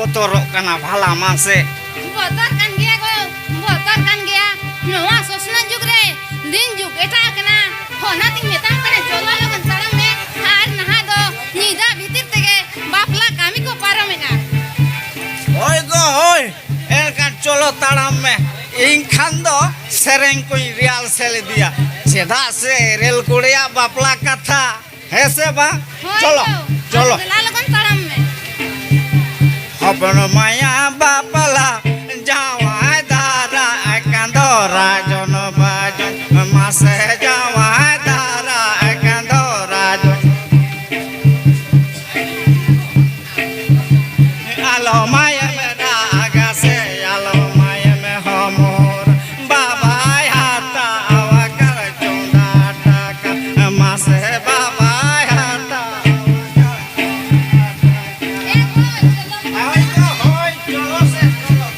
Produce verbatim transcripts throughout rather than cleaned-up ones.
ᱵᱚᱛᱚᱨᱚᱜ ᱠᱟᱱᱟ ᱵᱷᱟᱞᱟ ᱢᱟᱥᱮ᱾ ᱵᱚᱛᱚᱨ ᱠᱟᱱ ᱜᱮᱭᱟ ᱜᱚ, ᱵᱚᱛᱚᱨ ᱠᱟᱱ ᱜᱮᱭᱟ᱾ ᱱᱚᱣᱟ ᱥᱚᱥᱱᱟ ᱡᱩᱜᱽ ᱨᱮ ᱫᱤᱱ ᱡᱩᱜᱽ ᱮᱴᱟᱜ ᱟᱠᱟᱱᱟ᱾ ᱚᱱᱟᱛᱤᱧ ᱢᱮᱛᱟᱢ ᱠᱟᱱᱟ, ᱪᱚᱞᱚ ᱞᱚᱜᱚᱱ ᱛᱟᱲᱟᱢ ᱢᱮ᱾ ᱟᱨ ᱱᱟᱦᱟᱜ ᱫᱚ ᱧᱤᱫᱟᱹ ᱵᱷᱤᱛᱤᱨ ᱛᱮᱜᱮ ᱵᱟᱯᱞᱟ ᱠᱟᱹᱢᱤ ᱠᱚ ᱯᱟᱨᱚᱢᱮᱜᱼᱟ᱾ ᱦᱳᱭ ᱜᱚ, ᱦᱳᱭ᱾ ᱮᱱᱠᱷᱟᱱ ᱪᱚᱞᱚ ᱛᱟᱲᱟᱢ ᱢᱮ᱾ ᱤᱧ ᱠᱷᱟᱱ ᱫᱚ ᱥᱮᱨᱮᱧ ᱠᱚᱧ ᱨᱤᱦᱟᱨᱥᱮᱞ ᱤᱫᱤᱭᱟ᱾ ᱪᱮᱫᱟᱜ ᱥᱮ ᱮᱨᱮᱞ ᱠᱩᱲᱤᱭᱟᱜ ᱵᱟᱯᱞᱟ ᱠᱟᱛᱷᱟ᱾ ᱦᱮᱸ ᱥᱮ ᱵᱟᱝ? ᱦᱳᱭ ᱪᱚᱞᱚ, ᱜᱚ᱾ ᱪᱚᱞᱚ᱾ ᱫᱮᱞᱟ ᱞᱚᱜᱚᱱ ᱛᱟᱲᱟᱢ ᱢᱮ᱾ ᱦᱚᱯᱚᱱ ᱢᱟᱭᱟ ᱵᱟᱯᱞᱟ ᱡᱟᱶᱟᱭ ᱫᱟᱨᱟ ᱠᱟᱸᱫᱚ ᱨᱟᱡᱚᱱ ᱵᱟᱡᱚᱱ ᱢᱟᱥᱮ ᱡᱟᱶᱟᱭ ᱫᱟᱨᱟ ᱠᱟᱸᱫᱚ ᱨᱟᱡᱚᱱ᱾ ᱟᱞᱚ ᱢᱟᱭᱮᱢ ᱨᱟᱜᱟ ᱥᱮ ᱟᱞᱚ ᱢᱟᱭᱮᱢ ᱦᱚᱢᱚᱨ, ᱵᱟᱵᱟᱭ ᱦᱟᱛᱟᱣ ᱟᱠᱟᱫ ᱪᱚᱸᱫᱟ ᱴᱟᱠᱟ, ᱢᱟᱥᱮ ᱵᱟᱵᱟᱭ ᱦᱟᱛᱟᱣ ᱟᱠᱟᱫ᱾ ᱦᱳᱭ ᱜᱚ, ᱦᱳᱭ, ᱪᱚᱞᱚ ᱥᱮ, ᱪᱚᱞᱚ᱾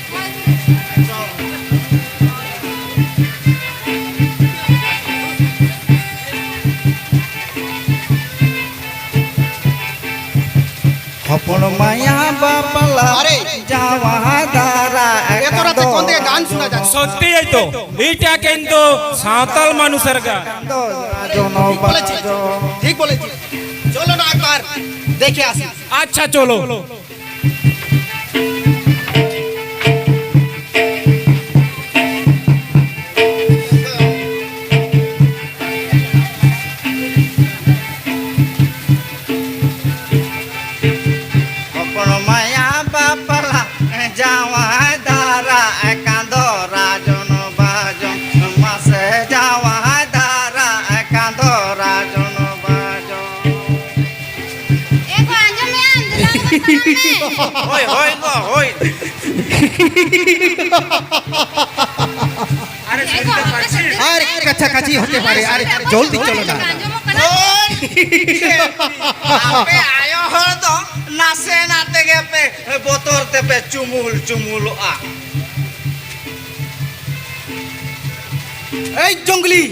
ᱦᱚᱯᱚᱱ ᱢᱟᱭᱟ ᱵᱟᱯᱞᱟ ᱟᱨᱮ! ᱡᱟᱶᱟᱭ ᱫᱟᱨᱟ ᱮᱛᱚ ᱨᱟᱛᱮ ᱠᱟᱸᱫᱚ᱾ ᱠᱚᱱᱫᱮ ᱜᱟᱱ ᱥᱩᱱᱟ ᱡᱟᱪᱷᱮ। সত্যি এই তো, এইটা কিন্তু সাঁওতাল মানুষের গান। কান্দো রাজন ঠিক বলেছি, বাজো। ঠিক বলেছি। চলো না একবার দেখে আসি। আচ্ছা, চলো। ᱦᱚᱯᱚᱱ ᱢᱟᱭᱟ ᱵᱟᱯᱞᱟ ᱡᱟᱶᱟᱭ ᱫᱟᱨᱟ ᱠᱟᱸᱫᱚ ᱨᱟᱡᱚᱱ ᱵᱟᱡᱚᱱ ᱢᱟᱥᱮ ᱡᱟᱶᱟᱭ ᱫᱟᱨᱟ ᱠᱟᱸᱫᱚ ᱨᱟᱡᱚᱱ ᱵᱟᱡᱚᱱ᱾ ᱮ ᱜᱚ, ᱟᱸᱡᱚᱢ ᱢᱮ, ᱟᱢ ᱫᱮᱞᱟ ᱞᱚᱜᱚᱱ ᱛᱟᱲᱟᱢ ᱢᱮ᱾ ᱦᱳᱭ, ᱦᱳᱭ ᱜᱚ, ᱦᱳᱭ᱾ ᱮ ᱜᱚ, ᱟᱯᱮ ᱥᱮᱫ ᱟᱨᱮ ᱠᱟᱪᱷᱟ ᱠᱟᱪᱷᱤ ᱦᱚᱛᱮ ᱯᱟᱨᱮ, ᱟᱨᱮ ᱡᱚᱞᱫᱤ ᱪᱚᱞᱚ ᱱᱟ᱾ ᱟᱸᱡᱚᱢᱚᱜ ᱠᱟᱱᱟ? ᱳᱭ! ᱟᱯᱮ ᱟᱭᱳ ᱦᱚᱲ ᱫᱚ ᱱᱟᱥᱮᱱᱟᱜ ᱛᱮᱜᱮ ᱯᱮ ᱵᱚᱛᱚᱨ ᱛᱮᱯᱮ ᱪᱩᱢᱩᱞ ᱪᱩᱢᱩᱞᱚᱜᱼᱟ᱾ এই জঙ্গলি,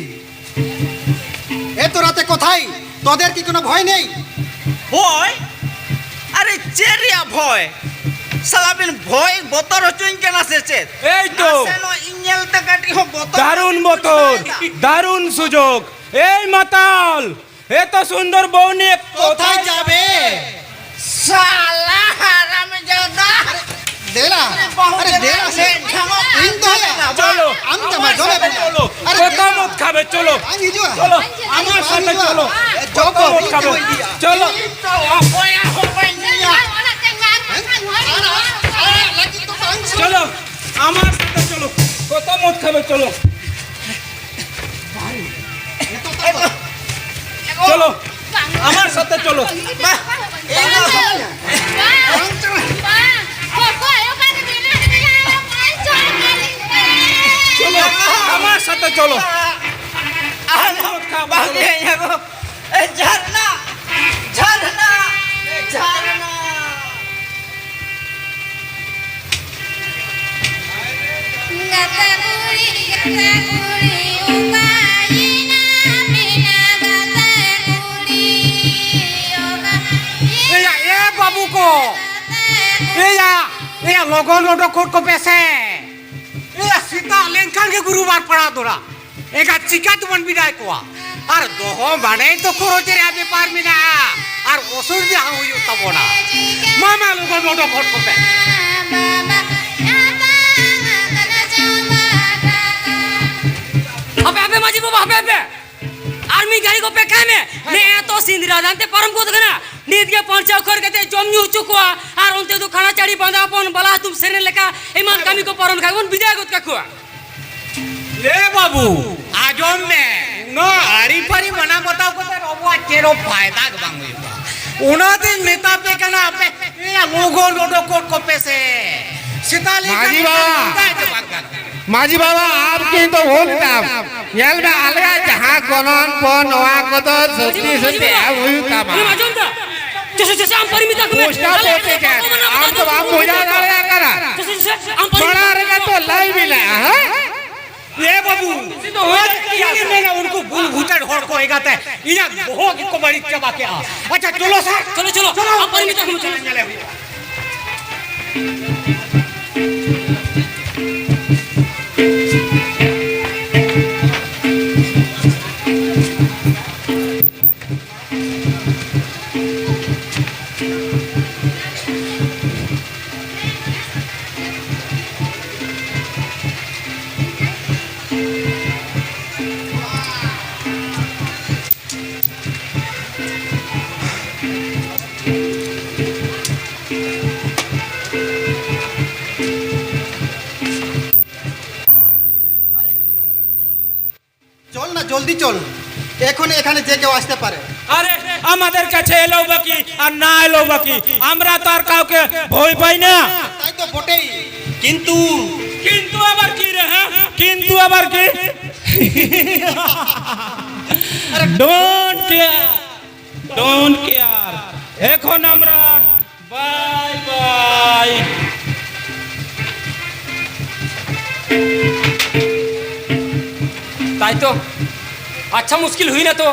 এত রাতে কোথায়? তোদের কি কোনো ভয় নেই? ভয়? আরে, চেরিয়া ভয়। ᱥᱟᱞᱟ ᱵᱤᱱ ᱵᱷᱚᱭ ᱵᱚᱛᱚᱨ ᱦᱚᱪᱚᱧ ᱠᱟᱱᱟ ᱥᱮ ᱪᱮᱫ? ᱮᱭ ᱛᱚ᱾ ᱱᱟᱥᱮ ᱱᱚᱜ ᱤᱧ ᱧᱮᱞ ᱛᱮ ᱠᱟᱹᱴᱤᱡ ᱦᱚᱸ ᱵᱚᱛᱚᱨ ᱫᱟᱨᱩᱱ ᱵᱟᱹᱧ ᱵᱚᱛᱚᱨ, ᱵᱩᱡᱷᱟᱹᱣ ᱮᱫᱟ᱾ ᱫᱟᱨᱩᱱ ᱥᱩᱡᱳᱜᱽ᱾ ᱮᱭ ᱢᱟᱛᱟᱞ, ᱮᱛᱚ ᱥᱩᱱᱫᱚᱨ ᱵᱚᱦᱩ ᱱᱤᱭᱮ ᱠᱚᱛᱷᱟᱭ ᱡᱟᱵᱮ? ᱥᱟᱞᱟ ᱦᱟᱨᱟᱢ ᱡᱟᱫᱟ᱾ ᱫᱮᱞᱟ, ᱟᱨᱮ ᱫᱮᱞᱟ ᱥᱮ, ᱤᱧ ᱫᱚ ᱦᱟᱭᱟ᱾ ᱪᱚᱞᱚ, ᱟᱢ ᱫᱚ ᱢᱟ ᱫᱚᱢᱮ ᱵᱮᱱᱟ᱾ ᱪᱚᱞᱚ, ᱟᱨᱮ ᱠᱚᱛᱚ ᱫᱮᱞᱟ᱾ ᱢᱚᱛ ᱠᱷᱟᱵᱮ, ᱪᱚᱞᱚ᱾ ᱵᱟᱝ ᱦᱤᱡᱩᱜᱼᱟ᱾ ᱪᱚᱞᱚ, ᱟᱢᱟᱜ ᱥᱟᱛᱮ ᱪᱚᱞᱚ᱾ ᱪᱚᱞᱚ, ᱤᱧ ᱫᱚ ᱵᱟᱹᱧ ᱤᱫᱤᱭᱟ᱾ ᱪᱚᱞᱚ᱾ ᱚᱠᱚᱭᱟᱜ ᱦᱚᱸ ᱵᱟᱹᱧ ᱤᱫᱤᱭᱟ᱾ ᱟᱨᱟᱜ ᱞᱟᱹᱜᱤᱫ ᱫᱚ ᱵᱟᱝ ᱥᱮ᱾ ᱪᱚᱞᱚ, ᱟᱢᱟᱜ ᱥᱟᱛᱮ ᱪᱚᱞᱚ᱾ ᱠᱚᱛᱚ ᱢᱚᱛ ᱠᱷᱟᱵᱮ, ᱪᱚᱞᱚ᱾ ᱱᱤᱛᱚᱜ ᱫᱚ ᱪᱚᱞᱚ, ᱟᱢᱟᱨ ᱥᱟᱛᱮ ᱪᱚᱞᱚ᱾ ᱵᱟᱝ, ᱵᱟᱝ, ᱵᱟᱝ, ᱵᱟᱝ, ᱜᱚᱜᱚ ᱟᱭᱳ ᱠᱟᱱ ᱢᱮᱱᱟᱜ ᱞᱤᱧᱟ, ᱵᱟᱝ ᱪᱚᱞᱚ ᱟᱹᱞᱤᱧ ᱯᱮ᱾ ᱪᱚᱞᱚ, ᱟᱢᱟᱨ ᱥᱟᱛᱮ ᱪᱚᱞᱚ᱾ ᱟᱨ ᱵᱟᱝ ᱦᱮᱡ ᱟᱠᱚ᱾ ᱮ, ᱡᱷᱟᱨᱱᱟ, ᱡᱷᱟᱨᱱᱟ, ᱡᱷᱟᱨᱱᱟ᱾ ᱜᱟᱛᱮ ᱠᱩᱲᱤ, ᱜᱟᱛᱮ ᱠᱩᱲᱤ, ᱚᱠᱟᱭᱮᱱᱟ ᱵᱤᱱᱟ ᱜᱟᱛᱮ ᱠᱩᱲᱤ, ᱚᱠᱟᱭᱮᱱᱟ ᱮᱭᱟ, ᱮ ᱵᱟᱹᱵᱩ ᱠᱚ, ᱜᱟᱛᱮ ᱠᱩᱲᱤ? ᱮᱭᱟ, ᱮᱭᱟ, ᱞᱚᱜᱚᱱ ᱚᱰᱚᱠ ᱠᱚᱫ ᱠᱚᱯᱮ ᱥᱮ᱾ ᱮᱭᱟ, ᱥᱮᱛᱟᱜ ᱞᱮᱱᱠᱷᱟᱱ ᱜᱮ ᱜᱩᱨᱩ ᱵᱟᱨ ᱯᱟᱲᱟᱣ ᱫᱚ ᱱᱟᱜ᱾ ᱮᱸᱜᱟᱛ ᱪᱤᱠᱟ ᱛᱮᱵᱚᱱ ᱵᱤᱫᱟᱭ ᱠᱚᱣᱟ? ᱟᱨ ᱫᱚᱦᱚ ᱢᱟᱱᱮ ᱛᱚ ᱠᱷᱚᱨᱚᱪ ᱨᱮᱭᱟᱜ ᱵᱮᱯᱟᱨ ᱢᱮᱱᱟᱜᱼᱟ, ᱟᱨ ᱚᱥᱩᱵᱤᱫᱷᱟ ᱦᱚᱸ ᱦᱩᱭᱩᱜ ᱛᱟᱵᱚᱱᱟ᱾ ᱢᱟ, ᱢᱟ, ᱞᱚᱜᱚᱱ ᱚᱰᱚᱠ ᱦᱚᱫ ᱠᱚᱯᱮ᱾ ᱦᱟᱯᱮ, ᱦᱟᱯᱮ, ᱢᱟᱹᱡᱷᱤ ᱵᱟᱵᱟ, ᱦᱟᱯᱮ, ᱦᱟᱯᱮ᱾ ᱟᱨ ᱢᱤᱫ ᱜᱷᱟᱹᱲᱤ ᱠᱚ ᱚᱯᱮᱠᱷᱟᱭ ᱢᱮ᱾ ᱦᱮᱸ᱾ ᱱᱮᱜᱼᱮ ᱛᱚ ᱥᱤᱸᱫᱽᱨᱟᱹ ᱫᱟᱱ ᱛᱮ ᱯᱟᱨᱚᱢ ᱜᱚᱫ ᱠᱟᱱᱟ᱾ ᱱᱤᱛ ᱜᱮ ᱯᱟᱨᱪᱟ ᱩᱠᱷᱟᱹᱲ ᱠᱟᱛᱮ ᱡᱚᱢ ᱧᱩ ᱦᱚᱪᱚ ᱠᱚᱣᱟ᱾ ᱟᱨ ᱚᱱᱛᱮ ᱫᱚ ᱠᱷᱟᱲᱟ ᱪᱟᱹᱲᱤ ᱵᱟᱸᱫᱟ ᱦᱚᱯᱚᱱ ᱵᱟᱞᱟ ᱦᱟᱛᱚᱢ ᱥᱮᱨᱮᱧ ᱞᱮᱠᱟ ᱮᱢᱟᱱ ᱠᱟᱹᱢᱤ ᱠᱚ ᱯᱟᱨᱚᱢ ᱞᱮᱠᱷᱟᱱ ᱵᱚᱱ ᱵᱤᱫᱟᱹᱭ ᱜᱚᱫ ᱠᱟᱠᱚᱣᱟ᱾ ᱮ ᱵᱟᱹᱵᱩ, ᱟᱸᱡᱚᱢ ᱢᱮ, ᱱᱚᱣᱟ ᱟᱹᱨᱤ ᱯᱷᱟᱹᱨᱤ ᱢᱟᱱᱟᱣ ᱵᱟᱛᱟᱣ ᱠᱟᱛᱮ ᱟᱵᱚᱣᱟᱜ ᱪᱮᱫ ᱦᱚᱸ ᱯᱷᱟᱭᱫᱟ ᱜᱮ ᱵᱟᱝ ᱦᱩᱭᱩᱜᱼᱟ᱾ ᱚᱱᱟᱛᱤᱧ ᱢᱮᱛᱟ ᱯᱮ ᱠᱟᱱᱟ, ᱟᱯᱮ ᱮᱭᱟ, ᱞᱚᱜᱚᱱ ᱚᱰᱚᱠ ᱜᱚᱫ ᱠᱚᱯᱮ ᱥᱮ᱾ ᱥᱮᱛᱟ ᱞᱮᱠᱟ ᱢᱟᱹᱡᱷᱤ ᱵᱟᱵᱟ᱾ ᱱᱚᱝᱠᱟ ᱫᱚ ᱵᱟᱝ ᱜᱟᱱᱚᱜᱼᱟ᱾ ᱢᱟᱹᱡᱷᱤ ᱵᱟᱵᱟ, ᱟᱢ ᱠᱤᱱᱛᱩ ᱵᱷᱩᱞ ᱮᱫᱟᱢ᱾ ᱧᱮᱞ ᱢᱮ, ᱟᱞᱮᱭᱟᱜ ᱡᱟᱦᱟᱸ ᱜᱚᱱᱚᱝ ᱠᱚ, ᱱᱚᱣᱟ ᱠᱚᱫᱚ ᱥᱚᱛᱭᱤ ᱥᱚᱛᱭᱤ ᱮᱢ ᱦᱩᱭᱩᱜ ᱛᱟᱢᱟ᱾ ᱟᱸᱡᱚᱢ ᱫᱟ? ᱪᱮᱥᱮ, ᱪᱮᱥᱮ, ᱟᱢ ᱯᱟᱨᱤ ᱢᱮᱛᱟ ᱠᱚ ᱢᱮ᱾ ᱯᱳᱥᱴᱟᱨ ᱟᱞᱮ ᱯᱮ ᱪᱮᱠ᱾ ᱟᱢ ᱫᱚ ᱵᱟᱢ ᱵᱩᱡᱷᱟᱹᱣ ᱫᱟᱲᱮᱭᱟᱜ ᱠᱟᱱᱟ᱾ ᱪᱮᱥᱮ, ᱪᱮᱥᱮ, ᱟᱢ ᱯᱟᱨᱤ ᱢᱟᱲᱟᱝ ᱨᱮᱜᱮ ᱛᱚ ᱞᱟᱹᱭ ᱢᱮᱱᱟᱜᱼᱟ, ᱦᱮᱸ? ᱮ ᱵᱟᱹᱵᱩ, ᱤᱧ ᱢᱮᱱᱟ ᱩᱱᱠᱩ ᱵᱩᱞ ᱵᱷᱩᱛᱟᱹᱲ ᱦᱚᱲ ᱠᱚ ᱮᱜᱟᱛᱮ ᱤᱧᱟᱹᱜ ᱵᱚᱦᱚᱜ ᱜᱮᱠᱚ ᱵᱟᱹᱲᱤᱡ ᱪᱟᱵᱟ ᱠᱮᱜᱼᱟ᱾ ᱟᱪᱪᱷᱟ, ᱪᱚᱞᱚ ᱥᱮ᱾ ᱪᱚᱞᱚ, ᱪᱚᱞᱚ, ᱪᱚᱞᱚ᱾ ᱟᱢ ᱯᱟᱨᱤ ᱢᱮᱛᱟ ᱠᱚ ᱢᱮ, ᱪᱚᱞᱚ᱾ ᱧᱮᱞᱮ ᱦᱩᱭᱩᱜᱼᱟ᱾ চল না, জলদি চল, এখন এখানে যে কেউ আসতে পারে। আরে, আমাদের কাছে এলেও বা কি আর না এলেও বা কি, আমরা তো আর কাউকে ভয় পাই না। তাই তো বটেই, কিন্তু কিন্তু আবার কি রে, হ্যাঁ? কিন্তু আবার কি? Don't care, don't care. এখন আমরা বাই বাই। ᱛᱟᱭᱛᱚ᱾ ᱟᱪᱪᱷᱟ, ᱢᱩᱥᱠᱤᱞ ᱦᱩᱭᱱᱟ ᱛᱚ᱾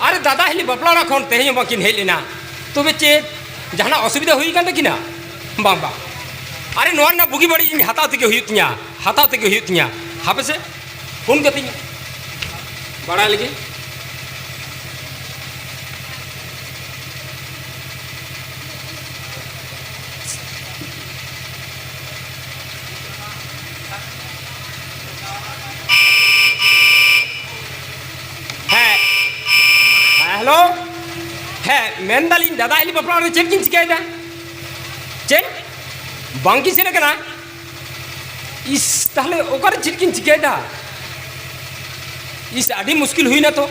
ᱟᱨᱮ ᱫᱟᱫᱟ ᱦᱤᱞᱤ ᱵᱟᱯᱞᱟ ᱚᱲᱟᱜ ᱠᱷᱚᱱ ᱛᱮᱦᱮᱧ ᱦᱚᱸ ᱵᱟᱝᱠᱤᱱ ᱦᱮᱡ ᱞᱮᱱᱟ᱾ ᱛᱚᱵᱮ ᱪᱮᱫ ᱡᱟᱦᱟᱱᱟᱜ ᱚᱥᱩᱵᱤᱫᱷᱟ ᱦᱩᱭ ᱟᱠᱟᱱ ᱛᱟᱹᱠᱤᱱᱟ? ᱵᱟᱝ, ᱵᱟᱝ᱾ ᱟᱨᱮ, ᱱᱚᱣᱟ ᱨᱮᱱᱟᱜ ᱵᱩᱜᱤ ᱵᱟᱹᱲᱤᱡ ᱤᱧ ᱦᱟᱛᱟᱣ ᱛᱮᱜᱮ ᱦᱩᱭᱩᱜ ᱛᱤᱧᱟ, ᱦᱟᱛᱟᱣ ᱛᱮᱜᱮ ᱦᱩᱭᱩᱜ ᱛᱤᱧᱟ᱾ ᱦᱟᱯᱮ ᱥᱮ, ᱯᱷᱳᱱ ᱠᱟᱛᱮᱧ ᱵᱟᱲᱟᱭ ᱞᱮᱜᱮ᱾ ᱦᱮᱸ, ᱦᱮᱸ, ᱦᱮᱞᱳ᱾ ᱦᱮᱸ, ᱢᱮᱱᱫᱟᱞᱤᱧ, ᱫᱟᱫᱟ ᱦᱤᱞᱤ ᱵᱟᱯᱞᱟ ᱨᱮ ᱪᱮᱫ ᱠᱤᱱ ᱪᱤᱠᱟᱹᱭᱮᱫᱟ? ᱪᱮᱫ? ᱵᱟᱝ ᱠᱤᱱ ᱥᱮᱱ ᱟᱠᱟᱱᱟ? ᱤᱥ, ᱛᱟᱦᱞᱮ ᱚᱠᱟᱨᱮ ᱪᱮᱫ ᱠᱤᱱ ᱪᱤᱠᱟᱹᱭᱮᱫᱟ? ᱤᱥ, ᱟᱹᱰᱤ ᱢᱩᱥᱠᱤᱞ ᱦᱩᱭᱱᱟ ᱛᱚ᱾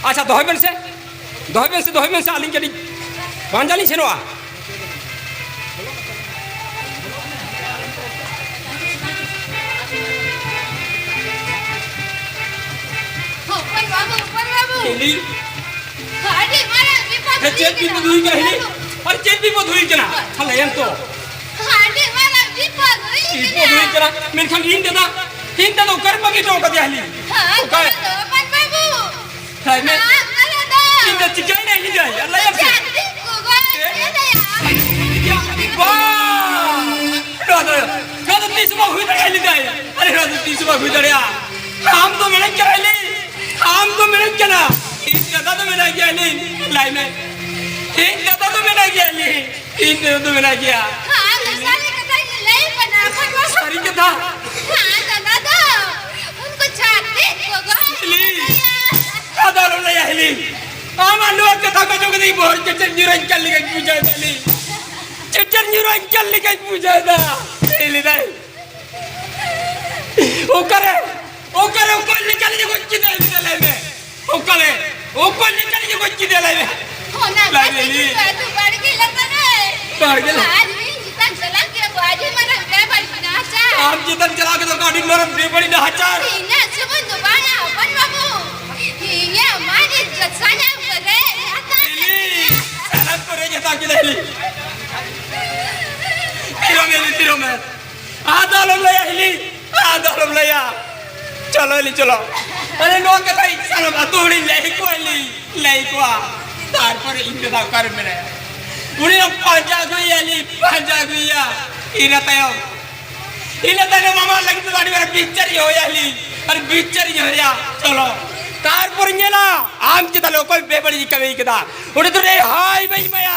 ᱟᱪᱪᱷᱟ, ᱫᱚᱦᱚᱭ ᱵᱮᱱ ᱥᱮ, ᱫᱚᱦᱚᱭ ᱵᱮᱱ ᱥᱮ, ᱫᱚᱦᱚᱭ ᱵᱮᱱ ᱥᱮ, ᱟᱹᱞᱤᱧ ᱠᱟᱹᱴᱤᱡ ᱯᱟᱸᱡᱟ ᱞᱤᱧ ᱥᱮᱱᱚᱜᱼᱟ᱾ ᱦᱚᱯᱚᱱ ᱵᱟᱹᱵᱩ, ᱦᱚᱯᱚᱱ ᱵᱟᱹᱵᱩ᱾ ᱪᱤᱞᱤ? ᱟᱹᱰᱤ ᱢᱟᱨᱟᱝ ᱵᱤᱯᱚᱫ ᱦᱮᱸ, ᱪᱮᱫ ᱦᱩᱭ ᱠᱟᱱᱟ᱾ ᱵᱤᱯᱚᱫ ᱦᱩᱭ ᱠᱟᱱᱟ ᱦᱤᱞᱤ? ᱟᱨ ᱪᱮᱫ ᱵᱤᱯᱚᱫ ᱦᱩᱭ ᱠᱟᱱᱟ? ᱦᱮᱸ, ᱞᱟᱹᱭᱟᱢ ᱛᱚ᱾ ᱟᱹᱰᱤ ᱢᱟᱨᱟᱝ ᱵᱤᱯᱚᱫ ᱦᱩᱭ ᱵᱤᱯᱚᱫ ᱦᱩᱭ ᱠᱟᱱᱟ᱾ ᱠᱟᱱᱟ᱾ ᱢᱮᱱᱠᱷᱟᱱ ᱤᱧ ᱫᱟᱫᱟ, ᱤᱧ ᱫᱟᱫᱟ ᱚᱠᱟᱨᱮ ᱵᱟᱹᱜᱤ ᱦᱚᱴᱚ ᱠᱟᱫᱮᱭᱟ ᱦᱤᱞᱤ? ᱦᱮᱸ, ᱚᱠᱟᱨᱮ? ᱦᱚᱯᱚᱱ ᱵᱟᱹᱵᱩ᱾ ᱦᱮᱸ, ᱢᱮ᱾ ᱦᱮᱸ, ᱚᱠᱟᱨᱮ ᱫᱚ? ᱤᱧ ᱫᱚ ᱪᱤᱠᱟᱹᱭᱮᱱᱟ ᱤᱧ ᱫᱚ? ᱞᱟᱹᱭᱟᱢ ᱥᱮ? ᱪᱟᱹᱠᱨᱤ ᱠᱚ ᱜᱚᱡ ᱪᱮᱫ? ᱠᱮᱫᱮᱭᱟ᱾ ᱤᱧ ᱫᱚ ᱵᱟᱝ ᱛᱤᱥ ᱵᱟᱝ ᱦᱩᱭ ᱫᱟᱲᱮᱭᱟᱜᱼᱟ ᱞᱤᱧ ᱫᱟᱭ᱾ ᱟᱨᱮ ᱱᱚᱣᱟ ᱫᱚ ᱛᱤᱥ ᱵᱟᱝ ᱦᱩᱭ ᱫᱟᱲᱮᱭᱟᱜᱼᱟ᱾ ᱟᱢ ᱫᱚ ᱢᱮᱱᱟᱜ ᱠᱟᱱᱟ ᱞᱤᱧ, ᱟᱢ ᱫᱚ ᱢᱮᱱᱟᱜ ᱠᱟᱱᱟ᱾ ᱤᱧ ᱫᱟᱫᱟ ᱫᱚ ᱢᱮᱱᱟᱜ ᱜᱮᱭᱟ ᱞᱤᱧ, ᱞᱟᱹᱭ ᱢᱮ᱾ ᱤᱧ ᱫᱟᱫᱟ ᱫᱚ ᱢᱮᱱᱟᱜ ᱜᱮᱭᱟ ᱞᱤᱧ, ᱤᱧ ᱫᱟᱫᱟ ᱫᱚ ᱢᱮᱱᱟᱜ ᱜᱮᱭᱟ᱾ ᱦᱮᱸ, ᱟᱢ ᱫᱚ ᱥᱟᱹᱨᱤ ᱠᱟᱛᱷᱟ ᱜᱮ ᱞᱟᱹᱭ ᱠᱟᱱᱟ, ᱚᱠᱚᱭ ᱠᱚ ᱥᱟᱹᱨᱤ ᱠᱟᱛᱷᱟ? ᱦᱮᱸ, ᱫᱟᱫᱟ ᱫᱚ ᱩᱱᱠᱩ ᱪᱷᱟᱹᱛᱤᱠ ᱠᱚ ᱜᱚᱡ ᱦᱤᱞᱤ᱾ ᱠᱮᱫᱮᱭᱟ᱾ ᱟᱫᱚ ᱟᱞᱚᱢ ᱞᱟᱹᱭᱟ ᱦᱤᱞᱤ᱾ ᱟᱢᱟᱜ ᱱᱚᱣᱟ ᱠᱟᱛᱷᱟ ᱠᱚ ᱟᱸᱡᱚᱢ ᱠᱟᱛᱮ ᱤᱧ ᱵᱚᱦᱚᱜ ᱪᱮᱪᱮᱫ ᱧᱩᱨᱟᱹᱧ ᱠᱟᱱ ᱞᱮᱠᱟᱧ ᱵᱩᱡᱷᱟᱹᱣ ᱮᱫᱟ ᱦᱤᱞᱤ᱾ ᱪᱮᱪᱮᱫ ᱧᱩᱨᱟᱹᱧ ᱠᱟᱱ ᱞᱮᱠᱟᱧ ᱵᱩᱡᱷᱟᱹᱣ ᱮᱫᱟ᱾ ᱦᱤᱞᱤ ᱫᱟᱹᱭ᱾ ᱚᱠᱟᱨᱮ? ᱚᱠᱟᱨᱮ? ᱚᱠᱚᱭ ᱞᱮᱠᱟᱞᱤᱧ ᱜᱚᱡ ᱠᱮᱫᱮᱭᱟ? ᱞᱟᱹᱭ ᱢᱮ᱾ ᱚᱠᱟᱨᱮ? ᱚᱠᱚᱭ ᱞᱮᱠᱟᱞᱤᱧ ᱜᱚᱡ ᱠᱮᱫᱮᱭᱟ? ᱞᱟᱹᱭ ᱢᱮ᱾ ᱚᱱᱟ ᱞᱟᱹᱭ ᱢᱮ, ᱠᱟᱹᱴᱤᱡ ᱞᱤ᱾ ᱠᱚ ᱟᱹᱛᱩ ᱵᱟᱲᱜᱮ ᱞᱟᱛᱟᱨ ᱨᱮ᱾ ᱵᱟᱲᱜᱮ ᱞᱟᱛᱟᱨ᱾ ᱟᱨ ᱤᱧ ᱪᱮᱛᱟᱱ ᱪᱟᱞᱟᱣ ᱠᱮᱫᱟ ᱠᱚ, ᱟᱹᱰᱤ ᱢᱟᱨᱟᱝ ᱵᱮᱵᱟᱹᱲᱤᱡ ᱱᱟᱦᱟᱪᱟᱨ᱾ ᱟᱢ ᱪᱮᱛᱟᱱ ᱪᱟᱞᱟᱣ ᱠᱮᱫᱟ ᱠᱚ, ᱟᱹᱰᱤ ᱢᱟᱨᱟᱝ ᱵᱮᱵᱟᱹᱲᱤᱡ ᱱᱟᱦᱟᱪᱟᱨ᱾ ᱤᱧᱟᱹᱜ ᱥᱩᱢᱩᱝ ᱫᱚ ᱵᱟᱝᱟ, ᱦᱚᱯᱚᱱ ᱵᱟᱹᱵᱩ᱾ ᱤᱧᱟᱹᱜ ᱢᱟᱹᱱ ᱤᱡᱡᱚᱛ ᱥᱟᱱᱟᱢ ᱠᱚ ᱨᱮᱡ ᱦᱟᱛᱟᱣ ᱠᱮᱫᱟ᱾ ᱥᱟᱱᱟᱢ ᱠᱚ ᱨᱮᱡ ᱦᱟᱛᱟᱣ ᱠᱮᱫᱟ᱾ ᱛᱤᱨᱚ ᱢᱮ, ᱛᱤᱨᱚ ᱢᱮ᱾ ᱟᱫᱚ ᱟᱞᱚᱢ ᱞᱟᱹᱭᱟ ᱦᱤᱞᱤ, ᱟᱫᱚ ᱟᱞᱚᱢ ᱞᱟᱹᱭᱟ᱾ ᱪᱚᱞᱚ ᱦᱤᱞᱤ, ᱪᱚᱞᱚ᱾ ᱟᱨᱮ, ᱱᱚᱣᱟ ᱠᱟᱛᱷᱟ ᱤᱧ ᱥᱟᱱᱟᱢ ᱟᱹᱛᱩ ᱦᱚᱲᱤᱧ ᱞᱟᱹᱭ ᱠᱚᱣᱟ ᱦᱤᱞᱤ, ᱞᱟᱹᱭ ᱠᱚᱣᱟ᱾ ᱛᱟᱨᱯᱚᱨᱮ ᱤᱧ ᱫᱟᱫᱟ ᱚᱠᱟᱨᱮ ᱢᱮᱱᱟᱭᱟ? ᱩᱱᱤ ᱫᱚ ᱯᱟᱸᱡᱟ ᱟᱹᱜᱩᱭᱮᱭᱟ ᱦᱤᱞᱤ, ᱯᱟᱸᱡᱟ ᱟᱹᱜᱩᱭᱮᱭᱟ᱾ ᱤᱱᱟᱹ ᱛᱟᱭᱚᱢ, ᱤᱱᱟᱹ ᱛᱟᱭᱱᱚᱢ ᱟᱢᱟᱜ ᱞᱟᱹᱜᱤᱫ ᱫᱚ ᱟᱹᱰᱤ ᱢᱟᱨᱟᱝ ᱵᱤᱪᱟᱹᱨ ᱤᱧ ᱦᱚᱦᱚᱭᱟ ᱦᱤᱞᱤ, ᱟᱨ ᱵᱤᱪᱟᱹᱨ ᱤᱧ ᱦᱚᱦᱚᱭᱟ᱾ ᱪᱚᱞᱚ᱾ ᱛᱟᱨᱯᱚᱨᱮ ᱧᱮᱞᱟ ᱟᱢ ᱪᱮᱛᱟᱱ ᱨᱮ ᱚᱠᱚᱭ ᱵᱮᱵᱟᱹᱲᱤᱡ ᱠᱟᱹᱢᱤ ᱠᱮᱫᱟ, ᱩᱱᱤ ᱫᱚ ᱨᱮᱦᱟᱭ ᱵᱟᱹᱧ ᱮᱢᱟᱭᱟ᱾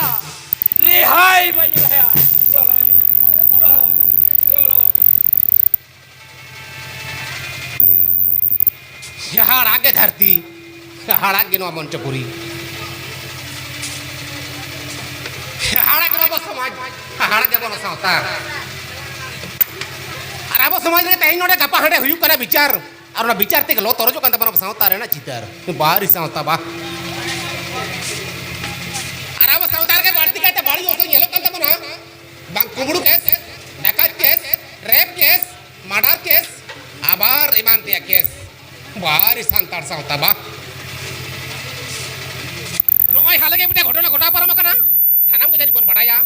ᱨᱮᱦᱟᱭ ᱵᱟᱹᱧ ᱮᱢᱟᱭᱟ᱾ ᱪᱚᱞᱚ ᱦᱤᱞᱤ, ᱪᱚᱞᱚ, ᱪᱚᱞᱚ᱾ ᱦᱟᱦᱟᱲᱟᱜ ᱜᱮ ᱫᱷᱟᱹᱨᱛᱤ, ᱦᱟᱦᱟᱲᱟᱜ ᱜᱮ ᱱᱚᱣᱟ ᱢᱚᱧᱪᱚᱯᱩᱨᱤ, ᱦᱟᱦᱟᱲᱟᱜ ᱜᱮ ᱟᱵᱚ ᱥᱚᱢᱟᱡᱽ, ᱦᱟᱦᱟᱲᱟᱜ ᱜᱮ ᱟᱵᱚ ᱥᱟᱶᱛᱟ᱾ ᱟᱨ ᱟᱵᱚ ᱥᱚᱢᱟᱡᱽ ᱨᱮ ᱛᱮᱦᱮᱧ ᱱᱚᱰᱮ ᱜᱟᱯᱟ ᱦᱟᱸᱰᱮ ᱦᱩᱭᱩᱜ ᱠᱟᱱᱟ ᱵᱤᱪᱟᱨ, ᱟᱨ ᱚᱱᱟ ᱵᱤᱪᱟᱨ ᱛᱮᱜᱮ ᱞᱚ ᱛᱚᱨᱚᱡᱚᱜ ᱠᱟᱱ ᱛᱟᱵᱚᱱᱟ ᱟᱵᱚ ᱥᱟᱶᱛᱟ ᱨᱮᱱᱟᱜ ᱪᱤᱛᱟᱹᱨ᱾ ᱵᱟᱦᱨᱤ ᱥᱟᱶᱛᱟ ᱵᱟ᱾ ᱟᱨ ᱟᱵᱚ ᱥᱟᱶᱛᱟ ᱨᱮᱜᱮ ᱵᱟᱹᱲᱛᱤ ᱠᱟᱭᱛᱮ ᱵᱟᱹᱲᱤᱡ ᱚᱨᱥᱚᱝ ᱧᱮᱞᱚᱜ ᱠᱟᱱ ᱛᱟᱵᱚᱱᱟ᱾ ᱵᱟᱝ ᱠᱩᱢᱵᱽᱲᱩ ᱠᱮᱥ, ᱰᱟᱠᱟᱛ case, rape case, murder case, ᱟᱵᱟᱨ ᱮᱢᱟᱱ ᱛᱮᱭᱟᱜ ᱠᱮᱥ᱾ ᱵᱟᱦᱨᱤ ᱥᱟᱱᱛᱟᱲ ᱥᱟᱶᱛᱟ ᱵᱟ᱾ ᱱᱚᱜᱼᱚᱭ ᱦᱟᱞᱮ ᱜᱮ ᱢᱤᱫᱴᱮᱱ ᱜᱷᱚᱴᱚᱱᱟ ᱜᱷᱚᱴᱟᱣ ᱯᱟᱨᱚᱢ ᱟᱠᱟᱱᱟ, ᱥᱟᱱᱟᱢ ᱠᱚ ᱡᱟᱹᱱᱤᱡ ᱵᱚᱱ ᱵᱟᱲᱟᱭᱟ᱾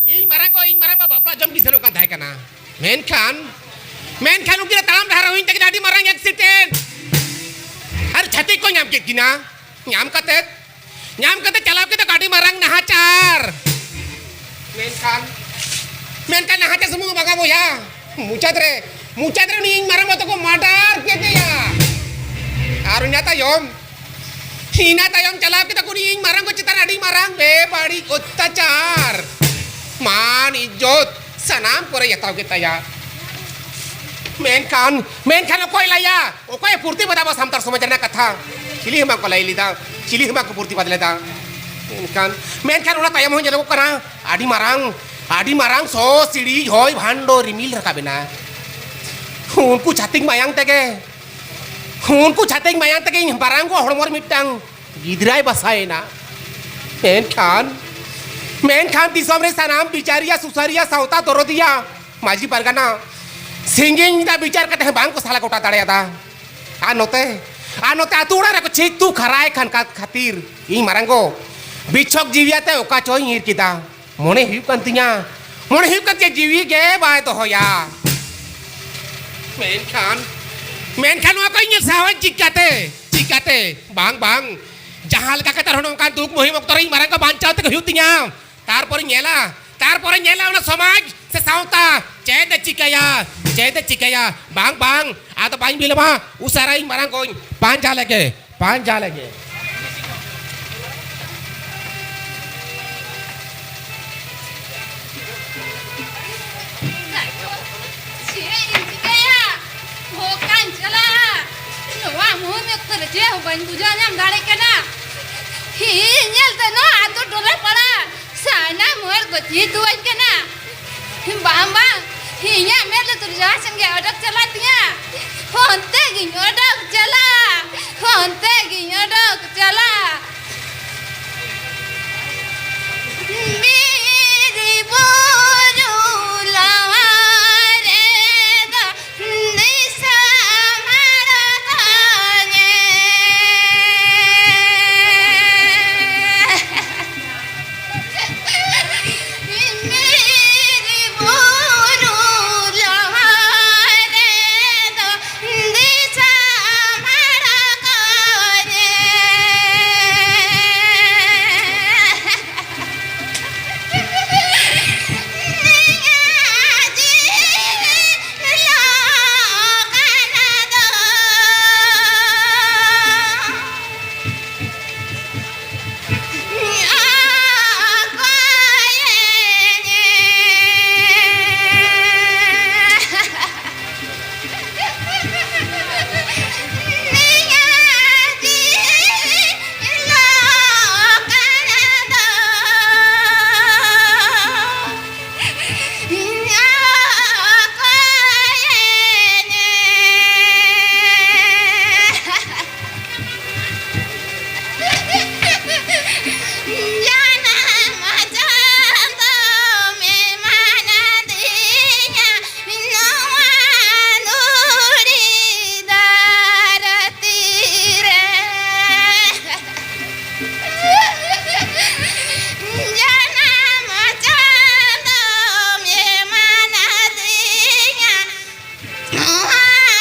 ᱤᱧ ᱢᱟᱨᱟᱝ ᱠᱚ, ᱤᱧ ᱢᱟᱨᱟᱝ ᱵᱟ ᱵᱟᱯᱞᱟ ᱡᱚᱢ ᱜᱮ ᱥᱮᱱᱚᱜ ᱠᱟᱱ ᱛᱟᱦᱮᱸ ᱠᱟᱱᱟ᱾ ᱢᱮᱱᱠᱷᱟᱱ, ᱢᱮᱱᱠᱷᱟᱱ ᱩᱱᱠᱤᱱᱟᱜ ᱛᱟᱲᱟᱢ ᱰᱟᱦᱟᱨ ᱨᱮ ᱦᱩᱭᱮᱱ ᱛᱟᱹᱠᱤᱱᱟ ᱟᱹᱰᱤ ᱢᱟᱨᱟᱝ ᱮᱠᱥᱤᱰᱮᱱᱴ᱾ ᱟᱨ ᱪᱷᱟᱹᱛᱤᱠ ᱠᱚ ᱧᱟᱢ ᱠᱮᱫ ᱠᱤᱱᱟ᱾ ᱧᱟᱢ ᱠᱟᱛᱮᱫ, ᱧᱟᱢ ᱠᱟᱛᱮᱫ ᱪᱟᱞᱟᱣ ᱠᱮᱫᱟ ᱠᱚ ᱟᱹᱰᱤ ᱢᱟᱨᱟᱝ ᱱᱟᱦᱟᱪᱟᱨ᱾ ᱢᱮᱱᱠᱷᱟᱱ, ᱢᱮᱱᱠᱷᱟᱱ ᱱᱟᱦᱟᱪᱟᱨ ᱥᱩᱢᱩᱝ ᱵᱟᱝᱟ ᱵᱚᱭᱦᱟ, ᱢᱩᱪᱟᱹᱫ ᱨᱮ, ᱢᱩᱪᱟᱹᱫ ᱨᱮ ᱩᱱᱤ ᱤᱧ ᱢᱟᱨᱟᱝ ᱵᱟ ᱛᱟᱠᱚ ᱢᱟᱰᱟᱨ ᱠᱮᱫᱮᱭᱟ᱾ ᱟᱨ ᱚᱱᱟ ᱛᱟᱭᱚᱢ, ᱤᱱᱟᱹ ᱛᱟᱭᱚᱢ ᱪᱟᱞᱟᱣ ᱠᱮᱫᱟ ᱠᱚ ᱩᱱᱤ ᱤᱧ ᱢᱟᱨᱟᱝ ᱵᱟ ᱪᱮᱛᱟᱱ ᱟᱹᱰᱤ ᱢᱟᱨᱟᱝ ᱵᱮᱵᱟᱹᱲᱤᱡ ᱚᱛᱛᱟᱪᱟᱨ᱾ ᱢᱟᱱ, ᱤᱡᱽᱡᱚᱛ ᱥᱟᱱᱟᱢ ᱠᱚᱨᱮ ᱦᱟᱛᱟᱣ ᱠᱮᱫ ᱛᱟᱭᱟ᱾ ᱢᱮᱱᱠᱷᱟᱱ, ᱢᱮᱱᱠᱷᱟᱱ ᱚᱠᱚᱭ ᱞᱟᱹᱭᱟ? ᱚᱠᱚᱭᱮ ᱯᱨᱚᱛᱤᱵᱟᱫᱟ ᱟᱵᱚ ᱥᱟᱱᱛᱟᱲ ᱥᱚᱢᱟᱡᱽ ᱨᱮᱱᱟᱜ ᱠᱟᱛᱷᱟ? ᱪᱤᱞᱤ ᱦᱚᱸ ᱵᱟᱝᱠᱚ ᱞᱟᱹᱭ ᱞᱮᱫᱟ, ᱪᱤᱞᱤ ᱦᱚᱸ ᱵᱟᱝᱠᱚ ᱯᱨᱚᱛᱤᱵᱟᱫ ᱞᱮᱫᱟ᱾ ᱢᱮᱱᱠᱷᱟᱱ, ᱢᱮᱱᱠᱷᱟᱱ ᱚᱱᱟ ᱛᱟᱭᱚᱢ ᱦᱚᱸ ᱧᱮᱞᱚᱜᱚᱜ ᱠᱟᱱᱟ, ᱟᱹᱰᱤ ᱢᱟᱨᱟᱝ, ᱟᱹᱰᱤ ᱢᱟᱨᱟᱝ ᱥᱚ ᱥᱤᱲᱤ ᱦᱚᱭ ᱵᱷᱟᱱᱰᱚ ᱨᱤᱢᱤᱞ ᱨᱟᱠᱟᱵ ᱮᱱᱟ᱾ ᱩᱱᱠᱩ ᱪᱷᱟᱹᱛᱤᱠ ᱢᱟᱭᱟᱝ ᱛᱮᱜᱮ, ᱩᱱᱠᱩ ᱪᱷᱟᱹᱛᱤᱠ ᱢᱟᱭᱟᱝ ᱛᱮᱜᱮ ᱤᱧ ᱢᱟᱨᱟᱝ ᱜᱚ ᱦᱚᱲᱢᱚ ᱨᱮ ᱢᱤᱫᱴᱟᱝ ᱜᱤᱫᱽᱨᱟᱹᱭ ᱵᱟᱥᱟᱭᱮᱱᱟ᱾ ᱢᱮᱱᱠᱷᱟᱱ, ᱢᱮᱱᱠᱷᱟᱱ ᱫᱤᱥᱚᱢ ᱨᱮ ᱥᱟᱱᱟᱢ ᱵᱤᱪᱟᱹᱨᱤᱭᱟᱹ, ᱥᱩᱥᱟᱹᱨᱤᱭᱟᱹ, ᱥᱟᱶᱛᱟ ᱫᱚᱨᱚᱫᱤᱭᱟᱹ, ᱢᱟᱹᱡᱷᱤ ᱯᱟᱨᱜᱟᱱᱟ, ᱥᱮᱸᱜᱮᱧ ᱨᱮᱱᱟᱜ ᱵᱤᱪᱟᱹᱨ ᱠᱟᱛᱮ ᱦᱚᱸ ᱵᱟᱝ ᱠᱚ ᱥᱟᱞᱟ ᱜᱚᱴᱟ ᱫᱟᱲᱮᱭᱟᱫᱟ᱾ ᱟᱨ ᱱᱚᱛᱮ, ᱟᱨ ᱱᱚᱛᱮ ᱟᱹᱛᱩ ᱚᱲᱟᱜ ᱨᱮᱠᱚ ᱪᱷᱤᱛᱩ ᱠᱷᱟᱨᱟᱭ ᱠᱷᱟᱱ ᱠᱟ-, ᱠᱷᱟᱹᱛᱤᱨ ᱤᱧ ᱢᱟᱨᱟᱝ ᱜᱚ ᱵᱤᱪᱷᱚᱠ ᱡᱤᱣᱤᱭᱟᱛᱮ ᱚᱠᱟ ᱪᱚᱭ ᱧᱤᱨ ᱠᱮᱫᱟ᱾ ᱢᱚᱱᱮ ᱦᱩᱭᱩᱜ ᱠᱟᱱ ᱛᱤᱧᱟ, ᱢᱚᱱᱮ ᱦᱩᱭᱩᱜ ᱠᱟᱱ ᱛᱤᱧᱟ ᱡᱤᱣᱤ ᱜᱮ ᱵᱟᱭ ᱫᱚᱦᱚᱭᱟ᱾ ᱢᱮᱱᱠᱷᱟᱱ, ᱢᱮᱱᱠᱷᱟᱱ ᱱᱚᱣᱟ ᱠᱚ ᱤᱧ ᱥᱟᱦᱟᱣᱟᱹᱧ ᱪᱤᱠᱟᱹᱛᱮ? ᱪᱤᱠᱟᱹᱛᱮ? ᱵᱟᱝ, ᱵᱟᱝ, ᱡᱟᱦᱟᱸ ᱞᱮᱠᱟ ᱠᱟᱛᱮ ᱨᱮᱦᱚᱸ ᱱᱚᱝᱠᱟᱱ ᱫᱩᱠ ᱢᱩᱦᱤᱢ ᱚᱠᱛᱚ ᱨᱮ ᱤᱧ ᱢᱟᱨᱟᱝ ᱠᱚ ᱵᱟᱧᱪᱟᱣ ᱛᱮᱜᱮ ᱦᱩᱭᱩᱜ ᱛᱤᱧᱟ᱾ ᱛᱟᱨᱯᱚᱨᱮᱧ ᱧᱮᱞᱟ, ᱛᱟᱨᱯᱚᱨᱮᱧ ᱧᱮᱞᱟ ᱚᱱᱟ ᱥᱚᱢᱟᱡᱽ ᱥᱮ ᱥᱟᱶᱛᱟ ᱪᱮᱫ ᱮ ᱪᱤᱠᱟᱹᱭᱟ, ᱪᱮᱫ ᱮ ᱪᱤᱠᱟᱹᱭᱟ᱾ ᱵᱟᱝ, ᱵᱟᱝ, ᱟᱫᱚ ᱵᱟᱹᱧ ᱵᱤᱞᱚᱢᱟ, ᱩᱥᱟᱹᱨᱟᱧ ᱢᱟᱨᱟᱝ ᱠᱚᱧ ᱯᱟᱸᱡᱟ ᱞᱮᱜᱮ᱾ ᱯᱟᱸᱡᱟ ᱞᱮᱜᱮ᱾ ᱪᱮᱫ ᱤᱧ ᱪᱤᱠᱟᱹᱭᱟ? ᱚᱠᱟᱧ ᱪᱟᱞᱟᱜᱼᱟ? ᱱᱚᱣᱟ ᱢᱩᱦᱩᱢ ᱚᱠᱛᱚ ᱨᱮ ᱪᱮᱫ ᱦᱚᱸ ᱵᱟᱹᱧ ᱵᱩᱡᱷᱟᱹᱣ ᱧᱟᱢ ᱫᱟᱲᱮ ᱠᱟᱱᱟ᱾ ᱤᱧ ᱧᱮᱞᱛᱮ ᱱᱚᱣᱟ ᱟᱹᱛᱩ ᱴᱚᱞᱟ ᱯᱟᱲᱟ ᱥᱟᱱᱟᱢ ᱦᱚᱲ ᱠᱚ ᱪᱮᱫ ᱟᱹᱧ ᱠᱟᱱᱟ᱾ ᱵᱟᱝ, ᱵᱟᱝ, ᱤᱧᱟᱹᱜ ᱢᱮᱫ ᱞᱩᱛᱩᱨ ᱡᱟᱦᱟᱸ ᱥᱮᱱ ᱜᱮ ᱚᱰᱚᱠ ᱪᱟᱞᱟᱜ ᱛᱤᱧᱟ, ᱚᱱᱛᱮ ᱜᱤᱧ ᱚᱰᱚᱠ ᱪᱟᱞᱟᱜᱼᱟ, ᱚᱱᱛᱮ ᱜᱤᱧ ᱚᱰᱚᱠ ᱪᱟᱞᱟᱜᱼᱟ᱾ ᱵᱤᱨ ᱵᱩᱨᱩ ᱞᱟᱣᱟ ᱨᱮᱫᱚ ᱫᱤᱥᱚᱢ ᱦᱚᱲ ᱫᱚ ᱧᱮᱞ᱾ ᱵᱤᱨ ᱵᱩᱨᱩ ᱞᱟᱣᱟ ᱱᱚᱣᱟ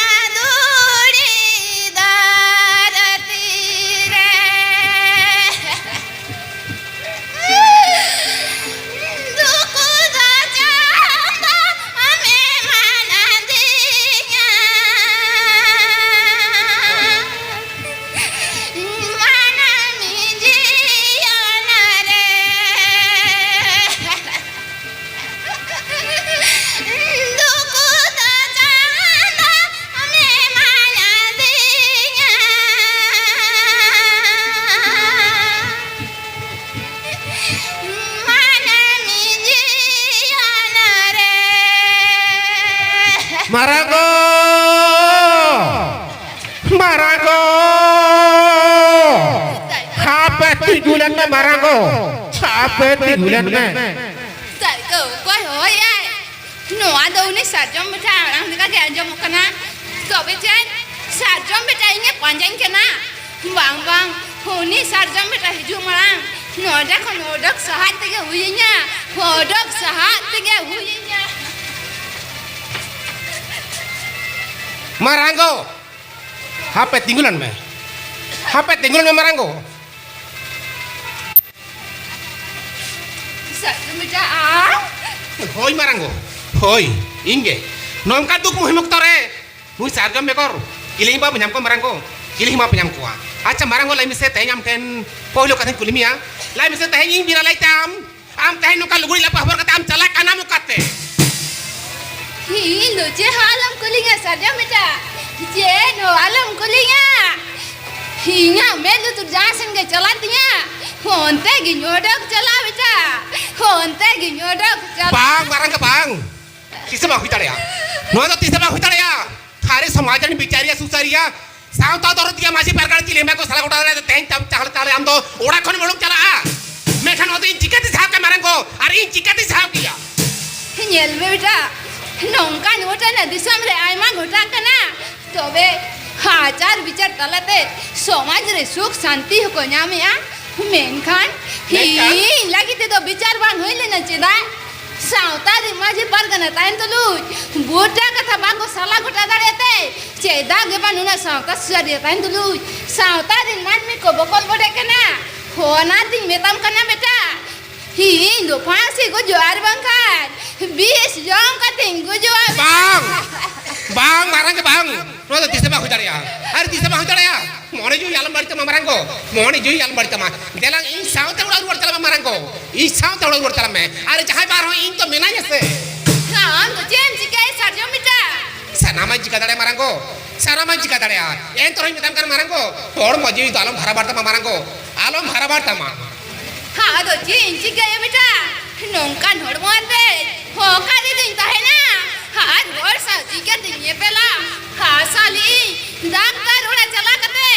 ᱫᱷᱩᱲᱤ ᱫᱷᱟᱹᱨᱛᱤ ᱨᱮ ᱫᱩᱠ ᱫᱚ ᱪᱟᱸᱫᱚ ᱟᱢᱮᱢ ᱟᱱᱟᱫᱤᱧᱟ᱾ ᱢᱟᱹᱱᱢᱤ ᱡᱤᱭᱚᱱ ᱨᱮ ᱫᱩᱠ ᱫᱚ ᱪᱟᱸᱫᱚ ᱟᱢᱮᱢ ᱟᱱᱟᱫᱤᱧᱟ᱾ ᱢᱟᱹᱱᱢᱤ ᱡᱤᱭᱚᱱ ᱨᱮ ᱢᱟᱨᱟᱝ ᱜᱚ! ᱢᱟᱨᱟᱝ ᱜᱚ! ᱦᱟᱯᱮ ᱛᱤᱸᱜᱩ ᱞᱮᱱ ᱢᱮ ᱢᱟᱨᱟᱝ ᱜᱚ! ᱦᱟᱯᱮ ᱛᱤᱸᱜᱩ ᱞᱮᱱ ᱢᱮ᱾ ᱛᱟᱭ ᱜᱚ, ᱚᱠᱚᱭ ᱦᱚᱦᱚᱭᱟᱭ? ᱱᱚᱣᱟ ᱫᱚ ᱩᱱᱤ ᱥᱟᱨᱡᱚᱢ ᱵᱮᱴᱟ ᱟᱲᱟᱝ ᱞᱮᱠᱟ ᱜᱮ ᱟᱸᱡᱚᱢᱚᱜ ᱠᱟᱱᱟ᱾ ᱛᱚᱵᱮ ᱪᱮᱫ ᱥᱟᱨᱡᱚᱢ ᱵᱮᱴᱟ ᱤᱧᱮ ᱯᱟᱸᱡᱟᱧ ᱠᱟᱱᱟ? ᱵᱟᱝ, ᱵᱟᱝ, ᱩᱱᱤ ᱥᱟᱨᱡᱚᱢ ᱵᱮᱴᱟ ᱦᱤᱡᱩᱜ ᱢᱟᱲᱟᱝ ᱱᱚᱰᱮ ᱠᱷᱚᱱ ᱚᱰᱚᱠ ᱥᱟᱦᱟᱜ ᱛᱮᱜᱮ ᱦᱩᱭᱤᱧᱟ, ᱚᱰᱚᱠ ᱥᱟᱦᱟᱜ ᱛᱮᱜᱮ ᱦᱩᱭᱤᱧᱟ᱾ ᱢᱟᱨᱟᱝ ᱜᱚ! ᱦᱟᱯᱮ ᱛᱤᱸᱜᱩ ᱞᱮᱱ ᱢᱮ, ᱦᱟᱯᱮ ᱛᱤᱸᱜᱩ ᱞᱮᱱ ᱢᱮ ᱢᱟᱨᱟᱝ ᱜᱚ᱾ ᱥᱟᱨᱡᱚᱢ ᱵᱮᱴᱟ, ᱟᱢ? ᱦᱳᱭ ᱢᱟᱨᱟᱝ ᱜᱚ, ᱦᱳᱭ, ᱤᱧ ᱜᱮ᱾ ᱱᱚᱝᱠᱟ ᱫᱩᱠ ᱢᱩᱦᱤᱢ ᱚᱠᱛᱚ ᱨᱮ ᱱᱩᱭ ᱥᱟᱨᱡᱚᱢ ᱵᱮᱜᱚᱨ ᱤᱞᱤᱧ ᱵᱟᱯᱮ ᱧᱟᱢ ᱠᱚᱣᱟ ᱢᱟᱨᱟᱝ ᱜᱚ, ᱤᱞᱤᱧ ᱵᱟᱯᱮ ᱧᱟᱢ ᱠᱚᱣᱟ᱾ ᱟᱪᱪᱷᱟ ᱢᱟᱨᱟᱝ ᱜᱚ, ᱞᱟᱹᱭ ᱢᱮᱥᱮ, ᱛᱮᱦᱮᱧ ᱟᱢ ᱴᱷᱮᱱ ᱯᱳᱭᱞᱳ ᱠᱟᱛᱷᱟᱧ ᱠᱩᱞᱤ ᱢᱮᱭᱟ, ᱞᱟᱹᱭ ᱢᱮᱥᱮ, ᱛᱮᱦᱮᱧ ᱤᱧ ᱵᱮᱨᱟ ᱞᱟᱹᱭ ᱛᱟᱢ, ᱟᱢ ᱛᱮᱦᱮᱧ ᱱᱚᱝᱠᱟ ᱞᱩᱜᱽᱲᱤ ᱞᱟᱯᱚ ᱦᱚᱵᱚᱨ ᱠᱟᱛᱮ ᱟᱢ ᱪᱟᱞᱟᱜ ᱠᱟᱱᱟᱢ ᱚᱠᱟᱛᱮ? ᱤᱧ ᱫᱚ ᱪᱮᱫ ᱦᱚᱸ ᱟᱞᱚᱢ ᱠᱩᱞᱤᱧᱟ ᱥᱟᱨᱡᱚᱢ ᱵᱮᱴᱟ, ᱪᱮᱫ ᱦᱚᱸ ᱟᱞᱚᱢ ᱠᱩᱞᱤᱧᱟ᱾ ᱤᱧᱟᱹᱜ ᱢᱮᱫ ᱞᱩᱛᱩᱨ ᱡᱟᱦᱟᱸ ᱥᱮᱱ ᱜᱮ ᱪᱟᱞᱟᱜ ᱛᱤᱧᱟ, ᱚᱱᱛᱮ ᱜᱤᱧ ᱚᱰᱚᱠ ᱪᱟᱞᱟᱜᱼᱟ ᱵᱮᱴᱟ, ᱚᱱᱛᱮ ᱜᱤᱧ ᱚᱰᱚᱠ ᱪᱟᱞᱟᱜᱼᱟ᱾ ᱵᱟᱝ ᱢᱟᱨᱟᱝ ᱜᱚ, ᱵᱟᱝ, ᱛᱤᱥ ᱦᱚᱸ ᱵᱟᱝ ᱦᱩᱭ ᱫᱟᱲᱮᱭᱟᱜᱼᱟ᱾ ᱱᱚᱣᱟ ᱫᱚ ᱛᱤᱥ ᱦᱚᱸ ᱵᱟᱝ ᱦᱩᱭ ᱫᱟᱲᱮᱭᱟᱜᱼᱟ᱾ ᱛᱷᱟᱨᱮ ᱥᱚᱢᱟᱡᱽ ᱨᱮᱱ ᱵᱤᱪᱟᱹᱨᱤᱭᱟᱹ ᱥᱩᱥᱟᱹᱨᱤᱭᱟᱹ ᱥᱟᱶᱛᱟ ᱫᱚᱨᱚᱫᱤᱭᱟᱹ ᱢᱟᱹᱡᱷᱤ ᱯᱟᱨᱜᱟᱱᱟ ᱪᱤᱞᱤ ᱦᱚᱸ ᱵᱟᱠᱚ ᱥᱟᱞᱟ ᱜᱚᱴᱟ ᱫᱟᱲᱮᱭᱟᱜᱼᱟ᱾ ᱛᱮᱦᱮᱧ ᱛᱟᱢ ᱪᱟᱦᱞᱮ ᱛᱟᱦᱞᱮ ᱟᱢ ᱫᱚ ᱚᱲᱟᱜ ᱠᱷᱚᱱ ᱮᱢ ᱩᱰᱩᱠ ᱪᱟᱞᱟᱜᱼᱟ᱾ ᱢᱮᱱᱠᱷᱟᱱ ᱱᱚᱣᱟ ᱫᱚ ᱤᱧ ᱪᱤᱠᱟᱹᱛᱮ ᱥᱟᱦᱟᱣ ᱠᱮᱭᱟ ᱢᱟᱨᱟᱝ ᱜᱚ? ᱟᱨ ᱤᱧ ᱪᱤᱠᱟᱹᱛᱮ ᱥᱟᱦᱟᱣ ᱠᱮᱭᱟ? ᱧᱮᱞ ᱢᱮ ᱵᱮᱴᱟ, ᱱᱚᱝᱠᱟᱱ ᱜᱷᱚᱴᱚᱱᱟ ᱫᱤᱥᱚᱢ ᱨᱮ ᱟᱭᱢᱟ ᱜᱷᱚᱴᱟᱜ ᱠᱟᱱᱟ᱾ ᱛᱚᱵᱮ ᱟᱪᱟᱨ ᱵᱤᱪᱟᱹᱨ ᱛᱟᱞᱟᱛᱮ ᱥᱚᱢᱟᱡᱽ ᱨᱮ ᱥᱩᱠ ᱥᱟᱱᱛᱤ ᱦᱚᱸᱠᱚ ᱧᱟᱢᱮᱜᱼᱟ᱾ ᱢᱮᱱᱠᱷᱟᱱ ᱢᱮᱱᱠᱷᱟᱱ? ᱤᱧ ᱞᱟᱹᱜᱤᱫ ᱛᱮᱫᱚ ᱵᱤᱪᱟᱹᱨ ᱵᱟᱝ ᱦᱩᱭ ᱞᱮᱱᱟ᱾ ᱪᱮᱫᱟᱜ? ᱥᱟᱶᱛᱟ ᱨᱮ ᱢᱟᱹᱡᱷᱤ ᱯᱟᱨᱜᱟᱱᱟ ᱛᱟᱦᱮᱱ ᱛᱩᱞᱩᱡ ᱵᱷᱳᱴ ᱴᱟᱠᱟ ᱠᱟᱛᱷᱟ ᱵᱟᱝ ᱠᱚ ᱥᱟᱞᱟ ᱜᱚᱴᱟ ᱫᱟᱲᱮᱭᱟᱛᱮ, ᱪᱮᱫᱟᱜ ᱜᱮ ᱵᱟᱝ ᱱᱩᱱᱟᱹᱜ ᱥᱟᱶᱛᱟ ᱥᱩᱥᱟᱹᱨᱤᱭᱟᱹ ᱛᱟᱦᱮᱱ ᱛᱩᱞᱩᱡ ᱥᱟᱶᱛᱟ ᱨᱤᱱ ᱢᱟᱹᱱᱢᱤ ᱠᱚ ᱵᱚᱠᱚᱞ ᱵᱚᱰᱮ ᱠᱟᱱᱟ᱾ ᱦᱚᱸ, ᱚᱱᱟᱛᱤᱧ ᱢᱮᱛᱟᱢ ᱠᱟᱱᱟ ᱵᱮᱴᱟ, ᱤᱧ ᱫᱚ ᱯᱷᱟᱸᱥᱤ ᱜᱩᱡᱩᱜ ᱟᱨ ᱵᱟᱝᱠᱷᱟᱱ ᱵᱤᱥ ᱡᱚᱢ ᱠᱟᱛᱮᱧ ᱜᱩᱡᱩᱜᱼᱟ ᱵᱮᱴᱟ᱾ ᱵᱟᱝ, ᱵᱟᱝ, ᱢᱟᱨᱟᱝ ᱜᱮ ᱵᱟᱝ᱾ ᱱᱚᱣᱟ ᱫᱚ ᱛᱤᱥ ᱦᱚᱸ ᱵᱟᱝ ᱦᱩᱭ ᱫᱟᱲᱮᱭᱟᱜᱼᱟ᱾ ᱟᱨ ᱛᱤᱥ ᱦᱚᱸ ᱵᱟᱝ ᱦᱩᱭ ᱫᱟᱲᱮᱭᱟᱜᱼᱟ᱾ ᱢᱚᱱᱮ ᱡᱤᱣᱤ ᱟᱞᱚᱢ ᱵᱟᱹᱲᱤᱡ ᱛᱟᱢᱟ ᱢᱟᱨᱟᱝ ᱜᱚ᱾ ᱢᱚᱱᱮ ᱡᱤᱣᱤ ᱟᱞᱚᱢ ᱵᱟᱹᱲᱤᱡ ᱛᱟᱢᱟ᱾ ᱫᱮᱞᱟᱝ ᱤᱧ ᱥᱟᱶᱛᱮ ᱚᱲᱟᱜ ᱨᱩᱣᱟᱹᱲ ᱪᱟᱞᱟᱜ ᱢᱮ ᱢᱟᱨᱟᱝ ᱜᱚ᱾ ᱤᱧ ᱥᱟᱶᱛᱮ ᱚᱲᱟᱜ ᱨᱩᱣᱟᱹᱲ ᱪᱟᱞᱟᱜ ᱢᱮ᱾ ᱟᱨ ᱡᱟᱦᱟᱸᱭ ᱵᱟᱝ ᱨᱮᱦᱚᱸ ᱤᱧ ᱛᱚ ᱢᱮᱱᱟᱧᱟ ᱥᱮ᱾ ᱟᱢ ᱫᱚ ᱪᱮᱫ ᱮᱢ ᱪᱤᱠᱟᱹᱭᱟ ᱥᱟᱨᱡᱚᱢ ᱵᱮᱴᱟ? ᱥᱟᱱᱟᱢᱟᱜ ᱤᱧ ᱪᱤᱠᱟᱹ ᱫᱟᱲᱮᱭᱟᱜᱼᱟ ᱢᱟᱨᱟᱝ ᱜᱚ᱾ ᱥᱟᱱᱟᱢᱟᱜ ᱤᱧ ᱪᱤᱠᱟᱹ ᱫᱟᱲᱮᱭᱟᱜᱼᱟ᱾ ᱮᱱ ᱛᱮᱦᱚᱸᱧ ᱢᱮᱛᱟᱢ ᱠᱟᱱᱟ ᱢᱟᱨᱟᱝ ᱜᱚ, ᱦᱚᱲᱢᱚ ᱡᱤᱣᱤ ᱫᱚ ᱟᱞᱚᱢ ᱦᱟᱨᱟ ᱵᱟᱲ ᱛᱟᱢᱟ ᱢᱟᱨᱟᱝ ᱜᱚ᱾ ᱟᱞᱚᱢ ᱦᱟᱨᱟ ᱵᱟᱲ ᱛᱟᱢᱟ᱾ ᱦᱮᱸ, ᱟᱫᱚ ᱪᱮᱫ ᱤᱧ ᱪᱤᱠᱟᱹᱭᱟ ᱵᱮᱴᱟ? ᱱᱚᱝᱠᱟᱱ ᱦᱚᱲᱢᱚ ᱟᱛᱮ ᱦᱚᱸ ᱚᱠᱟ ᱨᱮᱫᱚᱧ ᱛᱟᱦᱮᱱᱟ? ᱟᱨ ᱦᱚᱲ ᱥᱟᱶ ᱪᱤᱠᱟᱹᱛᱮᱧ ᱧᱮᱯᱮᱞᱟ? ᱦᱟᱥᱟᱞᱤᱧ ᱰᱟᱠᱛᱟᱨ ᱚᱲᱟᱜ ᱪᱟᱞᱟᱣ ᱠᱟᱛᱮ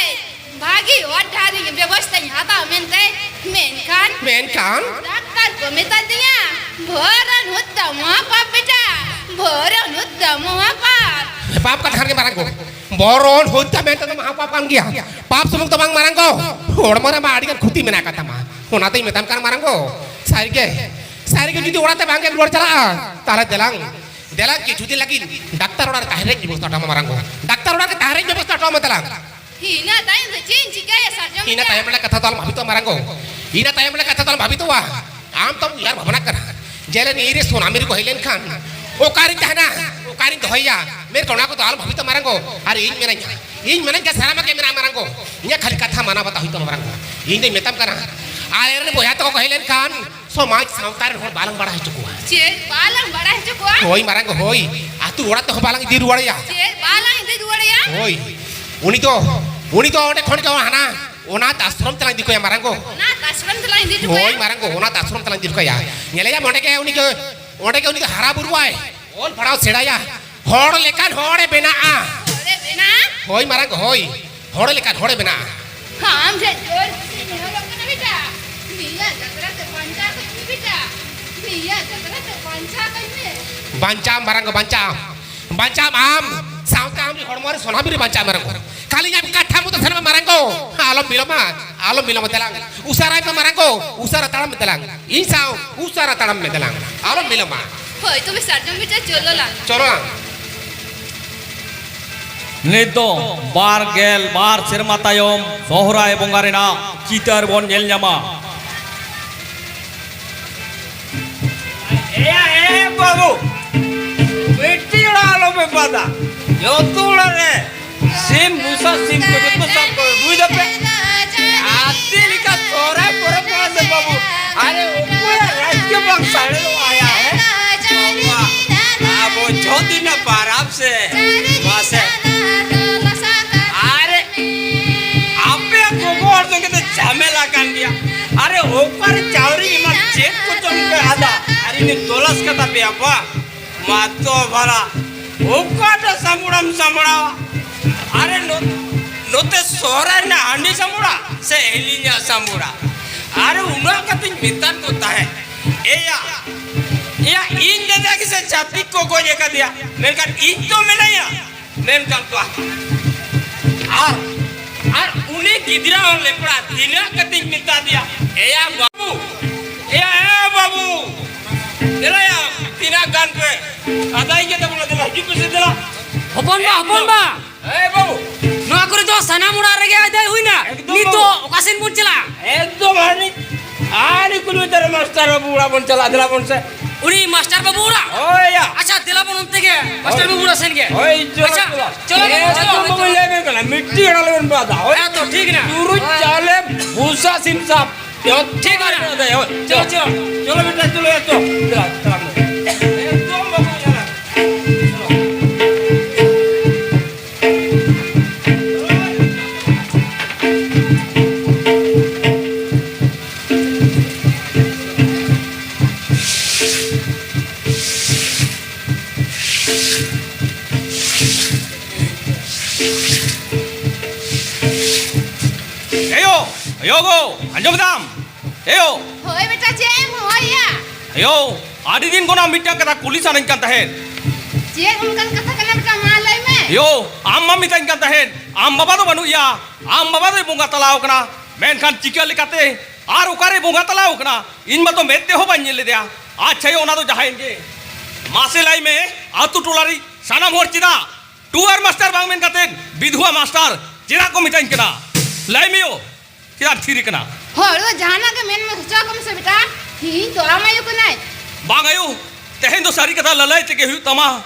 ᱵᱷᱟᱜᱤ ᱦᱚᱨ ᱰᱟᱦᱟᱨ ᱨᱮ ᱵᱮᱵᱚᱥᱛᱟᱧ ᱦᱟᱛᱟᱣ ᱢᱮᱱᱛᱮ, ᱢᱮᱱᱠᱷᱟᱱ ᱢᱮᱱᱠᱷᱟᱱ ᱰᱟᱠᱛᱟᱨ ᱠᱚ ᱢᱮᱛᱟ ᱫᱤᱧᱟ, ᱵᱷᱚᱨᱚᱱ ᱦᱩᱫᱫᱟ ᱢᱚᱦᱟᱯᱟᱯ ᱵᱮᱴᱟ, ᱵᱷᱚᱨᱚᱱ ᱦᱩᱫᱫᱟ ᱢᱚᱦᱟᱯᱟᱯ᱾ ᱯᱟᱯ ᱠᱟᱛᱷᱟ ᱠᱟᱱ ᱜᱮ ᱢᱟᱨᱟᱝ ᱜᱚ᱾ ᱵᱷᱚᱨᱚᱱ ᱦᱩᱫᱫᱟ ᱢᱮᱱᱛᱮ ᱫᱚ ᱢᱚᱦᱟᱯᱟᱯ ᱠᱟᱱ ᱜᱮᱭᱟ᱾ ᱯᱟᱯ ᱥᱩᱢᱩᱝ ᱫᱚ ᱵᱟᱝ ᱢᱟᱨᱟᱝ ᱜᱚ, ᱦᱚᱲᱢᱚ ᱨᱮ ᱢᱟ ᱟᱹᱰᱤ ᱜᱟᱱ ᱠᱷᱚᱛᱤ ᱢᱮᱱᱟᱜ ᱟᱠᱟᱫ ᱛᱟᱢᱟ᱾ ᱚᱱᱟᱛᱮᱧ ᱢᱮᱛᱟᱢ ᱠᱟᱱᱟ ᱢᱟᱨᱟᱝ ᱜᱚ, ᱥᱟᱹᱨᱤᱜᱮ, ᱥᱟᱹᱨᱤᱜᱮ ᱡᱩᱫᱤ ᱚᱲᱟᱜ ᱛᱮ ᱵᱟᱝ ᱜᱮᱢ ᱨᱩᱣᱟᱹᱲ ᱪᱟᱞᱟᱜᱼᱟ, ᱛᱟᱦᱞᱮ ᱫᱮᱞᱟᱝ, ᱫᱮᱞᱟᱝ ᱠᱤᱪᱷᱩ ᱫᱤᱱ ᱞᱟᱹᱜᱤᱫ ᱰᱟᱠᱛᱟᱨ ᱚᱲᱟᱜ ᱨᱮ ᱛᱟᱦᱮᱸ ᱨᱮᱭᱟᱜ ᱵᱮᱵᱚᱥᱛᱷᱟ ᱦᱚᱴᱚ ᱟᱢᱟ ᱢᱟᱨᱟᱝ ᱜᱚ᱾ ᱰᱟᱠᱛᱟᱨ ᱚᱲᱟᱜ ᱨᱮ ᱛᱟᱦᱮᱸ ᱨᱮᱭᱟᱜ ᱵᱮᱵᱚᱥᱛᱷᱟ ᱦᱚᱴᱚ ᱟᱢᱟ ᱫᱮᱞᱟᱝ᱾ ᱤᱱᱟᱹ ᱛᱟᱭᱚᱢ ᱫᱚ ᱪᱮᱫ ᱤᱧ ᱪᱤᱠᱟᱹᱭᱟ ᱥᱟᱨᱡᱚᱢ ᱤᱱᱟᱹ ᱵᱮᱴᱟ? ᱛᱟᱭᱚᱢ ᱨᱮᱱᱟᱜ ᱠᱟᱛᱷᱟ ᱫᱚ ᱟᱞᱚᱢ ᱵᱷᱟᱵᱤᱛᱚᱜᱼᱟ ᱢᱟᱨᱟᱝ ᱜᱚ᱾ ᱤᱱᱟᱹ ᱛᱟᱭᱚᱢ ᱨᱮᱱᱟᱜ ᱠᱟᱛᱷᱟ ᱫᱚ ᱟᱞᱚᱢ ᱵᱷᱟᱵᱤᱛᱚᱜᱼᱟ᱾ ᱟᱢ ᱛᱚᱢ ᱩᱭᱦᱟᱹᱨ ᱵᱷᱟᱵᱽᱱᱟᱜ ᱠᱟᱱᱟ᱾ ᱡᱮ ᱱᱤᱭᱟᱹ ᱨᱮ ᱥᱩᱱᱟᱢᱤ ᱨᱮᱠᱚ ᱦᱮᱡ ᱞᱮᱱᱠᱷᱟᱱ ᱚᱠᱟᱨᱤᱧ ᱛᱟᱦᱮᱱᱟ? ᱚᱠᱟᱨᱤᱧ ᱫᱚᱦᱚᱭᱮᱭᱟ? ᱢᱮᱱᱠᱷᱟᱱ ᱚᱱᱟ ᱠᱚᱫᱚ ᱟᱞᱚᱢ ᱵᱷᱟᱵᱤᱛᱚᱜᱼᱟ ᱢᱟᱨᱟᱝ ᱜᱚ᱾ ᱟᱨ ᱤᱧ ᱢᱮᱱᱟᱹᱧ, ᱤᱧ ᱢᱮᱱᱟᱹᱧ ᱡᱮ ᱥᱟᱱᱟᱢᱟᱜ ᱜᱮ ᱢᱮᱱᱟᱜᱼᱟ ᱢᱟᱨᱟᱝ ᱜᱚ᱾ ᱤᱧᱟᱹᱜ ᱠᱷᱟᱹᱞᱤ ᱠᱟᱛᱷᱟ ᱢᱟᱱᱟᱣ ᱵᱟᱛᱟᱣ ᱦᱩᱭᱩᱜ ᱛᱟᱢᱟ ᱢᱟᱨᱟᱝ ᱜᱚ᱾ ᱤᱧ ᱫᱚᱧ ᱢᱮᱛᱟᱢ ᱠᱟᱱᱟ, ᱟᱞᱮ ᱨᱮᱱ ᱵᱚᱭᱦᱟ ᱛᱟᱠᱚ ᱠᱚ ᱦᱮᱡ ᱞᱮᱱᱠᱷᱟᱱ ᱥᱚᱢᱟᱡᱽ ᱥᱟᱶᱛᱟ ᱨᱮᱱ ᱦᱚᱲ ᱵᱟᱞᱟᱝ ᱵᱟᱲᱟᱭ ᱦᱚᱪᱚ ᱠᱚᱣᱟ᱾ ᱪᱮᱫ ᱵᱟᱞᱟᱝ ᱵᱟᱲᱟᱭ ᱦᱚᱪᱚ ᱠᱚᱣᱟ? ᱦᱳᱭ ᱢᱟᱨᱟᱝ ᱜᱚ, ᱦᱳᱭ᱾ ᱟᱹᱛᱩ ᱚᱲᱟᱜ ᱛᱮᱦᱚᱸ ᱵᱟᱞᱟᱝ ᱤᱫᱤ ᱨᱩᱣᱟᱹᱲᱮᱭᱟ᱾ ᱪᱮᱫ ᱵᱟᱞᱟᱝ ᱤᱫᱤ ᱨᱩᱣᱟᱹᱲᱮᱭᱟ? ᱦᱳᱭ᱾ ᱩᱱᱤ ᱫᱚ, ᱩᱱᱤ ᱫᱚ ᱚᱸᱰᱮ ᱠᱷᱚᱱ ᱜᱮ ᱦᱟᱱᱟ ᱚᱱᱟᱛᱷ ᱟᱥᱨᱚᱢ ᱛᱮᱞᱟᱝ ᱤᱫᱤ ᱠᱚᱭᱟ ᱢᱟᱨᱟᱝ ᱜᱚ᱾ ᱚᱱᱟᱛᱷ ᱟᱥᱨᱚᱢ ᱛᱮᱞᱟᱝ ᱤᱫᱤ ᱦᱚᱴᱚ ᱠᱟᱭᱟ? ᱦᱳᱭ ᱢᱟᱨᱟᱝ ᱜᱚ, ᱚᱱᱟᱛᱷ ᱟᱥᱨᱚᱢ ᱛᱮᱞᱟᱝ ᱤᱫᱤ ᱠᱚᱭᱟ᱾ ᱧᱮᱞᱮᱭᱟ ᱚᱸᱰᱮ ᱜᱮ ᱩᱱᱤ ᱜᱮ, ᱚᱸᱰᱮ ᱜᱮ ᱩᱱᱤ ᱫᱚ ᱦᱟᱨᱟ ᱵᱩᱨᱩᱜᱼᱟᱭ, ᱚᱞ ᱯᱟᱲᱦᱟᱣ ᱥᱮᱬᱟᱭᱟ, ᱦᱚᱲ ᱞᱮᱠᱟᱱ ᱦᱚᱲᱮ ᱵᱮᱱᱟᱜᱼᱟ᱾ ᱦᱚᱲᱮ ᱵᱮᱱᱟᱜᱼᱟ? ᱦᱳᱭ ᱢᱟᱨᱟᱝ ᱜᱚ, ᱦᱳᱭ᱾ ᱦᱚᱲ ᱞᱮᱠᱟᱱ ᱦᱚᱲᱮ ᱵᱮᱱᱟᱜᱼᱟ᱾ ᱟᱢ ᱡᱮ ᱡᱳᱨ ᱧᱮᱞᱚᱜ ᱠᱟᱱᱟ ᱵᱮᱴᱟ, ᱱᱤᱭᱟᱹ ᱡᱟᱛᱨᱟ ᱛᱮ ᱵᱟᱧᱪᱟᱣ ᱠᱟᱹᱧ ᱢᱮ ᱵᱮᱴᱟ, ᱱᱤᱭᱟᱹ ᱡᱟᱛᱨᱟ ᱛᱮ ᱵᱟᱧᱪᱟᱣ ᱠᱟᱹᱧ ᱢᱮ᱾ ᱵᱟᱧᱪᱟᱜ ᱟᱢ ᱢᱟᱨᱟᱝ ᱜᱚ, ᱵᱟᱧᱪᱟᱜ ᱟᱢ᱾ ᱵᱟᱧᱪᱟᱜ ᱟᱢ ᱟᱢ, ᱥᱟᱶᱛᱮ ᱟᱢ ᱦᱚᱲᱢᱚ ᱨᱮ ᱥᱚᱱᱟ ᱵᱤᱨ ᱵᱟᱧᱪᱟᱜ ᱢᱟᱨᱟᱝ ᱜᱚ᱾ ᱠᱷᱟᱹᱞᱤ ᱤᱧᱟᱹᱜ ᱠᱟᱛᱷᱟ ᱢᱚᱛᱚ ᱥᱟᱱᱟᱢ ᱢᱟᱨᱟᱝ ᱜᱚ᱾ ᱟᱞᱚᱢ ᱵᱤᱞᱚᱢᱟ, ᱟᱞᱚᱢ ᱵᱤᱞᱚᱢᱟ ᱫᱮᱞᱟᱝ᱾ ᱩᱥᱟᱹᱨᱟᱭ ᱢᱮ ᱢᱟᱨᱟᱝ ᱜᱚ, ᱩᱥᱟᱹᱨᱟ ᱛᱟᱲᱟᱢ ᱢᱮ ᱫᱮᱞᱟᱝ᱾ ᱤᱧ ᱥᱟᱶ ᱩᱥᱟᱹᱨᱟ ᱛᱟᱲᱟᱢ ᱢᱮ ᱫᱮᱞᱟᱝ᱾ ᱟᱞᱚᱢ ᱵᱤᱞᱚᱢᱟ᱾ ᱦᱳᱭ, ᱛᱚᱵᱮ ᱥᱟᱨᱡᱚᱢ ᱵᱮᱴᱟ ᱪᱚᱞᱚ ᱞᱟᱝ᱾ ᱪᱚᱞᱚ ᱞᱟᱝ᱾ ᱱᱤᱛ ᱫᱚ ᱵᱟᱨ ᱜᱮᱞ ᱵᱟᱨ ᱥᱮᱨᱢᱟ ᱛᱟᱭᱚᱢ ᱥᱚᱦᱨᱟᱭ ᱵᱚᱸᱜᱟ ᱨᱮᱱᱟᱜ ᱪᱤᱛᱟᱹᱨ ᱵᱚᱱ ᱧᱮᱞ ᱧᱟᱢᱟ᱾ ᱮᱭᱟ, ᱮ ᱵᱟᱹᱵᱩ, ᱢᱤᱫᱴᱤᱡ ᱚᱲᱟᱜ ᱟᱞᱚᱯᱮ ᱵᱟᱫᱟ᱾ ᱡᱚᱛᱚ ᱚᱲᱟᱜ ᱨᱮ ᱥᱤᱢ, ᱵᱩᱥᱟᱹᱜ ᱥᱤᱢ ᱠᱚ ᱡᱚᱛᱚ ᱥᱟᱵ ᱠᱚ, ᱵᱩᱡᱽ ᱫᱟᱯᱮ? ᱦᱟᱹᱛᱤ ᱞᱮᱠᱟ ᱥᱚᱦᱨᱟᱭ ᱯᱚᱨᱚᱵᱽ ᱠᱟᱱᱟ ᱥᱮ ᱵᱟᱹᱵᱩ? ᱟᱨᱮ, ᱚᱠᱚᱭᱟᱜ ᱨᱟᱡᱽ ᱜᱮ ᱵᱟᱝ ᱥᱟᱲᱮᱨᱚᱜᱼᱟ ᱭᱟ, ᱦᱮᱸ? ᱵᱟᱵᱟ, ᱟᱵᱚ ᱪᱷᱚ ᱫᱤᱱ ᱨᱮᱱᱟᱜ ᱯᱟᱨᱟᱵᱽ ᱥᱮ, ᱢᱟᱥᱮ᱾ ᱟᱨᱮ, ᱟᱯᱮᱭᱟᱜ ᱜᱚᱜᱚ ᱦᱚᱲ ᱥᱚᱸᱜᱮ ᱫᱚ ᱡᱷᱟᱢᱮᱞᱟ ᱠᱟᱱ ᱜᱮᱭᱟ᱾ ᱟᱨᱮ, ᱚᱠᱟᱨᱮ ᱪᱟᱣᱨᱤ ᱮᱢᱟᱱ ᱪᱮᱫ ᱠᱚᱪᱚᱝ ᱯᱮ ᱟᱫᱟ? ᱟᱨ ᱤᱧ ᱛᱚᱞᱟᱥ ᱠᱟᱛᱟ ᱯᱮᱭᱟ ᱵᱟᱝ? ᱢᱟ ᱛᱚ ᱵᱷᱟᱞᱟ, ᱚᱠᱟᱴᱟᱜ ᱥᱟᱢᱵᱩᱲᱟᱢ ᱥᱟᱢᱵᱲᱟᱣᱟ? ᱟᱨᱮ ᱱᱚ-, ᱱᱚᱛᱮ ᱥᱚᱦᱨᱟᱭ ᱨᱮᱱᱟᱜ ᱦᱟᱺᱰᱤ ᱥᱟᱢᱵᱩᱲᱟ ᱥᱮ ᱦᱤᱞᱤᱧᱟᱜ ᱥᱟᱢᱵᱩᱲᱟ? ᱟᱨᱮ ᱩᱱᱟᱹᱜ ᱠᱟᱛᱮᱧ ᱢᱮᱛᱟᱫ ᱠᱚ ᱛᱟᱦᱮᱸᱫ, ᱮᱭᱟ, ᱮᱭᱟ, ᱤᱧ ᱫᱟᱫᱟ ᱜᱮᱥᱮ ᱪᱷᱟᱹᱛᱤᱠ ᱠᱚ ᱜᱚᱡ ᱟᱠᱟᱫᱮᱭᱟ, ᱢᱮᱱᱠᱷᱟᱱ ᱤᱧ ᱛᱚ ᱢᱮᱱᱟᱭᱟ᱾ ᱢᱮᱱᱠᱷᱟᱱ ᱵᱟ-, ᱟᱨ, ᱟᱨ ᱩᱱᱤ ᱜᱤᱫᱽᱨᱟᱹ ᱦᱚᱸ ᱞᱮᱯᱲᱟ ᱛᱤᱱᱟᱹᱜ ᱠᱟᱛᱮᱧ ᱢᱮᱛᱟ ᱫᱮᱭᱟ, ᱮᱭᱟ ᱵᱟᱹᱵᱩ, ᱮᱭᱟ, ᱮ ᱵᱟᱹᱵᱩ, ᱫᱮᱞᱟᱭᱟ, ᱛᱤᱱᱟᱹᱜ ᱜᱟᱱ ᱯᱮ ᱟᱫᱟᱭ ᱠᱮᱫᱟ ᱵᱚᱞᱮ, ᱫᱮᱞᱟ, ᱦᱤᱡᱩᱜ ᱯᱮᱥᱮ, ᱫᱮᱞᱟ᱾ ᱦᱚᱯᱚᱱ ᱵᱟ, ᱦᱚᱯᱚᱱ ᱵᱟ᱾ ᱮ ᱵᱟᱹᱵᱩ᱾ ᱱᱚᱣᱟ ᱠᱚᱨᱮ ᱫᱚ ᱥᱟᱱᱟᱢ ᱚᱲᱟᱜ ᱨᱮᱜᱮ ᱟᱫᱟᱭ ᱦᱩᱭᱱᱟ᱾ ᱮᱠᱫᱚᱢ ᱱᱤᱛ ᱫᱚ ᱵᱟᱹᱵᱩ᱾ ᱚᱠᱟ ᱥᱮᱱ ᱵᱚᱱ ᱪᱟᱞᱟᱜᱼᱟ? ᱮᱠᱫᱚᱢ ᱦᱟᱹᱱᱤ, ᱦᱟᱹᱱᱤ ᱠᱩᱞ ᱢᱮᱛᱟᱨ ᱢᱟᱥᱴᱟᱨ ᱵᱟᱹᱵᱩ ᱚᱲᱟᱜ ᱵᱚᱱ ᱪᱟᱞᱟᱜᱼᱟ, ᱫᱮᱞᱟ ᱵᱚᱱ ᱥᱮ᱾ ᱩᱱᱤ ᱢᱟᱥᱴᱟᱨ ᱵᱟᱹᱵᱩ ᱚᱲᱟᱜ? ᱦᱳᱭ ᱭᱟ᱾ ᱟᱪᱪᱷᱟ, ᱫᱮᱞᱟ ᱵᱚᱱ ᱚᱱᱛᱮ ᱜᱮ, ᱢᱟᱥᱴᱟᱨ ᱦᱳᱭ᱾ ᱵᱟᱹᱵᱩ ᱚᱲᱟᱜ ᱥᱮᱱ ᱜᱮ᱾ ᱦᱳᱭ, ᱪᱚᱞᱚ, ᱟᱪᱪᱷᱟ, ᱪᱚᱞᱚ᱾ ᱪᱚᱞᱚ, ᱮᱠᱫᱚᱢ ᱪᱚᱞᱚ, ᱵᱟᱹᱵᱩ ᱪᱚᱞᱚ᱾ ᱞᱟᱹᱭ ᱟᱵᱮᱱ ᱠᱟᱱᱟ, ᱢᱤᱫᱴᱤᱡ ᱚᱲᱟᱜ ᱞᱮᱵᱮᱱ ᱵᱟᱫᱟ᱾ ᱦᱳᱭ᱾ ᱦᱮᱸ ᱛᱚ, ᱴᱷᱤᱠ ᱦᱮᱱᱟᱜᱼᱟ᱾ ᱪᱩᱨᱩᱡ ᱦᱳᱭ᱾ ᱪᱟᱣᱞᱮ, ᱵᱷᱩᱥᱟ, ᱥᱤᱢ ᱥᱟᱵ᱾ ᱴᱷᱤᱠ ᱢᱮᱱᱟᱜᱼᱟ᱾ ᱦᱳᱭ, ᱪᱚᱞᱚ, ᱪᱚᱞᱚ᱾ ᱪᱚᱞᱚ ᱵᱮᱴᱟ, ᱪᱚᱞᱚ, ᱭᱟ, ᱪᱚᱞᱚ᱾ ᱫᱮᱞᱟ, ᱫᱮᱞᱟ᱾ ᱮᱠᱫᱚᱢ ᱵᱟᱹᱵᱩ ᱧᱮᱞᱟ᱾ ᱮᱭᱳ, ᱮᱭᱳ ᱜᱳ, ᱟᱸᱡᱚᱢ ᱫᱟᱢ? ᱮᱭᱳ᱾ ᱦᱳᱭ ᱵᱮᱴᱟ, ᱪᱮᱫ ᱮᱢ ᱦᱚᱦᱚᱭᱮᱭᱟ? ᱮᱭᱳ, ᱟᱹᱰᱤ ᱫᱤᱱ ᱠᱷᱚᱱᱟᱜ ᱢᱤᱫᱴᱟᱝ ᱠᱟᱛᱷᱟ ᱠᱩᱞᱤ ᱥᱟᱱᱟᱧ ᱠᱟᱱ ᱛᱟᱦᱮᱸᱫ᱾ ᱪᱮᱫ ᱚᱱᱠᱟᱱ ᱠᱟᱛᱷᱟ ᱠᱟᱱᱟ ᱵᱮᱴᱟ, ᱢᱟ ᱞᱟᱹᱭ ᱢᱮ᱾ ᱮᱭᱳ, ᱟᱢ ᱢᱟ ᱢᱮᱛᱟᱧ ᱠᱟᱱ ᱛᱟᱦᱮᱸᱫ, ᱟᱢ ᱵᱟᱵᱟ ᱫᱚᱭ ᱵᱚᱸᱜᱟ ᱛᱟᱞᱟᱣ ᱠᱟᱱᱟ, ᱢᱮᱱᱠᱷᱟᱱ ᱪᱤᱠᱟᱹ ᱞᱮᱠᱟᱛᱮ ᱟᱨ ᱚᱠᱟᱨᱮ ᱵᱚᱸᱜᱟ ᱛᱟᱞᱟᱣ ᱠᱟᱱᱟ? ᱤᱧ ᱢᱟᱛᱚ ᱢᱮᱫ ᱛᱮᱦᱚᱸ ᱵᱟᱹᱧ ᱧᱮᱞ ᱞᱮᱫᱮᱭᱟ᱾ ᱟᱪᱪᱷᱟ ᱭᱳ, ᱚᱱᱟ ᱫᱚ ᱡᱟᱦᱟᱸᱭᱮᱱ ᱜᱮ, ᱢᱟᱥᱮ ᱞᱟᱹᱭ ᱢᱮ, ᱟᱛᱳ ᱴᱚᱞᱟ ᱨᱮ ᱥᱟᱱᱟᱢ ᱦᱚᱲ ᱪᱮᱫᱟᱜ ᱴᱩᱣᱟᱨ ᱢᱟᱥᱴᱟᱨ ᱵᱟᱝ ᱢᱮᱱ ᱠᱟᱛᱮ ᱵᱤᱫᱷᱩᱣᱟ ᱢᱟᱥᱴᱟᱨ ᱪᱮᱫᱟᱜ ᱠᱚ ᱢᱮᱛᱟᱧ ᱠᱟᱱᱟ? ᱞᱟᱹᱭ ᱢᱮ ᱭᱳ, ᱪᱮᱫᱟᱜ ᱮᱢ ᱛᱷᱤᱨ ᱠᱟᱱᱟ? ᱦᱚᱲ ᱫᱚ ᱡᱟᱦᱟᱱᱟᱜ ᱜᱮ ᱢᱮᱱ ᱦᱚᱪᱚ ᱟᱠᱚ ᱢᱮᱥᱮ ᱵᱮᱴᱟ, ᱤᱧ ᱫᱚ ᱟᱢ ᱟᱭᱳ ᱠᱟᱱᱟᱭ᱾ ᱵᱟᱝ ᱟᱭᱳ, ᱛᱮᱦᱮᱧ ᱫᱚ ᱥᱟᱹᱨᱤ ᱠᱟᱛᱷᱟ ᱞᱟᱹᱞᱟᱹᱭ ᱛᱮᱜᱮ ᱦᱩᱭᱩᱜ ᱛᱟᱢᱟ᱾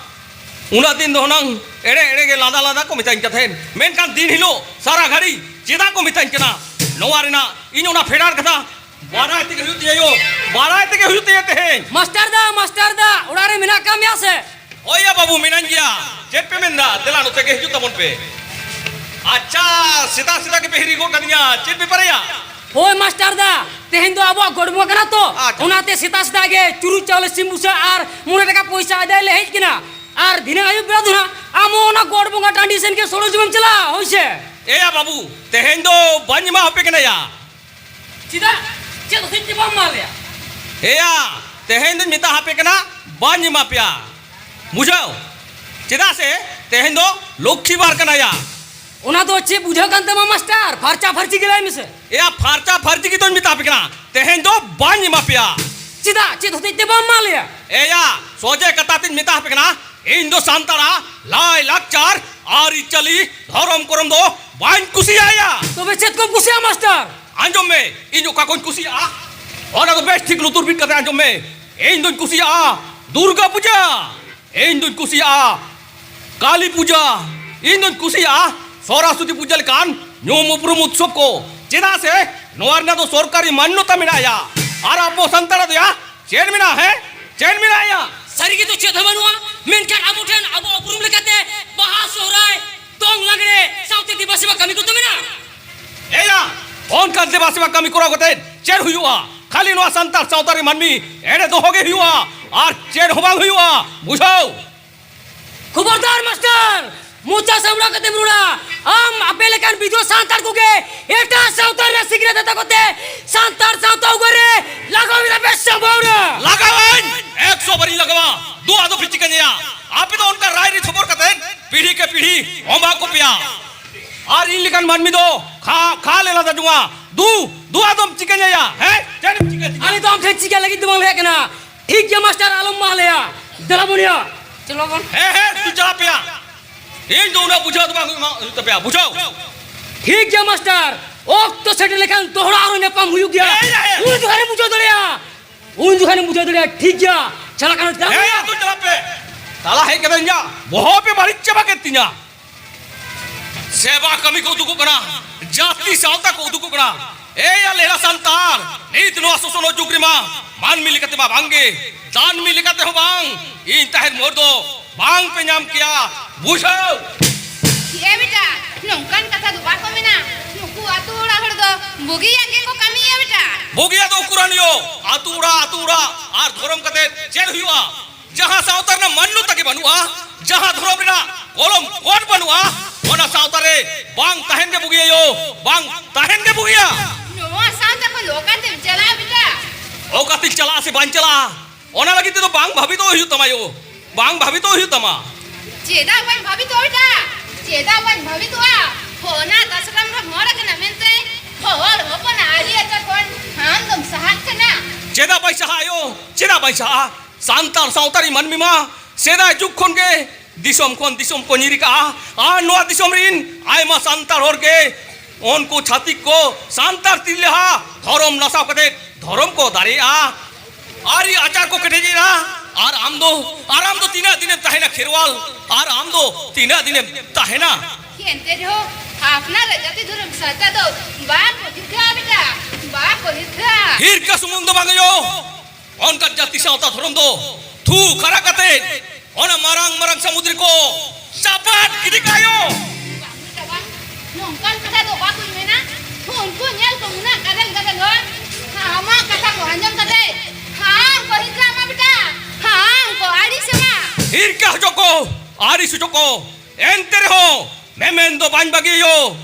ᱩᱱᱟᱹᱜ ᱫᱤᱱ ᱫᱚ ᱦᱩᱱᱟᱹᱝ ᱮᱲᱮ ᱮᱲᱮ ᱜᱮ ᱞᱟᱸᱫᱟ ᱞᱟᱸᱫᱟ ᱠᱚ ᱢᱮᱛᱟᱧ ᱠᱟᱱ ᱛᱟᱦᱮᱸᱱ, ᱢᱮᱱᱠᱷᱟᱱ ᱫᱤᱱ ᱦᱤᱞᱳᱜ ᱥᱟᱨᱟ ᱜᱷᱟᱹᱲᱤ ᱪᱮᱫᱟᱜ ᱠᱚ ᱢᱮᱛᱟᱧ ᱠᱟᱱᱟ? ᱱᱚᱣᱟ ᱨᱮᱱᱟᱜ ᱤᱧ ᱚᱱᱟ ᱯᱷᱮᱰᱟᱛ ᱠᱟᱛᱷᱟ ᱵᱟᱲᱟᱭ ᱛᱮᱜᱮ ᱦᱩᱭᱩᱜ ᱛᱤᱧᱟᱹ ᱭᱳ, ᱵᱟᱲᱟᱭ ᱛᱮᱜᱮ ᱦᱩᱭᱩᱜ ᱛᱤᱧᱟᱹ ᱛᱮᱦᱮᱧ᱾ ᱢᱟᱥᱴᱟᱨ ᱫᱟ, ᱢᱟᱥᱴᱟᱨ ᱫᱟ, ᱚᱲᱟᱜ ᱨᱮ ᱢᱮᱱᱟᱜ ᱠᱟᱜ ᱢᱮᱭᱟ ᱥᱮ? ᱦᱳᱭ ᱭᱟ ᱵᱟᱹᱵᱩ, ᱢᱮᱱᱟᱧ ᱜᱮᱭᱟ᱾ ᱪᱮᱫ ᱯᱮ ᱢᱮᱱᱫᱟ? ᱫᱮᱞᱟ ᱱᱚᱛᱮ ᱜᱮ ᱦᱤᱡᱩᱜ ᱛᱟᱵᱚᱱ ᱯᱮ᱾ ᱟᱪᱪᱷᱟ, ᱥᱮᱛᱟᱜ ᱥᱮᱛᱟᱜ ᱜᱮᱯᱮ ᱦᱤᱨᱤ ᱜᱚᱫ ᱠᱟᱫᱤᱧᱟ, ᱪᱮᱫ ᱵᱮᱯᱟᱨ ᱭᱟ? ᱦᱳᱭ ᱢᱟᱥᱴᱟᱨ ᱫᱟ, ᱛᱮᱦᱮᱧ ᱫᱚ ᱟᱵᱚᱣᱟᱜ ᱜᱚᱰ ᱵᱚᱸᱜᱟ ᱠᱟᱱᱟ ᱛᱚ, ᱟᱪᱪᱷᱟ᱾ ᱚᱱᱟᱛᱮ ᱥᱮᱛᱟᱜ ᱥᱮᱛᱟᱜ ᱜᱮ ᱪᱩᱨᱩᱡ ᱪᱟᱣᱞᱮ, ᱥᱤᱢ ᱵᱩᱥᱟᱹᱜ ᱟᱨ ᱢᱚᱬᱮ ᱴᱟᱠᱟ ᱯᱚᱭᱥᱟ ᱟᱫᱟᱭ ᱞᱮ ᱦᱮᱡ ᱠᱟᱱᱟ᱾ ᱟᱨ ᱫᱷᱤᱱᱟᱹᱝ ᱟᱹᱭᱩᱵ ᱵᱮᱲᱟ ᱫᱚ ᱦᱟᱸᱜ ᱟᱢ ᱦᱚᱸ ᱚᱱᱟ ᱜᱚᱰ ᱵᱚᱸᱜᱟ ᱴᱟᱺᱰᱤ ᱥᱮᱱ ᱜᱮ ᱥᱚᱨᱚᱡᱚᱢᱮᱢ ᱪᱟᱞᱟᱜᱼᱟ, ᱦᱳᱭ ᱥᱮ? ᱮᱭᱟ ᱵᱟᱹᱵᱩ, ᱛᱮᱦᱮᱧ ᱫᱚ ᱵᱟᱹᱧ ᱮᱢᱟ ᱟᱯᱮ ᱠᱟᱱᱟ ᱭᱟ᱾ ᱪᱮᱫᱟᱜ? ᱪᱮᱫ ᱦᱚᱛᱮᱡ ᱛᱮ ᱵᱟᱢ ᱮᱢᱟ ᱞᱮᱭᱟ? ᱮᱭᱟ, ᱛᱮᱦᱮᱧ ᱫᱚᱧ ᱢᱮᱛᱟ ᱟᱯᱮ ᱠᱟᱱᱟ, ᱵᱟᱹᱧ ᱮᱢᱟ ᱯᱮᱭᱟ, ᱵᱩᱡᱷᱟᱹᱣ? ᱪᱮᱫᱟᱜ ᱥᱮ ᱛᱮᱦᱮᱧ ᱫᱚ ᱞᱚᱠᱠᱷᱤ ᱵᱟᱨ ᱠᱟᱱᱟ ᱭᱟ᱾ ᱚᱱᱟ ᱫᱚ ᱪᱮᱫ ᱵᱩᱡᱷᱟᱹᱜ ᱠᱟᱱ ᱛᱟᱢᱟ ᱢᱟᱥᱴᱟᱨ? ᱯᱷᱟᱨᱪᱟ ᱯᱷᱟᱨᱪᱤ ᱜᱮ ᱞᱟᱹᱭ ᱢᱮᱥᱮ᱾ ᱮᱭᱟ, ᱯᱷᱟᱨᱪᱟ ᱯᱷᱟᱨᱪᱤ ᱜᱮ ᱫᱚᱧ ᱢᱮᱛᱟ ᱯᱮ ᱠᱟᱱᱟ, ᱛᱮᱦᱮᱧ ᱫᱚ ᱵᱟᱹᱧ ᱮᱢᱟ ᱯᱮᱭᱟ᱾ ᱪᱮᱫᱟᱜ? ᱪᱮᱫ ᱦᱚᱛᱮᱡ ᱛᱮ ᱵᱟᱢ ᱮᱢᱟ ᱞᱮᱭᱟ? ᱮᱭᱟ, ᱥᱚᱡᱷᱮ ᱠᱟᱛᱷᱟ ᱛᱤᱧ ᱢᱮᱛᱟ ᱯᱮ ᱠᱟᱱᱟ, ᱤᱧ ᱫᱚ ᱥᱟᱱᱛᱟᱲᱟᱜ ᱞᱟᱭ ᱞᱟᱠᱪᱟᱨ, ᱟᱹᱨᱤᱪᱟᱹᱞᱤ, ᱫᱷᱚᱨᱚᱢ ᱠᱚᱨᱚᱢ ᱫᱚ ᱵᱟᱹᱧ ᱠᱩᱥᱤᱭᱟᱜᱼᱟ ᱭᱟ᱾ ᱛᱚᱵᱮ ᱪᱮᱫ ᱠᱚᱢ ᱠᱩᱥᱤᱭᱟᱜᱼᱟ ᱢᱟᱥᱴᱟᱨ? ᱟᱸᱡᱚᱢ ᱢᱮ, ᱤᱧ ᱚᱠᱟ ᱠᱚᱧ ᱠᱩᱥᱤᱭᱟᱜᱼᱟ, ᱚᱱᱟ ᱫᱚ ᱵᱮᱥ ᱴᱷᱤᱠ ᱞᱩᱛᱩᱨ ᱵᱤᱫ ᱠᱟᱛᱮ ᱟᱸᱡᱚᱢ ᱢᱮ᱾ ᱤᱧ ᱫᱚᱧ ᱠᱩᱥᱤᱭᱟᱜᱼᱟ ᱫᱩᱨᱜᱟ ᱯᱩᱡᱟᱹ, ᱤᱧ ᱫᱚᱧ ᱠᱩᱥᱤᱭᱟᱜᱼᱟ ᱠᱟᱞᱤ ᱯᱩᱡᱟᱹ, ᱤᱧ ᱫᱚᱧ ᱠᱩᱥᱤᱭᱟᱜᱼᱟ ᱥᱚᱨᱚᱥᱚᱛᱤ ᱯᱩᱡᱟᱹ ᱞᱮᱠᱟᱱ ᱧᱩᱢ ᱩᱯᱨᱩᱢ ᱩᱛᱥᱚᱵ ᱠᱚ᱾ ᱪᱮᱫᱟᱜ ᱥᱮ ᱱᱚᱣᱟ ᱨᱮᱱᱟᱜ ᱫᱚ ᱥᱚᱨᱠᱟᱨᱤ ᱢᱟᱱᱱᱚᱛᱟ ᱢᱮᱱᱟᱜᱼᱟ᱾ ᱟᱨ ᱟᱵᱚ ᱥᱟᱱᱛᱟᱲᱟᱜ ᱫᱚ ᱭᱟ ᱪᱮᱫ ᱢᱮᱱᱟᱜᱼᱟ? ᱦᱮᱸ, ᱪᱮᱫ ᱢᱮᱱᱟᱜᱼᱟ ᱭᱟ? ᱥᱟᱹᱨᱤ ᱜᱮᱛᱚ ᱪᱮᱫ ᱦᱚᱸ ᱵᱟᱹᱱᱩᱜᱼᱟ, ᱢᱮᱱᱠᱷᱟᱱ ᱟᱵᱚ ᱴᱷᱮᱱ ᱟᱵᱚ ᱩᱯᱨᱩᱢ ᱞᱮᱠᱟᱛᱮ ᱵᱟᱦᱟ, ᱥᱚᱦᱨᱟᱭ, ᱫᱚᱝ, ᱞᱟᱜᱽᱲᱮ ᱥᱟᱶᱛᱮ ᱫᱮᱵᱟ ᱥᱮᱵᱟ ᱠᱟᱹᱢᱤ ᱠᱚᱫᱚ ᱢᱮᱱᱟᱜᱼᱟ᱾ ᱮᱭᱟ, ᱚᱱᱠᱟᱱ ᱫᱮᱵᱟ ᱥᱮᱵᱟ ᱠᱟᱹᱢᱤ ᱠᱚᱨᱟᱣ ᱠᱟᱛᱮ ᱪᱮᱫ ᱦᱩᱭᱩᱜᱼᱟ? ᱠᱷᱟᱹᱞᱤ ᱱᱚᱣᱟ ᱥᱟᱱᱛᱟᱲ ᱥᱟᱶᱛᱟ ᱨᱮ ᱢᱟᱹᱱᱢᱤ ᱮᱲᱮ ᱫᱚᱦᱚ ᱜᱮ ᱦᱩᱭᱩᱜᱼᱟ, ᱟᱨ ᱪᱮᱫ ᱦᱚᱸ ᱵᱟᱝ ᱦᱩᱭᱩᱜᱼᱟ, ᱵᱩᱡᱷᱟᱹᱣ? ᱠᱷᱚᱵᱚᱨᱫᱟᱨ ᱢᱟᱥᱴᱟᱨ, ᱢᱚᱪᱟ ᱥᱟᱢᱲᱟᱣ ᱠᱟᱛᱮᱢ ᱨᱚᱲᱟ᱾ ᱟᱢ ᱟᱯᱮ ᱞᱮᱠᱟᱱ ᱵᱤᱫᱷᱣᱟ ᱥᱟᱱᱛᱟᱲ ᱠᱚᱜᱮ ᱮᱴᱟᱜ ᱥᱟᱶᱛᱟ ᱨᱮ ᱥᱤᱠᱷᱱᱟᱹᱛ ᱦᱟᱛᱟᱣ ᱠᱟᱛᱮ ᱥᱟᱱᱛᱟᱲ ᱥᱟᱶᱛᱟ ᱩᱜᱟᱹᱨ ᱨᱮ ᱞᱟᱜᱟᱣ ᱢᱮᱱᱟᱜ ᱯᱮ ᱥᱟᱢᱵᱷᱟᱣᱱᱟ᱾ ᱞᱟᱜᱟᱣᱟᱹᱧ, ᱮᱠᱥᱚ ᱵᱟᱨᱤᱧ ᱞᱟᱜᱟᱣᱟ᱾ ᱫᱩ ᱟᱫᱚ ᱯᱮ ᱪᱤᱠᱟᱹᱧᱟ? ᱟᱯᱮ ᱫᱚ ᱚᱱᱠᱟ ᱨᱟᱭ ᱨᱤᱛ ᱦᱚᱵᱚᱨ ᱠᱟᱛᱮ ᱯᱤᱲᱦᱤ ᱠᱮ ᱯᱤᱲᱦᱤ ᱚᱢᱵᱟ ᱠᱚ ᱯᱮᱭᱟ᱾ ᱟᱨ ᱤᱧ ᱞᱮᱠᱟᱱ ᱢᱟᱹᱱᱢᱤ ᱫᱚ ᱠᱷᱟ-, ᱠᱷᱟᱞ ᱮ ᱞᱟᱸᱫᱟ ᱡᱚᱝᱟ᱾ ᱫᱩ, ᱫᱩ ᱟᱫᱚᱢ ᱪᱤᱠᱟᱹᱧᱟ ᱭᱟ? ᱦᱮᱸ? ᱪᱮᱫ ᱮᱢ ᱪᱤᱠᱟᱹ ᱛᱤᱧᱟ? ᱟᱞᱮ ᱫᱚ ᱟᱢ ᱴᱷᱮᱱ ᱪᱤᱠᱟᱹ ᱞᱟᱹᱜᱤᱫ ᱫᱚ ᱵᱟᱝ ᱞᱮ ᱦᱮᱡ ᱟᱠᱟᱱᱟ᱾ ᱴᱷᱤᱠ ᱜᱮᱭᱟ ᱢᱟᱥᱴᱟᱨ, ᱟᱞᱚᱢ ᱢᱟ ᱞᱮᱭᱟ᱾ ᱫᱮᱞᱟ ᱵᱚᱱ ᱭᱟ᱾ ᱪᱚᱞᱚ ᱵᱚᱱ᱾ ᱦᱮᱸ, ᱦᱮᱸ, ᱛᱩ ᱪᱟᱞᱟᱜ ᱯᱮᱭᱟ᱾ ᱤᱧ ᱫᱚ ᱩᱱᱟᱹᱜ ᱵᱩᱡᱷᱟᱹᱣ ᱫᱚ ᱵᱟᱝ ᱦᱩᱭᱩᱜ ᱢᱟ, ᱦᱩᱭᱩᱜ ᱛᱟᱯᱮᱭᱟ, ᱵᱩᱡᱷᱟᱹᱣ? ᱴᱷᱤᱠ ᱜᱮᱭᱟ ᱢᱟᱥᱴᱟᱨ, ᱚᱠᱛᱚ ᱥᱮᱴᱮᱨ ᱞᱮᱠᱷᱟᱱ ᱫᱚᱦᱲᱟ ᱟᱨᱦᱚᱸ ᱧᱟᱯᱟᱢ ᱦᱩᱭᱩᱜ ᱜᱮᱭᱟ᱾ ᱮᱭ, ᱮᱭ, ᱮᱭ᱾ ᱩᱱ ᱡᱚᱠᱷᱟᱱᱮᱢ ᱵᱩᱡᱷᱟᱹᱣ ᱫᱟᱲᱮᱭᱟᱜᱼᱟ, ᱩᱱ ᱡᱚᱠᱷᱟᱱᱮᱢ ᱵᱩᱡᱷᱟᱹᱣ ᱫᱟᱲᱮᱭᱟᱜᱼᱟ᱾ ᱴᱷᱤᱠ ᱜᱮᱭᱟ, ᱪᱟᱞᱟᱜ ᱠᱟᱱᱟ᱾ ᱮᱭ, ᱟᱹᱛᱩ ᱪᱟᱞᱟᱜ ᱯᱮ᱾ ᱛᱟᱞᱟ ᱦᱮᱡ ᱠᱟᱛᱮ ᱤᱧᱟᱜ ᱵᱚᱦᱚᱜ ᱯᱮ ᱵᱟᱹᱲᱤᱡ ᱪᱟᱵᱟ ᱠᱮᱫ ᱛᱤᱧᱟ᱾ ᱥᱮᱵᱟ ᱠᱟᱹᱢᱤ ᱠᱚ ᱩᱫᱩᱜᱚᱜ ᱠᱟᱱᱟ, ᱡᱟᱹᱛᱤ ᱥᱟᱶᱛᱟ ᱠᱚ ᱩᱫᱩᱜᱚᱜ ᱠᱟᱱᱟ᱾ ᱮᱭ ᱟᱞᱮ ᱮᱨᱟ ᱥᱟᱱᱛᱟᱲ, ᱱᱤᱛ ᱱᱚᱣᱟ ᱥᱚᱥᱚᱱᱚᱜ ᱡᱩᱜᱽ ᱨᱮᱢᱟ ᱢᱟᱹᱱᱢᱤ ᱞᱮᱠᱟᱛᱮ ᱢᱟ ᱵᱟᱝᱜᱮ, ᱫᱟᱹᱱᱢᱤ ᱞᱮᱠᱟᱛᱮ ᱦᱚᱸ ᱵᱟᱝ᱾ ᱤᱧ ᱛᱟᱦᱮᱨ ᱢᱳᱲ ᱫᱚ ᱵᱟᱝ ᱯᱮ ᱧᱟᱢ ᱠᱮᱭᱟ, ᱵᱩᱡᱷᱟᱹᱣ? ᱮ ᱵᱮᱴᱟ, ᱱᱚᱝᱠᱟᱱ ᱠᱟᱛᱷᱟ ᱫᱚ ᱵᱟᱠᱚ ᱢᱮᱱᱟ᱾ ᱱᱩᱠᱩ ᱟᱹᱛᱩ ᱚᱲᱟᱜ ᱦᱚᱲ ᱫᱚ ᱵᱩᱜᱤᱭᱟᱜ ᱜᱮᱠᱚ ᱠᱟᱹᱢᱤᱭᱟ ᱵᱮᱴᱟ᱾ ᱵᱩᱜᱤᱭᱟᱜ ᱫᱚ ᱩᱠᱩᱨᱟᱱᱤᱭᱳ, ᱟᱹᱛᱩ ᱚᱲᱟᱜ, ᱟᱹᱛᱩ ᱚᱲᱟᱜ ᱟᱨ ᱫᱷᱚᱨᱚᱢ ᱠᱟᱛᱮ ᱪᱮᱫ ᱦᱩᱭᱩᱜᱼᱟ? ᱡᱟᱦᱟᱸ ᱥᱟᱶᱛᱟ ᱨᱮᱱᱟᱜ ᱢᱟᱱᱱᱚᱛᱟ ᱜᱮ ᱵᱟᱹᱱᱩᱜᱼᱟ, ᱡᱟᱦᱟᱸ ᱫᱷᱚᱨᱚᱢ ᱨᱮᱱᱟᱜ ᱠᱚᱞᱚᱢ ᱠᱳᱰ ᱵᱟᱹᱱᱩᱜᱼᱟ, ᱚᱱᱟ ᱥᱟᱶᱛᱟ ᱨᱮ ᱵᱟᱝ ᱛᱟᱦᱮᱱ ᱜᱮ ᱵᱩᱜᱤᱭᱟ ᱭᱳ, ᱵᱟᱝ ᱛᱟᱦᱮᱱ ᱜᱮ ᱵᱩᱜᱤᱭᱟ᱾ ᱱᱚᱣᱟ ᱥᱟᱶᱛᱟ ᱠᱷᱚᱱ ᱚᱠᱟᱛᱮᱢ ᱪᱟᱞᱟᱜᱼᱟ ᱵᱮᱴᱟ? ᱚᱠᱟᱛᱮᱧ ᱪᱟᱞᱟᱜᱼᱟ ᱥᱮ ᱵᱟᱹᱧ ᱪᱟᱞᱟᱜᱼᱟ, ᱚᱱᱟ ᱞᱟᱹᱜᱤᱫ ᱛᱮᱫᱚ ᱵᱟᱝ ᱵᱷᱟᱵᱤᱛᱚᱜ ᱦᱩᱭᱩᱜ ᱛᱟᱢᱟ ᱭᱳ, ᱵᱟᱝ ᱵᱷᱟᱵᱤᱛᱚᱜ ᱦᱩᱭᱩᱜ ᱛᱟᱢᱟ᱾ ᱪᱮᱫᱟᱜ ᱵᱟᱹᱧ ᱵᱷᱟᱵᱤᱛᱚᱜᱼᱟ ᱵᱮᱴᱟ? ᱪᱮᱫᱟᱜ ᱵᱟᱹᱧ ᱵᱷᱟᱵᱤᱛᱚᱜᱼᱟ? ᱚᱱᱟ ᱟᱥᱨᱚᱢ ᱨᱮᱢ ᱦᱚᱲ ᱟᱠᱟᱱᱟ ᱢᱮᱱᱛᱮ ᱦᱚᱲ ᱦᱚᱯᱚᱱᱟᱜ ᱟᱹᱨᱤ ᱟᱪᱟᱨ ᱠᱷᱚᱱ ᱟᱢ ᱫᱚᱢ ᱥᱟᱦᱟᱜ ᱠᱟᱱᱟ᱾ ᱪᱮᱫᱟᱜ ᱵᱟᱹᱧ ᱥᱟᱦᱟᱜᱼᱟ ᱭᱳ? ᱪᱮᱫᱟᱜ ᱵᱟᱹᱧ ᱥᱟᱦᱟᱜᱼᱟ? ᱥᱟᱱᱛᱟᱲ ᱥᱟᱶᱛᱟ ᱨᱮᱱ ᱢᱟᱹᱱᱢᱤ ᱢᱟ ᱥᱮᱫᱟᱭ ᱡᱩᱜᱽ ᱠᱷᱚᱱ ᱜᱮ ᱫᱤᱥᱚᱢ ᱠᱷᱚᱱ ᱫᱤᱥᱚᱢ ᱠᱚ ᱧᱤᱨ ᱠᱟᱜᱼᱟ᱾ ᱟᱨ ᱱᱚᱣᱟ ᱫᱤᱥᱚᱢ ᱨᱮᱱ ᱟᱭᱢᱟ ᱥᱟᱱᱛᱟᱲ ᱦᱚᱲ ᱜᱮ ᱩᱱᱠᱩ ᱪᱷᱟᱹᱛᱤᱠ ᱠᱚ ᱥᱟᱱᱛᱟᱲ ᱛᱤᱨᱞᱟᱹ ᱦᱟ ᱫᱷᱚᱨᱚᱢ ᱱᱟᱥᱟᱣ ᱠᱟᱛᱮ ᱫᱷᱚᱨᱚᱢ ᱠᱚ ᱫᱟᱨᱮᱜᱼᱟ᱾ ᱟᱹᱨᱤ ᱟᱪᱟᱨ ᱠᱚ ᱠᱮᱴᱮᱡᱮᱜᱼᱟ᱾ ᱟᱨ ᱟᱢ ᱫᱚ, ᱟᱨ ᱟᱢ ᱫᱚ ᱛᱤᱱᱟᱹᱜ ᱫᱤᱱᱮᱢ ᱛᱟᱦᱮᱱᱟ ᱠᱷᱮᱨᱣᱟᱞ? ᱟᱨ ᱟᱢ ᱫᱚ ᱛᱤᱱᱟᱹᱜ ᱫᱤᱱᱮᱢ ᱛᱟᱦᱮᱱᱟ? ᱮᱱᱛᱮ ᱨᱮᱦᱚᱸ ᱟᱯᱱᱟᱨᱟᱜ ᱡᱟᱹᱛᱤ ᱫᱷᱚᱨᱚᱢ ᱥᱟᱶᱛᱟ ᱫᱚ ᱵᱟᱠᱚ ᱦᱤᱨᱠᱟᱹᱜᱼᱟ ᱵᱮᱴᱟ, ᱵᱟᱠᱚ ᱦᱤᱨᱠᱟᱹᱜᱼᱟ᱾ ᱦᱤᱨᱠᱟᱹ ᱥᱩᱢᱩᱝ ᱫᱚ ᱵᱟᱝ ᱭᱳ, ᱚᱱᱠᱟᱱ ᱡᱟᱹᱛᱤ ᱥᱟᱶᱛᱟ ᱫᱷᱚᱨᱚᱢ ᱫᱚ ᱛᱷᱩ ᱠᱷᱟᱨᱟ ᱠᱟᱛᱮ ᱚᱱᱟ ᱢᱟᱨᱟᱝ ᱢᱟᱨᱟᱝ ᱥᱟᱹᱢᱩᱫᱽ ᱨᱮᱠᱚ ᱪᱟᱯᱟᱫ ᱜᱤᱰᱤ ᱠᱟᱜᱼᱟ ᱭᱳ᱾ ᱵᱟᱝ ᱵᱮᱴᱟ ᱵᱟᱝ, ᱱᱚᱝᱠᱟᱱ ᱠᱟᱛᱷᱟ ᱫᱚ ᱵᱟᱠᱚ ᱢᱮᱱᱟ᱾ ᱩᱱᱠᱩ ᱧᱮᱞ ᱠᱚ ᱩᱱᱟᱹᱜ ᱜᱟᱫᱮᱞ ᱜᱟᱫᱮᱞ ᱦᱚᱲ, ᱟᱢᱟᱜ ᱠᱟᱛᱷᱟ ᱠᱚ ᱟᱸᱡᱚᱢ ᱠᱟᱛᱮ ᱦᱟᱢ ᱠᱚ ᱦᱤᱨᱠᱟᱹ ᱟᱢᱟ ᱵᱮᱴᱟ, ᱦᱟᱢ ᱠᱚ ᱟᱹᱲᱤᱥ ᱟᱢᱟ᱾ ᱦᱤᱨᱠᱟᱹ ᱦᱚᱪᱚ ᱠᱚ, ᱟᱹᱲᱤᱥ ᱦᱚᱪᱚ ᱠᱚ, ᱮᱱᱛᱮ ᱨᱮᱦᱚᱸ ᱢᱮᱢᱮᱱ ᱫᱚ ᱵᱟᱹᱧ ᱵᱟᱹᱜᱤᱭᱟ ᱭᱳ,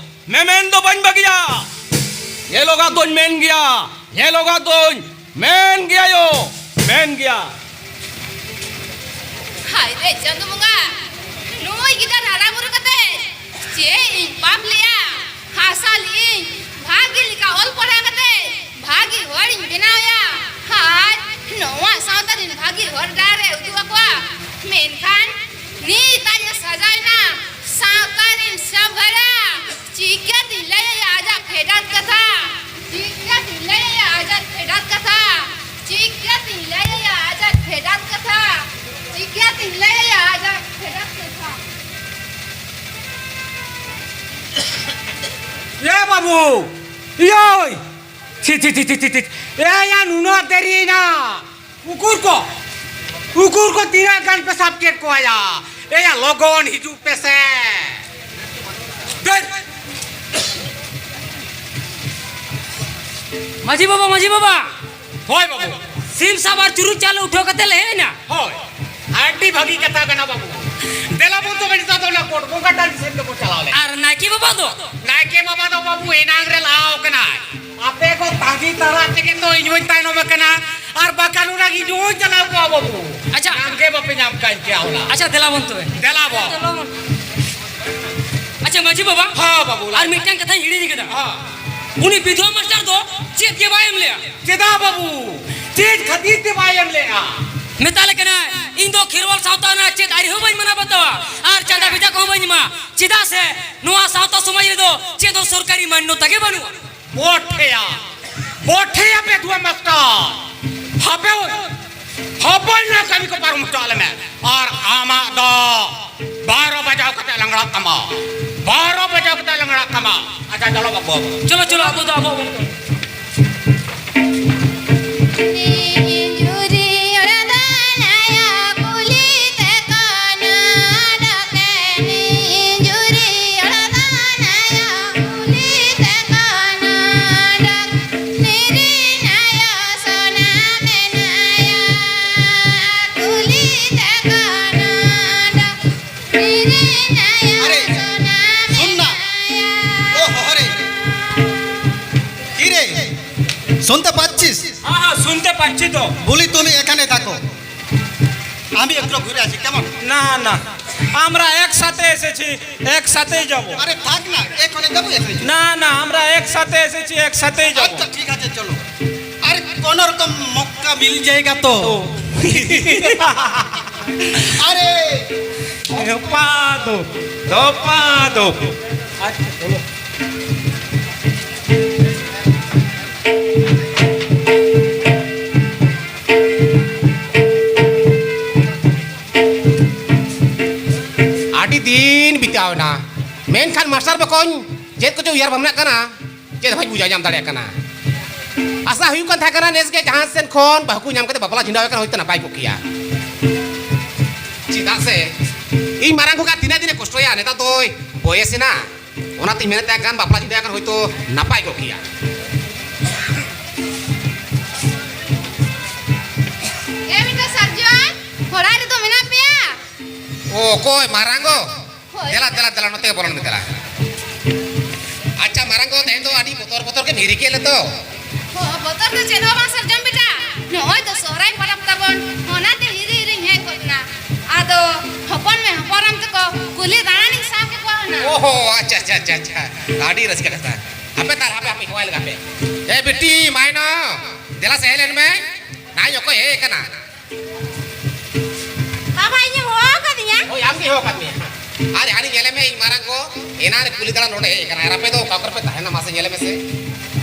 ᱢᱮᱢᱮᱱ ᱫᱚ ᱵᱟᱹᱧ ᱵᱟᱹᱜᱤᱭᱟ᱾ ᱧᱮᱞᱚᱜᱟᱜ ᱫᱚᱧ ᱢᱮᱱ ᱜᱮᱭᱟ, ᱧᱮᱞᱚᱜᱟᱜ ᱫᱚᱧ ᱢᱮᱱ ᱜᱮᱭᱟ ᱭᱳ, ᱢᱮᱱ ᱜᱮᱭᱟ᱾ ᱦᱟᱭ ᱨᱮ ᱪᱟᱸᱫᱚ ᱵᱚᱸᱜᱟ, ᱱᱩᱭ ᱜᱤᱫᱟᱹᱨ ᱦᱟᱨᱟ ᱵᱩᱨᱩ ᱠᱟᱛᱮ ᱪᱮᱫ ᱤᱧ ᱯᱟᱯ ᱞᱮᱜᱼᱟ? ᱦᱟᱥᱟ ᱞᱮᱜᱼᱤᱧ, ᱵᱷᱟᱜᱮ ᱞᱮᱠᱟ ᱚᱞ ᱯᱟᱲᱦᱟᱣ ᱠᱟᱛᱮ ᱵᱷᱟᱜᱮ ᱦᱚᱲᱤᱧ ᱵᱮᱱᱟᱣᱮᱭᱟ᱾ ᱟᱨ ᱱᱚᱣᱟ ᱥᱟᱶᱛᱟ ᱨᱮᱱ ᱵᱷᱟᱜᱮ ᱦᱚᱨ ᱰᱟᱦᱟᱨ ᱮ ᱩᱫᱩᱜ ᱟᱠᱚᱣᱟ᱾ ᱢᱮᱱᱠᱷᱟᱱ ᱱᱤᱛ ᱟᱡ ᱮ ᱥᱟᱡᱟᱣᱮᱱᱟ᱾ ᱳ, ᱤᱭᱳᱭ! ᱪᱷᱤ, ᱪᱷᱤ, ᱪᱷᱤ, ᱪᱷᱤ, ᱪᱷᱤ, ᱪᱷᱤ᱾ ᱮᱭᱟ, ᱱᱩᱱᱟᱹᱜ ᱫᱮᱨᱤᱭᱮᱱᱟ᱾ ᱩᱠᱩᱨ ᱠᱚ? ᱩᱠᱩᱨ ᱠᱚ ᱛᱤᱱᱟᱹᱜ ᱜᱟᱱ ᱯᱮ ᱥᱟᱵ ᱠᱮᱫ ᱠᱚᱣᱟ ᱭᱟ? ᱮᱭᱟ, ᱞᱚᱜᱚᱱ ᱦᱤᱡᱩᱜ ᱯᱮ ᱥᱮ᱾ ᱫᱟᱹᱲ᱾ ᱢᱟᱹᱡᱷᱤ ᱵᱟᱵᱟ, ᱢᱟᱹᱡᱷᱤ ᱵᱟᱵᱟ᱾ ᱦᱳᱭ ᱵᱟᱹᱵᱩ᱾ ᱥᱤᱢ ᱥᱟᱵ ᱟᱨ ᱪᱩᱨᱩᱡ ᱪᱟᱣᱞᱮ ᱩᱴᱷᱟᱹᱣ ᱠᱟᱛᱮ ᱞᱮ ᱦᱮᱡ ᱮᱱᱟ᱾ ᱦᱳᱭ, ᱟᱹᱰᱤ ᱵᱷᱟᱹᱜᱤ ᱠᱟᱛᱷᱟ ᱠᱟᱱᱟ ᱵᱟᱹᱵᱩ᱾ ᱫᱮᱞᱟ ᱵᱚᱱ ᱛᱚᱵᱮ ᱱᱮᱛᱟᱨ ᱫᱚ ᱚᱱᱟ ᱠᱚᱴ ᱵᱚᱸᱜᱟ ᱴᱟᱺᱰᱤ ᱥᱮᱫ ᱜᱮᱵᱚᱱ ᱪᱟᱞᱟᱣ ᱞᱮᱱ᱾ ᱟᱨ ᱱᱟᱭᱠᱮ ᱵᱟᱵᱟ ᱫᱚ? ᱱᱟᱭᱠᱮ ᱵᱟᱵᱟ ᱫᱚ ᱵᱟᱹᱵᱩ ᱮᱱᱟᱝ ᱨᱮ ᱞᱟᱦᱟᱣ ᱠᱟᱱᱟᱭ᱾ ᱟᱯᱮ ᱠᱚ ᱛᱟᱺᱜᱤ ᱛᱟᱲᱟᱜ ᱛᱮᱜᱮ ᱛᱚ ᱤᱧ ᱦᱚᱸᱧ ᱛᱟᱭᱱᱚᱢ ᱟᱠᱟᱱᱟ᱾ ᱟᱨ ᱵᱟᱠᱷᱟᱱ ᱚᱱᱟ ᱤᱧ ᱦᱚᱸᱧ ᱪᱟᱞᱟᱣ ᱠᱚᱜᱼᱟ ᱵᱟᱹᱵᱩ᱾ ᱟᱪᱪᱷᱟ᱾ ᱧᱟᱢ ᱜᱮ ᱵᱟᱯᱮ ᱧᱟᱢ ᱠᱟᱱ ᱠᱮᱭᱟ ᱚᱱᱟ᱾ ᱟᱪᱪᱷᱟ, ᱫᱮᱞᱟ ᱵᱚᱱ ᱛᱚᱵᱮ᱾ ᱫᱮᱞᱟ ᱵᱚᱱ᱾ ᱫᱮᱞᱟ ᱵᱚᱱ᱾ ᱟᱪᱪᱷᱟ, ᱢᱟᱹᱡᱷᱤ ᱵᱟᱵᱟ᱾ ᱦᱚᱸ ᱵᱟᱹᱵᱩ, ᱞᱟᱹᱭ ᱟᱨ ᱢᱮ᱾ ᱢᱤᱫᱴᱟᱝ ᱠᱟᱛᱷᱟᱧ ᱦᱤᱲᱤᱧ ᱠᱮᱫᱟ᱾ ᱦᱚᱸ᱾ ᱩᱱᱤ ᱵᱤᱫᱷᱣᱟ ᱢᱟᱥᱴᱟᱨ ᱫᱚ ᱪᱮᱫ ᱜᱮ ᱵᱟᱭ ᱮᱢ ᱞᱮᱜᱼᱟ᱾ ᱪᱮᱫᱟᱜ ᱵᱟᱹᱵᱩ? ᱪᱮᱫ ᱠᱷᱟᱹᱛᱤᱨ ᱛᱮ ᱵᱟᱭ ᱮᱢ ᱞᱮᱜᱼᱟ? ᱢᱮᱛᱟ ᱞᱮ ᱠᱟᱱᱟᱭ, "ᱤᱧ ᱫᱚ ᱠᱷᱮᱨᱣᱟᱞ ᱥᱟᱶᱛᱟ ᱨᱮᱱᱟᱜ ᱪᱮᱫ ᱟᱹᱨᱤ ᱦᱚᱸ ᱵᱟᱹᱧ ᱢᱟᱱᱟᱣ ᱵᱟᱛᱟᱣᱟ ᱟᱨ ᱪᱟᱸᱫᱟ ᱵᱷᱮᱡᱟ ᱠᱚᱦᱚᱸ ᱵᱟᱹᱧ ᱮᱢᱟ, ᱪᱮᱫᱟᱜ ᱥᱮ ᱱᱚᱣᱟ ᱥᱟᱶᱛᱟ ᱥᱚᱢᱟᱡᱽ ᱨᱮᱫᱚ ᱪᱮᱫ ᱦᱚᱸ ᱥᱚᱨᱠᱟᱨᱤ ᱢᱟᱱᱱᱚᱛᱟ ᱜᱮ ᱵᱟᱹᱱᱩᱜᱼᱟ᱾" ᱵᱚᱴᱷᱮᱭᱟ, ᱵᱚᱴᱷᱮᱭᱟ ᱵᱤᱫᱷᱣᱟ ᱢᱟᱥᱴᱟᱨ᱾ ᱦᱟᱯᱮ, ᱦᱟᱯᱮ ᱱᱚᱣᱟ ᱠᱟᱹᱢᱤ ᱠᱚ ᱯᱟᱨᱚᱢ ᱦᱚᱪᱚ ᱟᱞᱮ ᱢᱮ᱾ ᱟᱨ ᱟᱢᱟᱜ ᱫᱚ ᱵᱟᱨᱚ ᱵᱟᱡᱟᱣ ᱠᱟᱛᱮ ᱞᱟᱝᱲᱟᱜ ᱛᱟᱢᱟ᱾ ᱵᱟᱨᱚ ᱵᱟᱡᱟᱣ ᱠᱟᱛᱮ ᱞᱟᱝᱲᱟᱜ ᱛᱟᱢᱟ᱾ ᱟᱪᱪᱷᱟ, ᱪᱚᱞᱚ ᱵᱟᱹᱵᱩ᱾ ᱪᱚᱞᱚ, ᱪᱚᱞᱚ, ᱟᱵᱚ ᱫᱚ ᱟᱵᱚ, ᱟᱵᱚ᱾ আরে, শোন না। ও হরে। কি রে? শুনতে পাচ্ছিস? হ্যাঁ, হ্যাঁ, শুনতে পাচ্ছি তো। বলি, তুমি এখানে থাকো, আমি একটু ঘুরে আসি, কেমন? না, না, আমরা একসাথে এসেছি, একসাথেই যাব। আরে থাক না, এখানে যাবো, এখানে যাবো। না, না, আমরা একসাথে এসেছি, একসাথেই যাব। আচ্ছা, ঠিক আছে, চলো। আরে, কোনো রকম মক্কা মিল যায়গা তো? আরে, ধোপা ধোপ, ধোপা ধোপ। আচ্ছা, চলো। ᱟᱹᱰᱤ ᱫᱤᱱ ᱵᱤᱛᱟᱹᱣ ᱮᱱᱟ, ᱢᱮᱱᱠᱷᱟᱱ ᱢᱟᱥᱴᱟᱨ ᱵᱚᱠᱚᱧ ᱪᱮᱫ ᱠᱚᱪᱚ ᱩᱭᱦᱟᱹᱨ ᱵᱷᱟᱵᱽᱱᱟᱜ ᱠᱟᱱᱟ, ᱪᱮᱫ ᱦᱚᱸ ᱵᱟᱹᱧ ᱵᱩᱡᱷᱟᱹᱣ ᱧᱟᱢ ᱫᱟᱲᱮᱭᱟᱜ ᱠᱟᱱᱟ᱾ ᱟᱥᱟ ᱦᱩᱭᱩᱜ ᱠᱟᱱ ᱛᱟᱦᱮᱸ ᱠᱟᱱᱟ ᱱᱮᱥ ᱜᱮ ᱡᱟᱦᱟᱸ ᱥᱮᱱ ᱠᱷᱚᱱ ᱵᱟᱹᱦᱩ ᱠᱚ ᱧᱟᱢ ᱠᱟᱛᱮ ᱵᱟᱯᱞᱟ ᱪᱷᱤᱰᱟᱹᱣ ᱟᱠᱟᱱ ᱦᱚᱭᱛᱳ ᱱᱟᱯᱟᱭ ᱠᱚᱜ ᱠᱮᱭᱟ᱾ ᱪᱮᱫᱟᱜ ᱥᱮ ᱤᱧ ᱢᱟᱨᱟᱝ ᱠᱷᱚᱱ ᱛᱤᱱᱟᱹᱜ ᱫᱤᱱᱮ ᱠᱚᱥᱴᱚᱭᱟ, ᱱᱮᱛᱟᱨ ᱫᱚᱭ ᱵᱚᱭᱮᱥ ᱮᱱᱟ, ᱚᱱᱟᱛᱤᱧ ᱢᱮᱱᱮᱫ ᱛᱟᱦᱮᱸ ᱠᱟᱱ ᱵᱟᱯᱞᱟ ᱪᱷᱤᱰᱟᱹᱣ ᱟᱠᱟᱱ ᱦᱚᱭᱛᱳ ᱱᱟᱯᱟᱭ ᱠᱚᱜ ᱠᱮᱭᱟ᱾ ᱮ ᱵᱮᱴᱟ ᱥᱟᱨᱡᱚᱱ, ᱚᱲᱟᱜ ᱨᱮᱫᱚ ᱢᱮᱱᱟᱜ ᱯᱮᱭᱟ? ᱚ, ᱚᱠᱚᱭ ᱢᱟᱨᱟᱝ ᱜᱚ? ᱦᱳᱭ᱾ ᱫᱮᱞᱟ, ᱫᱮᱞᱟ, ᱫᱮᱞᱟ, ᱱᱚᱛᱮ ᱜᱮ ᱵᱚᱞᱚᱱ ᱢᱮ, ᱫᱮᱞᱟ᱾ ᱟᱪᱪᱷᱟ, ᱢᱟᱨᱟᱝ ᱜᱚ, ᱛᱮᱦᱮᱧ ᱫᱚ ᱟᱹᱰᱤ ᱵᱚᱛᱚᱨ, ᱵᱚᱛᱚᱨ ᱜᱮᱢ ᱦᱤᱨᱤ ᱠᱮᱫ ᱞᱮ ᱫᱚ᱾ ᱦᱚᱸ, ᱵᱚᱛᱚᱨ ᱫᱚ ᱪᱮᱫ ᱦᱚᱸ ᱵᱟᱝ, ᱥᱟᱨᱡᱚᱢ ᱵᱮᱴᱟ᱾ ᱱᱚᱜᱼᱚᱭ ᱛᱚ ᱥᱚᱦᱨᱟᱭ ᱯᱚᱨᱚᱵᱽ ᱛᱟᱵᱚᱱ, ᱚᱱᱟᱛᱮ ᱦᱤᱨᱤ ᱦᱤᱨᱤᱧ ᱦᱮᱡ ᱜᱚᱫ ᱮᱱᱟ᱾ ᱟᱫᱚ ᱦᱚᱯᱚᱱ ᱢᱮ, ᱦᱚᱯᱚᱱ ᱨᱟᱢ ᱛᱟᱠᱚ ᱠᱩᱞᱦᱤ ᱫᱟᱬᱟᱱᱤᱧ ᱥᱟᱵ ᱠᱮᱫ ᱠᱚᱣᱟ ᱦᱩᱱᱟᱹᱝ᱾ ᱚ ᱦᱚ, ᱟᱪᱪᱷᱟ, ᱟᱪᱪᱷᱟ, ᱟᱪᱪᱷᱟ, ᱟᱪᱪᱷᱟ᱾ ᱟᱹᱰᱤ ᱨᱟᱹᱥᱠᱟᱹ ᱠᱟᱛᱷᱟ᱾ ᱦᱟᱯᱮ ᱛᱟᱦᱞᱮ, ᱦᱟᱯᱮ, ᱦᱟᱯᱮ, ᱦᱚᱦᱚᱭ ᱞᱮᱜᱟ ᱯᱮ᱾ ᱮ ᱵᱤᱴᱤ, ᱢᱟᱭᱱᱟ, ᱫᱮᱞᱟ ᱥᱮ ᱦᱮᱡ ᱞᱮᱱ ᱢᱮ᱾ ᱱᱟᱭ ᱚᱠᱚᱭ ᱦᱮᱡ ᱟᱠᱟᱱᱟ? ᱵᱟᱵᱟ, ᱤᱧᱮᱢ ᱦᱚᱦᱚ ᱟᱠᱟᱫᱤᱧᱟ? ᱦᱳᱭ, ᱟᱢ ᱜᱮ ᱦᱚᱦᱚ ᱟᱠᱟᱫ ᱢᱮᱭᱟ᱾ ᱟᱨ ᱦᱟᱹᱱᱤ ᱧᱮᱞᱮ ᱢᱮ, ᱤᱧ ᱢᱟᱨᱟᱝ ᱜᱚ ᱮᱱᱟᱱ ᱨᱮ ᱠᱩᱞᱦᱤ ᱫᱟᱬᱟᱱ ᱱᱚᱰᱮ ᱦᱮᱡ ᱟᱠᱟᱱᱟ᱾ ᱟᱨ ᱟᱯᱮ ᱫᱚ ᱚᱠᱟ ᱠᱚᱨᱮ ᱯᱮ ᱛᱟᱦᱮᱱᱟ, ᱢᱟᱥᱮ ᱧᱮᱞᱮ ᱢᱮᱥᱮ᱾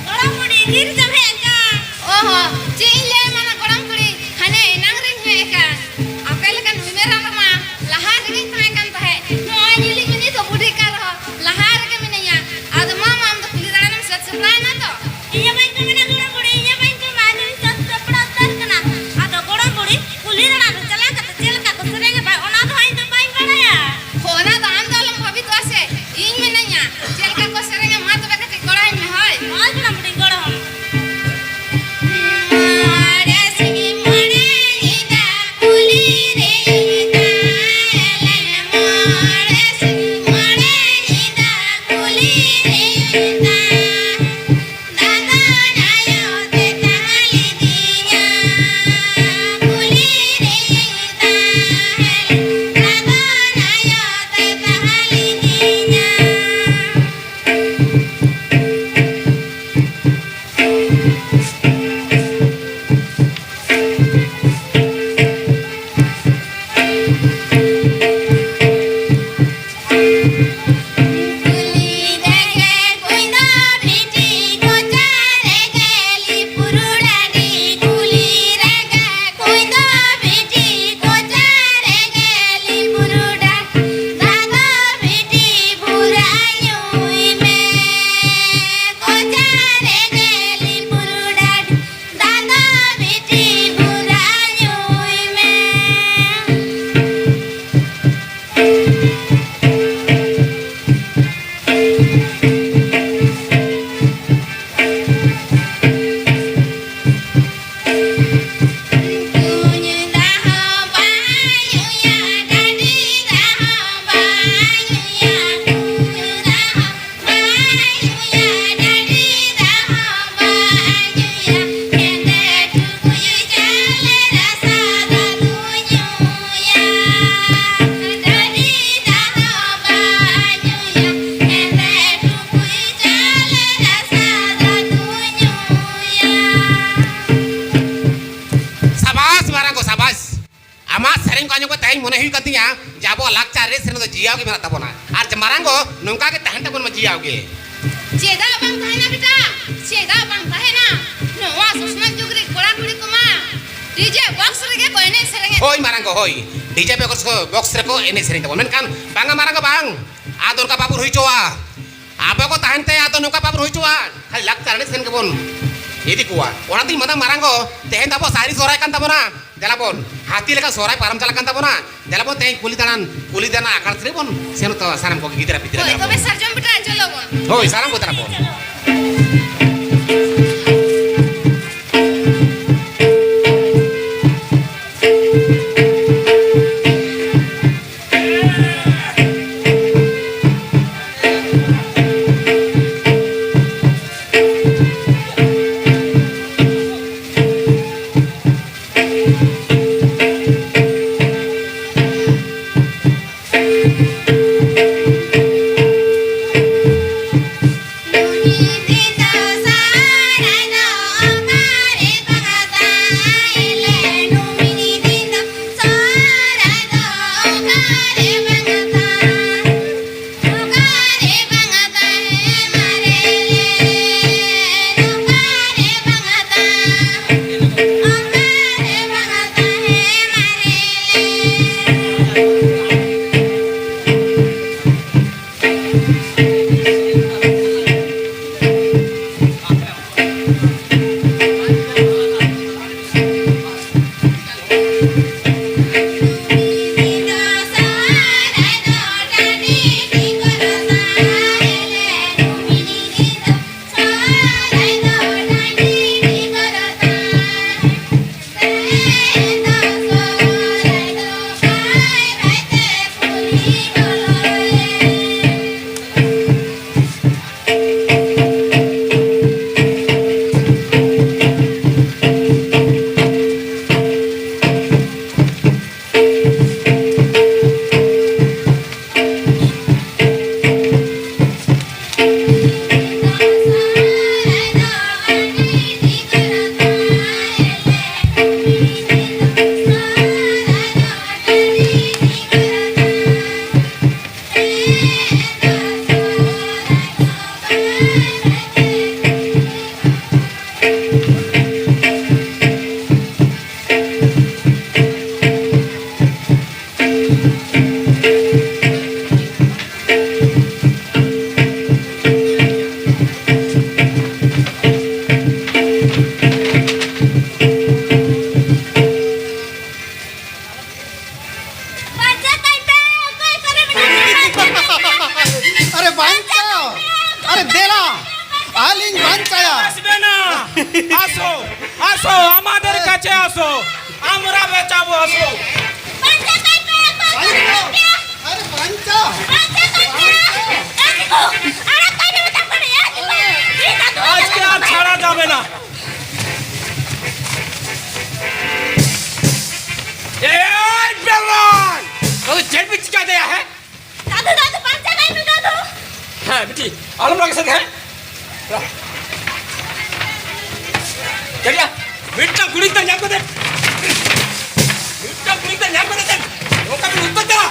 ᱜᱚᱲᱚᱢ ᱵᱩᱰᱷᱤ, ᱛᱤ ᱨᱮᱪᱚᱢ ᱦᱮᱡ ᱟᱠᱟᱱ? ᱚ ᱦᱚᱸ, ᱪᱮᱫ ᱤᱧ ᱞᱟᱹᱭ ᱟᱢᱟ ᱱᱟ ᱜᱚᱲᱚᱢ ᱠᱩᱲᱤ, ᱦᱟᱱᱮ ᱮᱱᱟᱝ ᱨᱤᱧ ᱦᱮᱡ ᱟᱠᱟᱱ᱾ ᱟᱯᱮ ᱞᱮᱠᱟᱱ ᱩᱢᱮᱨ ᱨᱮᱢᱟ ᱞᱟᱦᱟ ᱨᱮᱜᱮᱧ ᱛᱟᱦᱮᱸ ᱠᱟᱱ ᱛᱟᱦᱮᱸᱫ᱾ ᱱᱚᱜᱼᱚᱭ ᱧᱮᱞᱤᱧ ᱢᱮ, ᱱᱤᱛ ᱦᱚᱸ ᱵᱩᱰᱷᱤ ᱠᱟᱱ ᱨᱮᱦᱚᱸ ᱞᱟᱦᱟ ᱨᱮᱜᱮ ᱢᱤᱱᱟᱹᱧᱟ᱾ ᱟᱫᱚ ᱢᱟ, ᱢᱟ, ᱟᱢ ᱫᱚ ᱠᱩᱞᱦᱤ ᱫᱟᱬᱟᱱᱮᱢ ᱥᱟᱹᱛ ᱥᱟᱯᱲᱟᱣ ᱮᱱᱟ ᱛᱚ? ᱤᱧ ᱦᱚᱸ ᱵᱟᱹᱧ ᱠᱟᱹᱢᱤ ᱠᱟᱱᱟ ᱜᱚᱲᱚᱢ ᱵᱩᱰᱷᱤ, ᱤᱧ ᱦᱚᱸ ᱵᱟᱹᱧ ᱠᱟᱹᱢᱤ, ᱟᱫᱚᱧ ᱥᱟᱹᱛ ᱥᱟᱯᱲᱟᱣ ᱩᱛᱟᱹᱨ ᱠᱟᱱᱟ᱾ ᱟᱫᱚ ᱜᱚᱲᱚᱢ ᱵᱩᱰᱷᱤ, ᱠᱩᱞᱦᱤ ᱫᱟᱬᱟᱱ ᱨᱮ ᱪᱟᱞᱟᱣ ᱠᱟᱛᱮ ᱪᱮᱫ ᱞᱮᱠᱟ ᱠᱚ ᱥᱮᱨᱮᱧᱟ ᱵᱟᱝ, ᱚᱱᱟ ᱫᱚ ᱦᱟᱸᱜ ᱤᱧ ᱫᱚ ᱵᱟᱹᱧ ᱵᱟᱲᱟᱭᱟ᱾ ᱦᱚᱸ, ᱚᱱᱟ ᱫᱚ ᱟᱢ ᱫᱚ ᱟᱞᱚᱢ ᱵᱷᱟᱵᱤᱛᱚᱜᱼᱟ ᱥᱮ, ᱤᱧ ᱢᱤᱱᱟᱹᱧᱟ᱾ ᱪᱮᱫ ᱞᱮᱠᱟ ᱠᱚ ᱥᱮᱨᱮᱧᱟ, ᱢᱟ ᱛᱚᱵᱮ ᱠᱟᱹᱴᱤᱡ ᱜᱚᱲᱚ ᱟᱹᱧ ᱢᱮ, ᱦᱳᱭ᱾ ᱦᱳᱭ ᱜᱚᱲᱚᱢ ᱵᱩᱰᱷᱤ, ᱜᱚᱲᱚ ᱟᱢ᱾ ᱢᱚᱬᱮ ᱢᱚᱱᱮ ᱦᱩᱭᱩᱜ ᱠᱟᱱ ᱛᱤᱧᱟ ᱡᱮ ᱟᱵᱚᱣᱟᱜ ᱞᱟᱠᱪᱟᱨ ᱮᱱᱮᱡ ᱥᱮᱨᱮᱧ ᱫᱚ ᱡᱤᱭᱟᱹᱣ ᱜᱮ ᱢᱮᱱᱟᱜ ᱛᱟᱵᱚᱱᱟ᱾ ᱟᱨ ᱡᱮ ᱢᱟᱨᱟᱝ ᱜᱚ ᱱᱚᱝᱠᱟ ᱜᱮ ᱛᱟᱦᱮᱱ ᱛᱟᱵᱚᱱ ᱢᱟ ᱡᱤᱭᱟᱹᱣ ᱜᱮ᱾ ᱪᱮᱫᱟᱜ ᱵᱟᱝ ᱛᱟᱦᱮᱱᱟ ᱵᱮᱴᱟ? ᱪᱮᱫᱟᱜ ᱵᱟᱝ ᱛᱟᱦᱮᱱᱟ? ᱱᱚᱣᱟ ᱥᱚᱥᱱᱚᱜ ᱡᱩᱜᱽ ᱨᱮ ᱠᱚᱲᱟ ᱠᱩᱲᱤ ᱠᱚᱢᱟ ᱰᱤᱡᱮ ᱵᱚᱠᱥ ᱨᱮᱜᱮ ᱠᱚ ᱮᱱᱮᱡ ᱥᱮᱨᱮᱧᱮᱫ᱾ ᱦᱳᱭ ᱢᱟᱨᱟᱝ ᱜᱚ, ᱦᱳᱭ, ᱰᱤᱡᱮ ᱵᱚᱠᱥ ᱠᱚ, ᱵᱚᱠᱥ ᱨᱮᱠᱚ ᱮᱱᱮᱡ ᱥᱮᱨᱮᱧ ᱛᱟᱵᱚᱱ, ᱢᱮᱱᱠᱷᱟᱱ ᱵᱟᱝᱟ ᱢᱟᱨᱟᱝ ᱜᱚ, ᱵᱟᱝ, ᱟᱫᱚ ᱚᱱᱠᱟ ᱵᱟᱵᱚᱱ ᱦᱩᱭ ᱦᱚᱪᱚᱣᱟ᱾ ᱟᱵᱚ ᱠᱚ ᱛᱟᱦᱮᱱ ᱛᱮ ᱟᱫᱚ ᱱᱚᱝᱠᱟ ᱵᱟᱵᱚᱱ ᱦᱩᱭ ᱦᱚᱪᱚᱣᱟ, ᱠᱷᱟᱹᱞᱤ ᱞᱟᱠᱪᱟᱨ ᱮᱱᱮᱡ ᱥᱮᱨᱮᱧ ᱜᱮᱵᱚᱱ ᱤᱫᱤ ᱠᱚᱣᱟ᱾ ᱚᱱᱟᱛᱤᱧ ᱢᱮᱱᱫᱟ ᱢᱟᱨᱟᱝ ᱜᱚ, ᱛᱮᱦᱮᱧ ᱫᱚ ᱟᱵᱚ ᱥᱟᱹᱨᱤ ᱥᱚᱦᱨᱟᱭ ᱠᱟᱱ ᱛᱟᱵᱚᱱᱟ, ᱫᱮᱞᱟ ᱵᱚᱱ, ᱦᱟᱹᱛᱤ ᱞᱮᱠᱟ ᱥᱚᱦᱨᱟᱭ ᱯᱟᱨᱚᱢ ᱪᱟᱞᱟᱜ ᱠᱟᱱ ᱛᱟᱵᱚᱱᱟ, ᱫᱮᱞᱟ ᱵᱚᱱ ᱛᱮᱦᱮᱧ ᱠᱩᱞᱦᱤ ᱫᱟᱬᱟᱱ, ᱠᱩᱞᱦᱤ ᱫᱟᱬᱟᱱ ᱟᱠᱷᱲᱟ ᱥᱮᱫ ᱵᱚᱱ ᱥᱮᱱᱚᱜ ᱛᱟᱵᱚᱱᱟ ᱥᱟᱱᱟᱢ ᱠᱚᱜᱮ ᱜᱤᱫᱽᱨᱟᱹ ᱯᱤᱫᱽᱨᱟᱹ ᱦᱳᱭ, ᱫᱮᱞᱟ ᱛᱚᱵᱮ ᱵᱚᱱ᱾ ᱥᱟᱨᱡᱚᱢ ᱵᱮᱴᱟ ᱪᱚᱞᱚ ᱵᱚᱱ᱾ ᱦᱳᱭ, ᱥᱟᱱᱟᱢ ᱠᱚ ᱫᱮᱞᱟ ᱵᱚᱱ᱾ আসো, আসো, আমাদের কাছে আসো, আমরা বেচাবো, আসো। বাচ্চা কাইপে, বাচ্চা কাইপে। আরে বাচ্চা। বাচ্চা কাইপে। এই দেখো, আরে কাইপে বেটা পড়ে, এই দেখো। এই দাদু, আজকে আর ছাড়া যাবে না। এই বেমান! তোদের জেল পিচ কে দেয়া হ্যাঁ? দাদু, দাদু, বাচ্চা কাইপে দাদু। হ্যাঁ, বেটি, আলম রাখে সাথে, হ্যাঁ? ᱪᱮᱫ ᱭᱟ? ᱢᱤᱫᱴᱟᱝ ᱠᱩᱲᱤ ᱜᱤᱫᱽᱨᱟᱹ ᱧᱟᱢ ᱠᱟᱛᱮ, ᱢᱤᱫᱴᱟᱝ ᱠᱩᱲᱤ ᱜᱤᱫᱽᱨᱟᱹ ᱧᱟᱢ ᱠᱟᱛᱮ ᱚᱱᱠᱟ ᱵᱤᱱ ᱩᱛᱯᱟᱛ ᱠᱟᱱᱟ᱾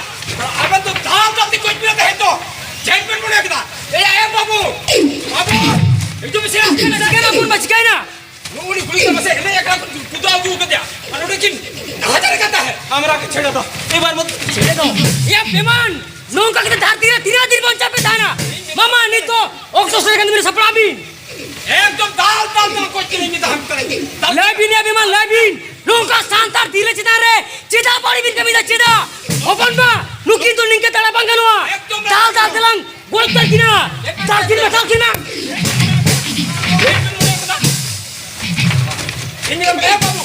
ᱟᱵᱮᱱ ᱫᱚ ᱫᱟᱞ ᱫᱟᱞ ᱛᱮ ᱠᱚ ᱤᱫᱤ ᱛᱟᱦᱮᱸ ᱫᱚ᱾ ᱪᱮᱫ ᱵᱮᱱ ᱢᱚᱱᱮ ᱠᱮᱫᱟ? ᱮᱭ, ᱮ ᱵᱟᱹᱵᱩ, ᱵᱟᱹᱵᱩ, ᱦᱤᱡᱩᱜ ᱢᱮᱥᱮ᱾ ᱪᱤᱠᱟᱹᱭᱮᱱᱟ, ᱪᱤᱠᱟᱹᱭᱮᱱᱟ, ᱵᱚᱱ ᱢᱟ ᱪᱤᱠᱟᱹᱭᱮᱱᱟ? ᱱᱩᱜᱼᱩ ᱱᱩᱭ ᱠᱩᱲᱤ ᱜᱤᱫᱽᱨᱟᱹ ᱢᱟᱥᱮ ᱮᱱᱮᱡ ᱟᱠᱟᱱᱟ ᱠᱚ, ᱠᱩᱫᱟᱹᱣ ᱟᱹᱜᱩ ᱠᱟᱫᱮᱭᱟ᱾ ᱟᱨ ᱱᱚᱰᱮ ᱠᱤᱱ ᱱᱟᱦᱟᱪᱟᱨ ᱠᱟᱱ ᱛᱟᱦᱮᱸᱫ᱾ ᱟᱢᱨᱟ ᱠᱚ ᱪᱷᱮᱲᱮ ᱫᱚ, ᱮᱵᱟᱨ ᱢᱚᱛ ᱪᱷᱮᱲᱮ ᱫᱚ᱾ ᱮᱭᱟ ᱵᱮᱢᱟᱱ, ᱱᱚᱝᱠᱟ ᱠᱟᱛᱮ ᱫᱷᱟᱹᱨᱛᱤ ᱨᱮ ᱛᱤᱱᱟᱹᱜ ᱫᱤᱱ ᱵᱚᱱ ᱪᱟᱯᱮ ᱛᱟᱦᱮᱱᱟ? ᱢᱟᱢᱟ, ᱱᱤᱛ ᱫᱚ ᱚᱠᱛᱚ ᱥᱮᱴᱮᱨ ᱠᱟᱱ ᱛᱟᱵᱚᱱᱟ, ᱥᱟᱯᱲᱟᱜ ᱵᱤᱱ᱾ ᱮᱠᱫᱚᱢ ᱫᱟᱞ ᱫᱟᱞ ᱛᱮᱞᱟᱝ ᱜᱚᱡ ᱠᱤᱱᱟ, ᱢᱤᱫ ᱫᱷᱟᱣ ᱦᱟᱱᱛᱮ ᱨᱮ᱾ ᱫᱟᱞ ᱞᱟᱹᱭ ᱵᱤᱱ ᱭᱟ ᱵᱮᱢᱟᱱ, ᱞᱟᱹᱭ ᱵᱤᱱ᱾ ᱱᱚᱝᱠᱟ ᱥᱟᱱᱛᱟᱲ ᱛᱤᱨᱞᱟᱹ ᱪᱮᱛᱟᱱ ᱨᱮ ᱪᱮᱫᱟᱜ ᱵᱟᱹᱲᱤᱡ ᱵᱤᱱ ᱠᱟᱹᱢᱤᱭᱮᱫᱟ, ᱪᱮᱫᱟᱜ? ᱦᱚᱯᱚᱱ ᱵᱟ, ᱱᱩᱠᱤᱱ ᱫᱚ ᱱᱤᱝᱠᱟᱹ ᱫᱟᱲᱟ ᱵᱟᱝ ᱜᱟᱱᱚᱜᱼᱟ᱾ ᱮᱠᱫᱚᱢ ᱫᱟᱞ ᱫᱟᱞ ᱛᱮᱞᱟᱝ ᱜᱚᱡ ᱩᱛᱟᱹᱨ ᱠᱤᱱᱟ᱾ ᱫᱟᱞ ᱠᱤᱱ ᱢᱮ, ᱫᱟᱞ ᱠᱤᱱ ᱢᱮ᱾ ᱤᱧ ᱢᱮᱱ ᱮ ᱵᱟᱹᱵᱩ,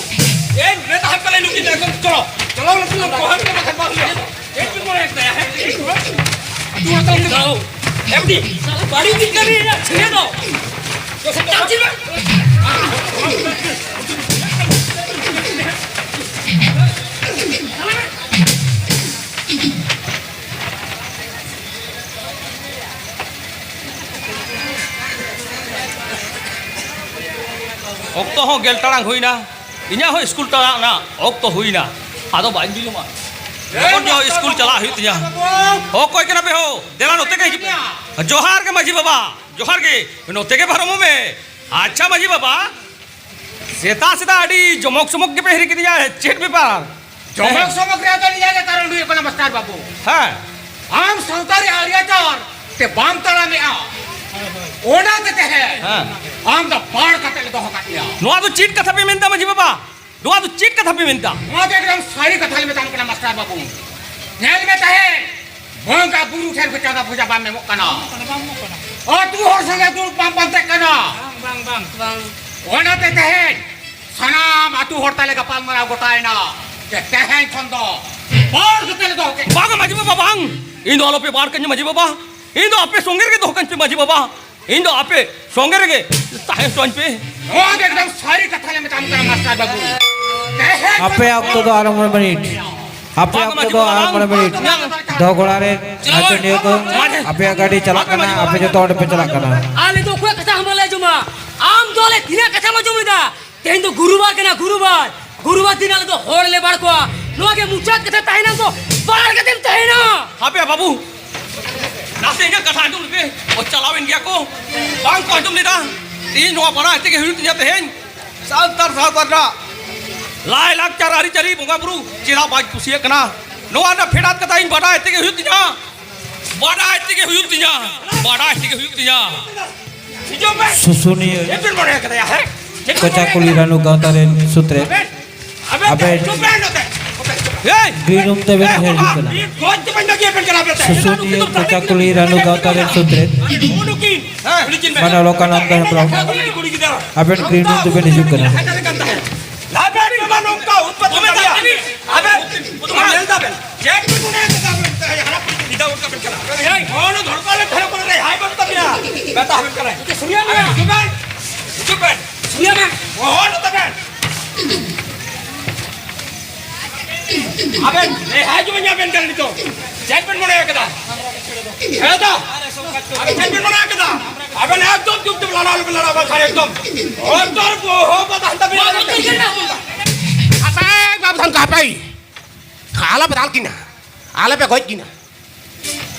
ᱮ ᱢᱮᱛᱟ ᱦᱟᱯᱮ ᱞᱮ ᱱᱩᱠᱤᱱ ᱫᱚ ᱮᱠᱫᱚᱢ ᱪᱚᱞᱚ, ᱪᱚᱞᱚ ᱱᱩᱠᱤᱱ ᱫᱚ ᱜᱚᱦᱚᱲ ᱠᱚ ᱵᱟᱠᱷᱟᱱ ᱵᱟᱝ ᱦᱩᱭᱩᱜᱼᱟ᱾ ᱪᱮᱫ ᱯᱮ ᱢᱚᱱᱮ ᱠᱮᱫᱟ, ᱦᱮᱸ? ᱟᱹᱛᱩ ᱦᱚᱲ ᱛᱟᱞᱟ ᱨᱮ ᱫᱟᱞ᱾ ᱮᱢᱱᱤ, ᱵᱟᱹᱲᱤᱡ ᱫᱤᱠ ᱠᱟᱹᱢᱤ ᱨᱮᱭᱟᱜ ᱪᱷᱤᱲᱮ ᱫᱚ᱾ ᱪᱟᱞ ᱪᱟᱞ ᱢᱮ᱾ ᱚᱠᱛᱚ ᱦᱚᱸ ᱜᱮᱞ ᱴᱟᱲᱟᱝ ᱦᱩᱭᱱᱟ, ᱤᱧᱟᱹᱜ ᱦᱚᱸ ᱥᱠᱩᱞ ᱪᱟᱞᱟᱜ ᱨᱮᱱᱟᱜ ᱚᱠᱛᱚ ᱦᱩᱭᱱᱟ᱾ ᱟᱫᱚ ᱵᱟᱹᱧ ᱵᱤᱞᱚᱢᱟ᱾ ᱞᱚᱜᱚᱱ ᱧᱚᱜ ᱥᱠᱩᱞ ᱪᱟᱞᱟᱜ ᱦᱩᱭᱩᱜ ᱛᱤᱧᱟ᱾ ᱦᱚᱸ, ᱚᱠᱚᱭ ᱠᱟᱱᱟ ᱯᱮ ᱦᱳ? ᱫᱮᱞᱟ ᱱᱚᱛᱮ ᱜᱮ ᱦᱤᱡᱩᱜ ᱯᱮ᱾ ᱡᱚᱦᱟᱨ ᱜᱮ ᱢᱟᱹᱡᱷᱤ ᱵᱟᱵᱟ, ᱡᱚᱦᱟᱨ ᱜᱮ᱾ ᱱᱚᱛᱮ ᱜᱮ ᱯᱟᱨᱚᱢᱚᱜ ᱢᱮ᱾ ᱟᱪᱪᱷᱟ ᱢᱟᱹᱡᱷᱤ ᱵᱟᱵᱟ, ᱥᱮᱛᱟᱜ ᱥᱮᱛᱟᱜ ᱟᱹᱰᱤ ᱡᱚᱢᱚᱠ ᱥᱚᱢᱚᱠ ᱜᱮᱯᱮ ᱦᱤᱨᱤ ᱠᱤᱫᱤᱧᱟ, ᱪᱮᱫ ᱵᱮᱯᱟᱨ? ᱡᱚᱢᱚᱠ ᱥᱚᱢᱚᱠ ᱨᱮᱭᱟᱜ ᱫᱚ ᱱᱤᱭᱟᱹ ᱜᱮ ᱠᱟᱨᱚᱱ ᱦᱩᱭᱩᱜ ᱠᱟᱱᱟ ᱢᱟᱥᱴᱟᱨ ᱵᱟᱹᱵᱩ᱾ ᱦᱮᱸ᱾ ᱟᱢ ᱥᱟᱶᱛᱟ ᱨᱮ ᱟᱹᱨᱤ ᱟᱪᱟᱨ ᱛᱮ ᱵᱟᱢ ᱛᱟᱲᱟᱢᱮᱜᱼᱟ, ᱚᱱᱟᱛᱮ ᱛᱮᱦᱮᱧ ᱦᱮᱸ᱾ ᱟᱢ ᱫᱚ ᱵᱟᱲ ᱠᱟᱛᱮ ᱞᱮ ᱫᱚᱦᱚ ᱠᱟᱜ ᱢᱮᱭᱟ᱾ ᱱᱚᱣᱟ ᱫᱚ ᱪᱮᱫ ᱠᱟᱛᱷᱟ ᱯᱮ ᱢᱮᱱᱫᱟ ᱢᱟᱹᱡᱷᱤ ᱵᱟᱵᱟ? ᱱᱚᱣᱟ ᱫᱚ ᱪᱮᱫ ᱠᱟᱛᱷᱟ ᱯᱮ ᱢᱮᱱᱫᱟ? ᱱᱚᱣᱟ ᱫᱚ ᱮᱠᱫᱚᱢ ᱥᱟᱹᱨᱤ ᱠᱟᱛᱷᱟ ᱞᱮ ᱢᱮᱛᱟᱢ ᱠᱟᱱᱟ ᱢᱟᱥᱴᱟᱨ ᱵᱟᱹᱵᱩ᱾ ᱧᱮᱞ ᱢᱮ ᱛᱟᱦᱮᱸ, ᱵᱚᱸᱜᱟ ᱵᱩᱨᱩ ᱴᱷᱮᱱ ᱠᱚ ᱪᱟᱸᱫᱟ ᱯᱚᱭᱥᱟ ᱵᱟᱢ ᱮᱢᱚᱜ ᱠᱟᱱᱟ᱾ ᱟᱹᱛᱩ ᱦᱚᱲ ᱥᱚᱸᱜᱮ ᱫᱩᱲᱩᱵ ᱵᱟᱢ ᱯᱟᱱᱛᱮᱜ ᱠᱟᱱᱟ᱾ ᱵᱟᱝ, ᱵᱟᱝ, ᱵᱟᱝ᱾ ᱵᱟᱝ᱾ ᱚᱱᱟᱛᱮ ᱛᱮᱦᱮᱧ ᱥᱟᱱᱟᱢ ᱟᱹᱛᱩ ᱦᱚᱲ ᱛᱟᱞᱮ ᱜᱟᱯᱟᱞ ᱢᱟᱨᱟᱣ ᱜᱚᱴᱟᱭᱮᱱᱟ ᱡᱮ ᱛᱮᱦᱮᱧ ᱠᱷᱚᱱ ᱫᱚ ᱵᱟᱨ ᱠᱟᱛᱮ ᱞᱮ ᱫᱚᱦᱚ ᱠᱮᱫ᱾ ᱵᱟᱝ ᱢᱟᱹᱡᱷᱤ ᱵᱟᱵᱟ, ᱵᱟᱝ᱾ ᱤᱧ ᱫᱚ ᱟᱞᱚᱯᱮ ᱵᱟᱨ ᱠᱟᱹᱧᱟ ᱢᱟᱹᱡᱷᱤ ᱵᱟᱵᱟ᱾ ᱤᱧ ᱫᱚ ᱟᱯᱮ ᱥᱚᱸᱜᱮ ᱨᱮᱜᱮ ᱫᱚᱦᱚ ᱠᱟᱹᱧ ᱯᱮ ᱢᱟᱹᱡᱷᱤ ᱵᱟᱵᱟ᱾ ᱤᱧ ᱫᱚ ᱟᱯᱮ ᱥᱚᱸᱜᱮ ᱨᱮᱜᱮ ᱛᱟᱦᱮᱸ ᱦᱚᱪᱚᱧ ᱯᱮ᱾ ᱱᱚᱣᱟ ᱫᱚ ᱮᱠᱫᱚᱢ ᱥᱟᱹᱨᱤ ᱠᱟᱛᱷᱟ ᱞᱮ ᱢᱮᱛᱟᱢ ᱠᱟᱱᱟ ᱢᱟᱥᱴᱟᱨ ᱵᱟᱹᱵᱩ᱾ ᱛᱮᱦᱮᱧ ᱟᱯᱮᱭᱟᱜ ᱚᱠᱛᱚ ᱫᱚ ᱟᱨ ᱢᱚᱬᱮ ᱢᱤᱱᱤᱴ᱾ ᱟᱯᱮᱭᱟᱜ ᱚᱠᱛᱚ ᱫᱚ ᱟᱨ ᱢᱚᱬᱮ ᱢᱤᱱᱤᱴ᱾ ᱫᱚᱦᱚ ᱜᱚᱲᱟ ᱨᱮ ᱱᱟᱪᱚᱱᱤᱭᱟᱹ ᱠᱚ, ᱟᱯᱮᱭᱟᱜ ᱜᱟᱹᱰᱤ ᱪᱟᱞᱟᱜ ᱠᱟᱱᱟ, ᱟᱯᱮ ᱡᱚᱛᱚ ᱚᱸᱰᱮ ᱯᱮ ᱪᱟᱞᱟᱜ ᱠᱟᱱᱟ᱾ ᱟᱞᱮ ᱫᱚ ᱚᱠᱚᱭᱟᱜ ᱠᱟᱛᱷᱟ ᱦᱚᱸ ᱵᱟᱞᱮ ᱟᱸᱡᱚᱢᱟ᱾ ᱟᱢ ᱫᱚ ᱟᱞᱮ ᱛᱤᱱᱟᱹᱜ ᱠᱟᱛᱷᱟᱢ ᱟᱸᱡᱚᱢ ᱮᱫᱟ? ᱛᱮᱦᱮᱧ ᱫᱚ ᱜᱩᱨᱩᱵᱟᱨ ᱠᱟᱱᱟ, ᱜᱩᱨᱩᱵᱟᱨ᱾ ᱜᱩᱨᱩᱵᱟᱨ ᱫᱤᱱ ᱟᱞᱮ ᱫᱚ ᱦᱚᱲ ᱞᱮ ᱵᱟᱲ ᱠᱚᱣᱟ᱾ ᱱᱚᱣᱟ ᱜᱮ ᱢᱩᱪᱟᱹᱫ ᱠᱟᱛᱷᱟ ᱛᱟᱦᱮᱱᱟ ᱫᱚ, ᱵᱟᱲ ᱠᱟᱛᱮᱢ ᱛᱟᱦᱮᱱᱟ᱾ ᱦᱟᱯᱮ ᱵᱟᱹᱵᱩ, ᱱᱟᱥᱮ ᱤᱧᱟᱹᱜ ᱠᱟᱛᱷᱟ ᱟᱸᱡᱚᱢ ᱞᱮᱯᱮ᱾ ᱚ, ᱪᱟᱞᱟᱣᱮᱱ ᱜᱮᱭᱟ ᱠᱚ, ᱵᱟᱝ ᱠᱚ ᱟᱸᱡᱚᱢ ᱞᱮᱫᱟ᱾ ᱤᱧ ᱱᱚᱣᱟ ᱵᱟᱲᱟᱭ ᱛᱮᱜᱮ ᱦᱩᱭᱩᱜ ᱛᱤᱧᱟ ᱛᱮᱦᱮᱧ᱾ ᱥᱟᱱᱛᱟᱲ ᱥᱟᱶᱛᱟ ᱨᱮᱱᱟᱜ ᱞᱟᱭ ᱞᱟᱠᱪᱟᱨ ᱟᱹᱨᱤᱪᱟᱹᱞᱤ ᱵᱚᱸᱜᱟ ᱵᱩᱨᱩ ᱪᱮᱫᱟᱜ ᱵᱟᱹᱧ ᱠᱩᱥᱤᱭᱟᱜ ᱠᱟᱱᱟ, ᱱᱚᱣᱟ ᱨᱮᱱᱟᱜ ᱯᱷᱮᱰᱟᱛ ᱠᱟᱛᱷᱟ ᱤᱧ ᱵᱟᱰᱟᱭ ᱛᱮᱜᱮ ᱦᱩᱭᱩᱜ ᱛᱤᱧᱟ, ᱵᱟᱰᱟᱭ ᱛᱮᱜᱮ ᱦᱩᱭᱩᱜ ᱛᱤᱧᱟ, ᱵᱟᱰᱟᱭ ᱛᱮᱜᱮ ᱦᱩᱭᱩᱜ ᱛᱤᱧᱟ᱾ ᱦᱤᱡᱩᱜ ᱢᱮ᱾ ᱥᱩᱥᱩᱱᱤᱭᱟᱹ᱾ ᱪᱮᱫ ᱵᱮᱱ ᱢᱚᱱᱮ ᱠᱟᱫᱟ ᱭᱟ, ᱦᱮᱸ? ᱪᱮᱫ ᱵᱮᱱ ᱠᱚᱪᱟ ᱢᱚᱱᱮ ᱠᱩᱞᱤ ᱠᱟᱫᱟ? ᱨᱟᱱᱩ ᱜᱟᱶᱛᱟ ᱨᱮᱱ ᱥᱩᱛᱨᱮᱫ᱾ ᱟᱵᱮᱱ, ᱟᱵᱮᱱ ᱟᱵᱮᱱ ᱪᱩᱯ ᱵᱮᱱ ᱱᱚᱛᱮ᱾ ᱜᱨᱤᱱ ᱨᱩᱢ ᱛᱮᱵᱮᱱ ᱦᱤᱡᱩᱜ ᱠᱟᱱᱟ᱾ ᱢᱤᱫ ᱜᱚᱡ ᱛᱮᱵᱮᱱ ᱵᱟᱹᱜᱤᱭᱟ ᱵᱮᱱ ᱠᱟᱱᱟ ᱟᱵᱮᱱ᱾ ᱥᱩᱥᱩᱱᱤᱭᱟᱹ ᱠᱚᱪᱟ ᱠᱩᱞᱤ ᱨᱟᱱᱩ ᱜᱟᱶᱛᱟ ᱨᱮᱱ ᱥᱩᱛᱨᱮᱫ᱾ ᱦᱮᱸ, ᱩᱱᱤ ᱠᱤᱱ ᱵᱮᱱ᱾ ᱢᱟᱱᱚ ᱞᱚᱠᱟᱱᱚᱱᱫᱚ ᱦᱮᱢᱵᱨᱚᱢ᱾ ᱠᱩᱲᱤ ᱜᱤᱫᱽᱨᱟᱹ᱾ ᱟᱵᱮᱱ ᱜᱨᱤᱱ ᱨᱩᱢ ᱛᱮᱵᱮᱱ ᱦᱤᱡᱩᱜ ᱠᱟᱱᱟ᱾ ᱟᱵᱮᱱ ᱢᱟ ᱱᱚᱝᱠᱟ ᱩᱛᱯᱟᱛ ᱫᱟᱲᱮᱭᱟᱜ᱾ ᱟᱵᱮᱱ ᱧᱮᱞ ᱫᱟᱵᱮᱱ᱾ ᱪᱮᱫ ᱠᱚ ᱢᱚᱱᱮ ᱠᱟᱫᱟ ᱟᱵᱮᱱ? ᱦᱟᱨᱟ ᱯᱩᱨᱤ ᱵᱤᱫᱟ ᱩᱰᱩᱠ ᱟᱵᱮᱱ ᱠᱟᱱᱟ᱾ ᱦᱚᱲ ᱫᱷᱚᱲᱠᱟ ᱞᱮ ᱫᱷᱟᱨᱮ ᱠᱚᱨᱮ ᱨᱮ ᱦᱟᱭ ᱵᱟᱝ ᱛᱟᱵᱮᱱᱟ᱾ ᱢᱮᱛᱟ ᱟᱵᱮᱱ ᱠᱟᱱᱟ᱾ ᱥᱩᱱᱤᱭᱟ ᱢᱮ᱾ ᱦᱤᱡᱩᱜ ᱵᱮᱱ᱾ ᱦᱤᱡᱩᱜ ᱵᱮᱱ᱾ ᱥᱩᱱᱤᱭᱟ ᱢᱮ᱾ ᱦᱚᱲ ᱛᱟᱵᱮᱱ᱾ ᱟᱵᱮᱱ, ᱮ, ᱦᱤᱡᱩᱜ ᱵᱮᱱ, ᱟᱵᱮᱱ ᱠᱟᱱᱟ ᱱᱤᱛᱚᱜ᱾ ᱪᱮᱫ ᱵᱮᱱ ᱢᱚᱱᱮ ᱠᱟᱫᱟ? ᱦᱮᱸ ᱫᱟ? ᱟᱵᱮᱱ ᱪᱮᱫ ᱵᱮᱱ ᱢᱚᱱᱮ ᱠᱟᱫᱟ? ᱟᱵᱮᱱ ᱮᱠᱫᱚᱢ ᱪᱩᱯ ᱪᱩᱯ ᱞᱟᱲᱟᱣ ᱞᱮᱵᱮᱱ, ᱞᱟᱲᱟᱣ ᱵᱟᱝᱠᱷᱟᱱ ᱮᱠᱫᱚᱢ᱾ ᱦᱚᱲ ᱛᱚ ᱟᱨ ᱠᱚ ᱦᱚ ᱵᱟᱫᱟ ᱦᱟᱱᱛᱟ ᱵᱮᱱ ᱞᱟᱲᱟᱣ ᱠᱟᱱᱟ᱾ ᱦᱟᱯᱮ, ᱵᱟᱵᱩ ᱫᱷᱟᱱ ᱠᱚ ᱦᱟᱯᱮ᱾ ᱟᱞᱚᱯᱮ ᱫᱟᱞ ᱠᱤᱱᱟ, ᱟᱞᱚᱯᱮ ᱜᱚᱡ ᱠᱤᱱᱟ᱾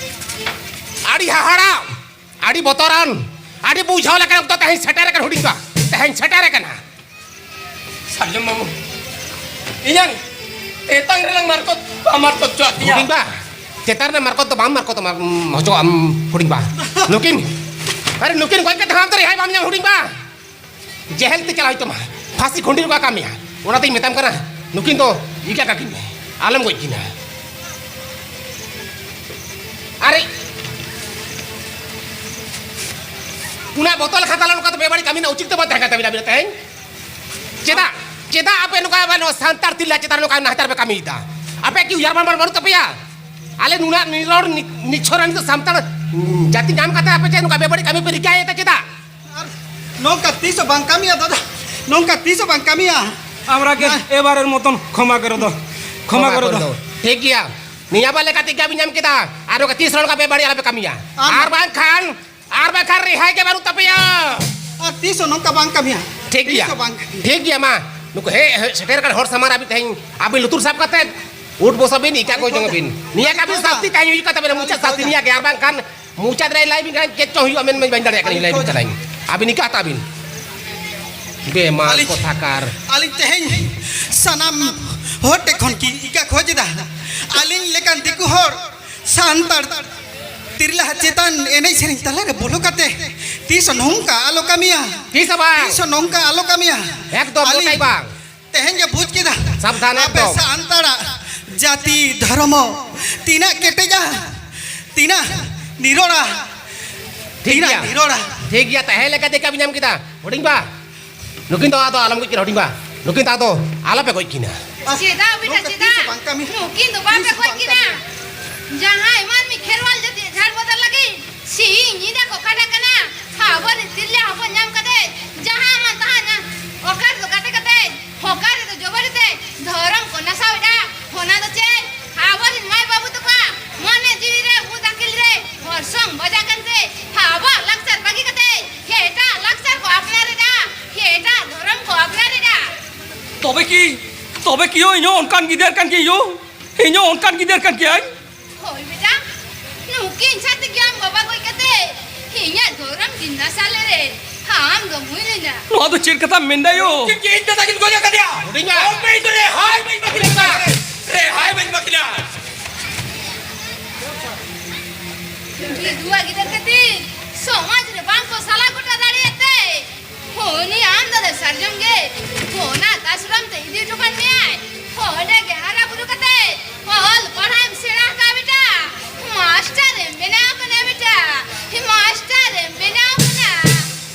ᱟᱹᱰᱤ ᱦᱟᱦᱟᱲᱟ᱾ ᱟᱹᱰᱤ ᱵᱚᱛᱚᱨᱟᱱ, ᱟᱹᱰᱤ ᱵᱩᱡᱷᱟᱹᱣ ᱞᱮᱠᱟᱱ ᱚᱠᱛᱚ ᱛᱮᱦᱮᱧ ᱥᱮᱴᱮᱨ ᱟᱠᱟᱱ ᱦᱩᱰᱤᱧ ᱵᱟ, ᱛᱮᱦᱮᱧ ᱥᱮᱴᱮᱨ ᱟᱠᱟᱱᱟ᱾ ᱥᱟᱨᱡᱚᱢ ᱵᱟᱹᱵᱩ, ᱤᱧᱟᱝ ᱛᱮᱛᱟᱝ ᱨᱮᱱᱟᱝ ᱢᱟᱨᱠᱚᱛ ᱵᱟᱢ ᱢᱟᱨᱠᱚᱛ ᱦᱚᱪᱚᱣᱟᱫ ᱛᱤᱧᱟ᱾ ᱦᱩᱰᱤᱧ ᱵᱟ, ᱪᱮᱛᱟᱱ ᱨᱮ ᱢᱟᱨᱠᱚᱛ ᱫᱚ ᱵᱟᱢ ᱢᱟᱨᱠᱚᱛ ᱦᱚᱪᱚᱣᱟᱜ ᱟᱢ ᱦᱩᱰᱤᱧ ᱵᱟ᱾ ᱱᱩᱠᱤᱱ, ᱟᱨᱮ ᱱᱩᱠᱤᱱ ᱜᱚᱡ ᱠᱟᱛᱮ ᱦᱚᱸ ᱟᱢ ᱫᱚ ᱨᱮᱦᱟᱭ ᱵᱟᱢ ᱧᱟᱢ ᱦᱩᱰᱤᱧ ᱵᱟ᱾ ᱡᱮᱦᱮᱞ ᱛᱮ ᱪᱟᱞᱟᱣ ᱦᱩᱭᱩᱜ ᱛᱟᱢᱟ, ᱯᱷᱟᱸᱥᱤ ᱠᱷᱩᱱᱴᱤ ᱨᱮᱠᱚ ᱟᱠᱟᱢ ᱢᱮᱭᱟ᱾ ᱚᱱᱟᱛᱤᱧ ᱢᱮᱛᱟᱢ ᱠᱟᱱᱟ, ᱱᱩᱠᱤᱱ ᱫᱚ ᱤᱠᱟ ᱠᱟᱠᱤᱱ ᱢᱮ, ᱟᱞᱚᱢ ᱜᱚᱡ ᱠᱤᱱᱟ᱾ ᱟᱨᱮ ᱩᱱᱟᱹᱜ ᱵᱚᱛᱚᱞ ᱠᱷᱟᱛᱟ ᱞᱮ ᱱᱚᱝᱠᱟ ᱫᱚ ᱵᱮᱵᱟᱹᱲᱤᱡ ᱠᱟᱹᱢᱤ ᱨᱮᱱᱟᱜ ᱩᱪᱤᱛ ᱫᱚ ᱵᱟᱝ ᱛᱟᱦᱮᱸ ᱠᱟᱱ ᱛᱟᱵᱤᱱᱟ ᱟᱹᱵᱤᱱᱟᱜ ᱛᱮᱦᱮᱧ᱾ ᱪᱮᱫᱟᱜ, ᱪᱮᱫᱟᱜ ᱟᱯᱮ ᱱᱚᱝᱠᱟ ᱟᱵᱟᱨ ᱱᱚᱣᱟ ᱥᱟᱱᱛᱟᱲ ᱛᱤᱨᱞᱟᱹ ᱪᱮᱛᱟᱱ ᱨᱮ ᱱᱚᱝᱠᱟ ᱱᱟᱦᱟᱪᱟᱨ ᱯᱮ ᱠᱟᱹᱢᱤᱭᱮᱫᱟ? ᱟᱯᱮ ᱠᱤ ᱩᱭᱦᱟᱹᱨ ᱵᱷᱟᱵᱽᱱᱟ ᱵᱟᱹᱱᱩᱜ ᱛᱟᱯᱮᱭᱟ? ᱟᱞᱮ ᱱᱩᱱᱟᱹᱜ ᱱᱤᱨᱚᱲ ᱱᱤ-, ᱱᱤᱪᱷᱚᱨ ᱱᱤᱛᱚᱜ ᱥᱟᱱᱛᱟᱲ, ᱩᱸ, ᱡᱟᱹᱛᱤ ᱧᱟᱢ ᱠᱟᱛᱮ ᱟᱯᱮ ᱪᱮᱫ ᱱᱚᱝᱠᱟ ᱵᱮᱵᱟᱹᱲᱤᱡ ᱠᱟᱹᱢᱤ ᱯᱮ ᱨᱤᱠᱟᱹᱭᱮᱫᱟ ᱪᱮᱫᱟᱜ? ᱟᱨ ᱱᱚᱝᱠᱟ ᱛᱤᱥ ᱦᱚᱸ ᱵᱟᱝ ᱠᱟᱹᱢᱤᱭᱟ ᱫᱟᱫᱟ, ᱱᱚᱝᱠᱟ ᱛᱤᱥ ᱦᱚᱸ ᱵᱟᱝ ᱠᱟᱹᱢᱤᱭᱟ᱾ আমরা কে না। এবারের মতন ক্ষমা করে দাও, ক্ষমা করে দাও। ᱴᱷᱤᱠ ᱜᱮᱭᱟ, ᱱᱤᱭᱟᱹ ᱵᱟᱨ ᱞᱮᱠᱟ ᱴᱷᱤᱠ ᱜᱮᱭᱟ ᱵᱤᱱ ᱧᱟᱢ ᱠᱮᱫᱟ, ᱟᱨ ᱱᱚᱝᱠᱟ ᱛᱤᱥ ᱦᱚᱸ ᱱᱚᱝᱠᱟ ᱵᱮᱵᱟᱹᱲᱤᱡ ᱟᱞᱚᱯᱮ ᱠᱟᱹᱢᱤᱭᱟ᱾ ᱟᱢ ᱟᱨ ᱵᱟᱝᱠᱷᱟᱱ ᱟᱨ ᱵᱟᱠᱷᱟᱱ ᱨᱮᱦᱟᱭ ᱜᱮ ᱵᱟᱹᱱᱩᱜ ᱛᱟᱯᱮᱭᱟ᱾ ᱟᱨ ᱛᱤᱥ ᱦᱚᱸ ᱱᱚᱝᱠᱟ ᱵᱟᱝ ᱠᱟᱹᱢᱤᱭᱟ᱾ ᱴᱷᱤᱠ ᱜᱮᱭᱟ᱾ ᱛᱤᱥ ᱦᱚᱸ ᱵᱟᱝ ᱠᱟᱹᱢᱤᱭᱟ᱾ ᱴᱷᱤᱠ ᱜᱮᱭᱟ, ᱢᱟ ᱱᱩᱠᱩ ᱦᱮᱡ, ᱦᱮᱡ ᱥᱮᱴᱮᱨ ᱟᱠᱟᱱ ᱦᱚᱲ ᱥᱟᱢᱟᱝ ᱨᱮ ᱟᱹᱵᱤᱱ ᱛᱮᱦᱮᱧ ᱟᱹᱵᱤᱱ ᱞᱩᱛᱩᱨ ᱥᱟᱵ ᱠᱟᱛᱮ ᱩᱴ ᱵᱚᱥᱚ ᱵᱤᱱ, ᱤᱠᱟ ᱠᱚ ᱡᱚᱝ ᱵᱤᱱ᱾ ᱱᱤᱭᱟᱹ ᱠᱟᱹᱢᱤ ᱥᱟᱹᱥᱛᱤ ᱛᱟᱦᱮᱸ ᱦᱩᱭᱩᱜ ᱠᱟᱱ ᱛᱟᱵᱮᱱᱟ, ᱢᱩᱪᱟᱹᱫ ᱥᱟᱹᱥᱛᱤ ᱱᱤᱭᱟᱹ ᱜᱮ, ᱟᱨ ᱵᱟᱝᱠᱷᱟᱱ ᱢᱩᱪᱟᱹᱫ ᱨᱮ ᱞᱟᱹᱭ ᱵᱤᱱ ᱠᱟᱱᱟ ᱪᱮᱫ ᱪᱚᱝ ᱦᱩᱭᱩᱜᱼᱟ, ᱢᱮᱱ ᱢᱮ ᱵᱟᱹᱧ ᱫᱟᱲᱮᱭᱟᱜ ᱠᱟᱱᱟ, ᱞᱟᱹᱭ ᱵᱤᱱ ᱠᱟᱱᱟᱧ᱾ ᱟᱹᱵᱤᱱ ᱤᱠᱟ ᱦᱟᱛᱟᱣ ᱵᱤᱱ᱾ ᱵᱮᱢᱟᱨ ᱟᱹᱞᱤᱧ ᱠᱚ ᱛᱷᱟᱠᱟᱨ᱾ ᱟᱹᱞᱤᱧ ᱛᱮᱦᱮᱧ ᱥᱟᱱᱟᱢ ᱦᱚᱲ ᱴᱷᱮᱱ ᱠᱷᱚᱱ ᱠᱤ ᱤᱠᱟ ᱠᱷᱚᱡᱽ ᱮᱫᱟ᱾ ᱟᱹᱞᱤᱧ ᱞᱮᱠᱟᱱ ᱫᱤᱠᱩ ᱦᱚᱲ ᱥᱟᱱᱛᱟᱲ ᱛᱤᱨᱞᱟᱹ ᱪᱮᱛᱟᱱ ᱮᱱᱮᱡ ᱥᱮᱨᱮᱧ ᱛᱟᱞᱟᱨᱮ ᱵᱚᱞᱚ ᱠᱟᱛᱮ ᱛᱤᱥ ᱦᱚᱸ ᱱᱚᱝᱠᱟ ᱟᱞᱚ ᱠᱟᱹᱢᱤᱭᱟ᱾ ᱛᱤᱥ ᱦᱚᱸ ᱵᱟᱝ᱾ ᱛᱤᱥ ᱦᱚᱸ ᱱᱚᱝᱠᱟ ᱟᱞᱚ ᱠᱟᱹᱢᱤᱭᱟ᱾ ᱮᱠᱫᱚᱢ ᱟᱹᱞᱤᱧ ᱢᱚᱴᱟᱭ ᱵᱟᱝ᱾ ᱛᱮᱦᱮᱧ ᱜᱮ ᱵᱩᱡᱽ ᱠᱮᱫᱟ᱾ ᱥᱟᱵᱫᱷᱟᱱ ᱟᱯᱮ ᱮᱠᱫᱚᱢ᱾ ᱥᱟᱱᱛᱟᱲᱟᱜ ᱡᱟᱹᱛᱤ ᱫᱷᱚᱨᱢᱚ ᱛᱤᱱᱟᱹᱜ ᱠᱮᱴᱮᱡᱟ, ᱛᱤᱱᱟᱹᱜ ᱱᱤᱨᱚᱲᱟ, ᱴᱷᱤᱠ ᱛᱤᱱᱟᱹᱜ ᱜᱮᱭᱟ᱾ ᱱᱤᱨᱚᱲᱟ᱾ ᱴᱷᱤᱠ ᱜᱮᱭᱟ, ᱛᱟᱦᱮᱸ ᱞᱮᱠᱟ ᱪᱮᱫ ᱞᱮᱠᱟ ᱵᱤᱱ ᱧᱟᱢ ᱠᱮᱫᱟ ᱦᱩᱰᱤᱧ ᱵᱟ? ᱱᱩᱠᱤᱱ ᱫᱚ ᱟᱫᱚ ᱟᱞᱚᱢ ᱜᱚᱡ ᱠᱤᱱᱟ ᱦᱩᱰᱤᱧ ᱵᱟ᱾ ᱱᱩᱠᱤᱱ ᱫᱚ ᱟᱫᱚ ᱟᱞᱚᱯᱮ ᱜᱚᱡ ᱠᱤᱱᱟ᱾ ᱪᱮᱫᱟᱜ ᱵᱮᱴᱟ, ᱱᱚᱝᱠᱟ ᱛᱤᱥ ᱦᱚᱸ ᱪᱮᱫᱟᱜ? ᱵᱟᱝ ᱠᱟᱹᱢᱤ᱾ ᱱᱩᱠᱤᱱ ᱫᱚ ᱵᱟᱯᱮ ᱛᱤᱥ ᱦᱚᱸ ᱜᱚᱡ ᱵᱟᱝ ᱠᱤᱱᱟ᱾ ᱠᱟᱹᱢᱤ᱾ ᱡᱟᱦᱟᱸᱭ ᱢᱟᱹᱱᱢᱤ ᱠᱷᱮᱨᱣᱟᱞ ᱡᱟᱹᱛᱤᱭᱟᱜ ᱡᱷᱟᱲ ᱵᱚᱫᱚᱞ ᱞᱟᱹᱜᱤᱫ ᱥᱤᱧ ᱧᱤᱫᱟᱹ ᱠᱚ ᱠᱷᱟᱴᱟᱜ ᱠᱟᱱᱟ, ᱟᱵᱚᱨᱮᱱ ᱛᱤᱨᱞᱟᱹ ᱦᱚᱯᱚᱱ ᱧᱟᱢ ᱠᱟᱛᱮ ᱡᱟᱦᱟᱸ ᱢᱟᱱ ᱛᱟᱦᱟᱸ ᱧᱟᱢ, ᱚᱠᱟ ᱨᱮᱫᱚ ᱜᱟᱛᱮ ᱠᱟᱛᱮ, ᱚᱠᱟ ᱨᱮᱫᱚ ᱡᱚᱵᱚᱨᱤ ᱛᱮ ᱫᱷᱚᱨᱚᱢ ᱠᱚ ᱱᱟᱥᱟᱣᱮᱫᱼᱟ᱾ ᱚᱱᱟ ᱫᱚ ᱪᱮᱫ? ᱟᱵᱚᱨᱮᱱ ᱢᱟᱹᱭ ᱵᱟᱹᱵᱩ ᱛᱟᱠᱚᱣᱟᱜ ᱢᱚᱱᱮ ᱡᱤᱣᱤ ᱨᱮ ᱵᱩᱫ ᱟᱹᱠᱤᱞ ᱨᱮ ᱚᱨᱥᱚᱝ ᱵᱟᱡᱟᱜ ᱠᱟᱱᱛᱮ ᱟᱵᱚᱣᱟᱜ ᱞᱟᱠᱪᱟᱨ ᱵᱟᱹᱜᱤ ᱠᱟᱛᱮ ᱮᱴᱟᱜ ᱞᱟᱠᱪᱟᱨ ᱠᱚ ᱟᱯᱱᱟᱨᱮᱫᱟ, ᱮᱴᱟᱜ ᱫᱷᱚᱨᱚᱢ ᱠᱚ ᱟᱯᱱᱟᱨᱮᱫᱟ᱾ ᱛᱚᱵᱮ ᱠᱤ, ᱛᱚᱵᱮ ᱠᱤ ᱭᱳ, ᱤᱧ ᱦᱚᱸ ᱚᱱᱠᱟᱱ ᱜᱤᱫᱟᱹᱨ ᱠᱟᱱ ᱜᱤᱭᱟᱹᱧ ᱭᱳ, ᱤᱧ ᱦᱚᱸ ᱚᱱᱠᱟᱱ ᱜᱤᱫᱟᱹᱨ ᱠᱟᱱ ᱜᱤᱭᱟᱹᱧ᱾ ᱦᱳᱭ ᱵᱮᱴᱟ, ᱱᱩᱠᱤᱱ ᱪᱷᱟᱹᱛᱤᱠ ᱜᱮ ᱟᱢ ᱵᱟᱵᱟ ᱜᱚᱡ ᱠᱟᱛᱮ ᱤᱧᱟᱹᱜ ᱫᱷᱚᱨᱚᱢ ᱠᱤᱱ ᱱᱟᱥᱟ ᱞᱮᱨᱮ, ᱟᱢ ᱫᱚ ᱢᱩᱭ ᱞᱮᱱᱟ᱾ ᱱᱚᱣᱟ ᱫᱚ ᱪᱮᱫ ᱠᱟᱛᱷᱟᱢ ᱢᱮᱱᱫᱟ ᱭᱳ? ᱩᱱᱠᱤᱱ ᱪᱮᱫ ᱤᱧ ᱫᱟᱫᱟ ᱠᱤᱱ ᱜᱚᱡ ᱟᱠᱟᱫᱮᱭᱟ? ᱦᱩᱰᱤᱧ ᱵᱟ᱾ ᱚᱠᱚᱭ ᱫᱚ ᱨᱮᱦᱟᱭ ᱵᱟᱹᱧ ᱮᱢᱟ ᱠᱤᱱᱟ᱾ ᱨᱮᱦᱟᱭ ᱵᱟᱹᱧ ᱮᱢᱟ ᱠᱤᱱᱟ᱾ ᱩᱱᱠᱤᱱ ᱫᱩᱣᱟ ᱜᱤᱫᱟᱹᱨ ᱠᱷᱟᱹᱛᱤᱨ ᱥᱚᱢᱟᱡᱽ ᱨᱮ ᱵᱟᱝ ᱠᱚ ᱥᱟᱞᱟ ᱜᱚᱴᱟ ᱫᱟᱲᱮᱭᱟᱜ ᱛᱮ ᱩᱱᱤ ᱟᱢ ᱫᱟᱫᱟ ᱥᱟᱨᱡᱚᱢ ᱜᱮ ᱚᱱᱟᱛᱷ ᱟᱥᱨᱚᱢ ᱛᱮ ᱤᱫᱤ ᱦᱚᱴᱚ ᱠᱟᱫ ᱢᱮᱭᱟᱭ᱾ ᱚᱸᱰᱮ ᱜᱮ ᱦᱟᱨᱟ ᱵᱩᱨᱩ ᱠᱟᱛᱮ ᱚᱞ ᱯᱟᱲᱦᱟᱣ ᱮᱢ ᱥᱮᱬᱟ ᱟᱠᱟᱫᱼᱟ ᱵᱮᱴᱟ᱾ ᱢᱟᱥᱴᱟᱨ ᱮᱢ ᱵᱮᱱᱟᱣ ᱠᱟᱱᱟ ᱵᱮᱴᱟ, ᱢᱟᱥᱴᱟᱨ ᱮᱢ ᱵᱮᱱᱟᱣ ᱠᱟᱱᱟ᱾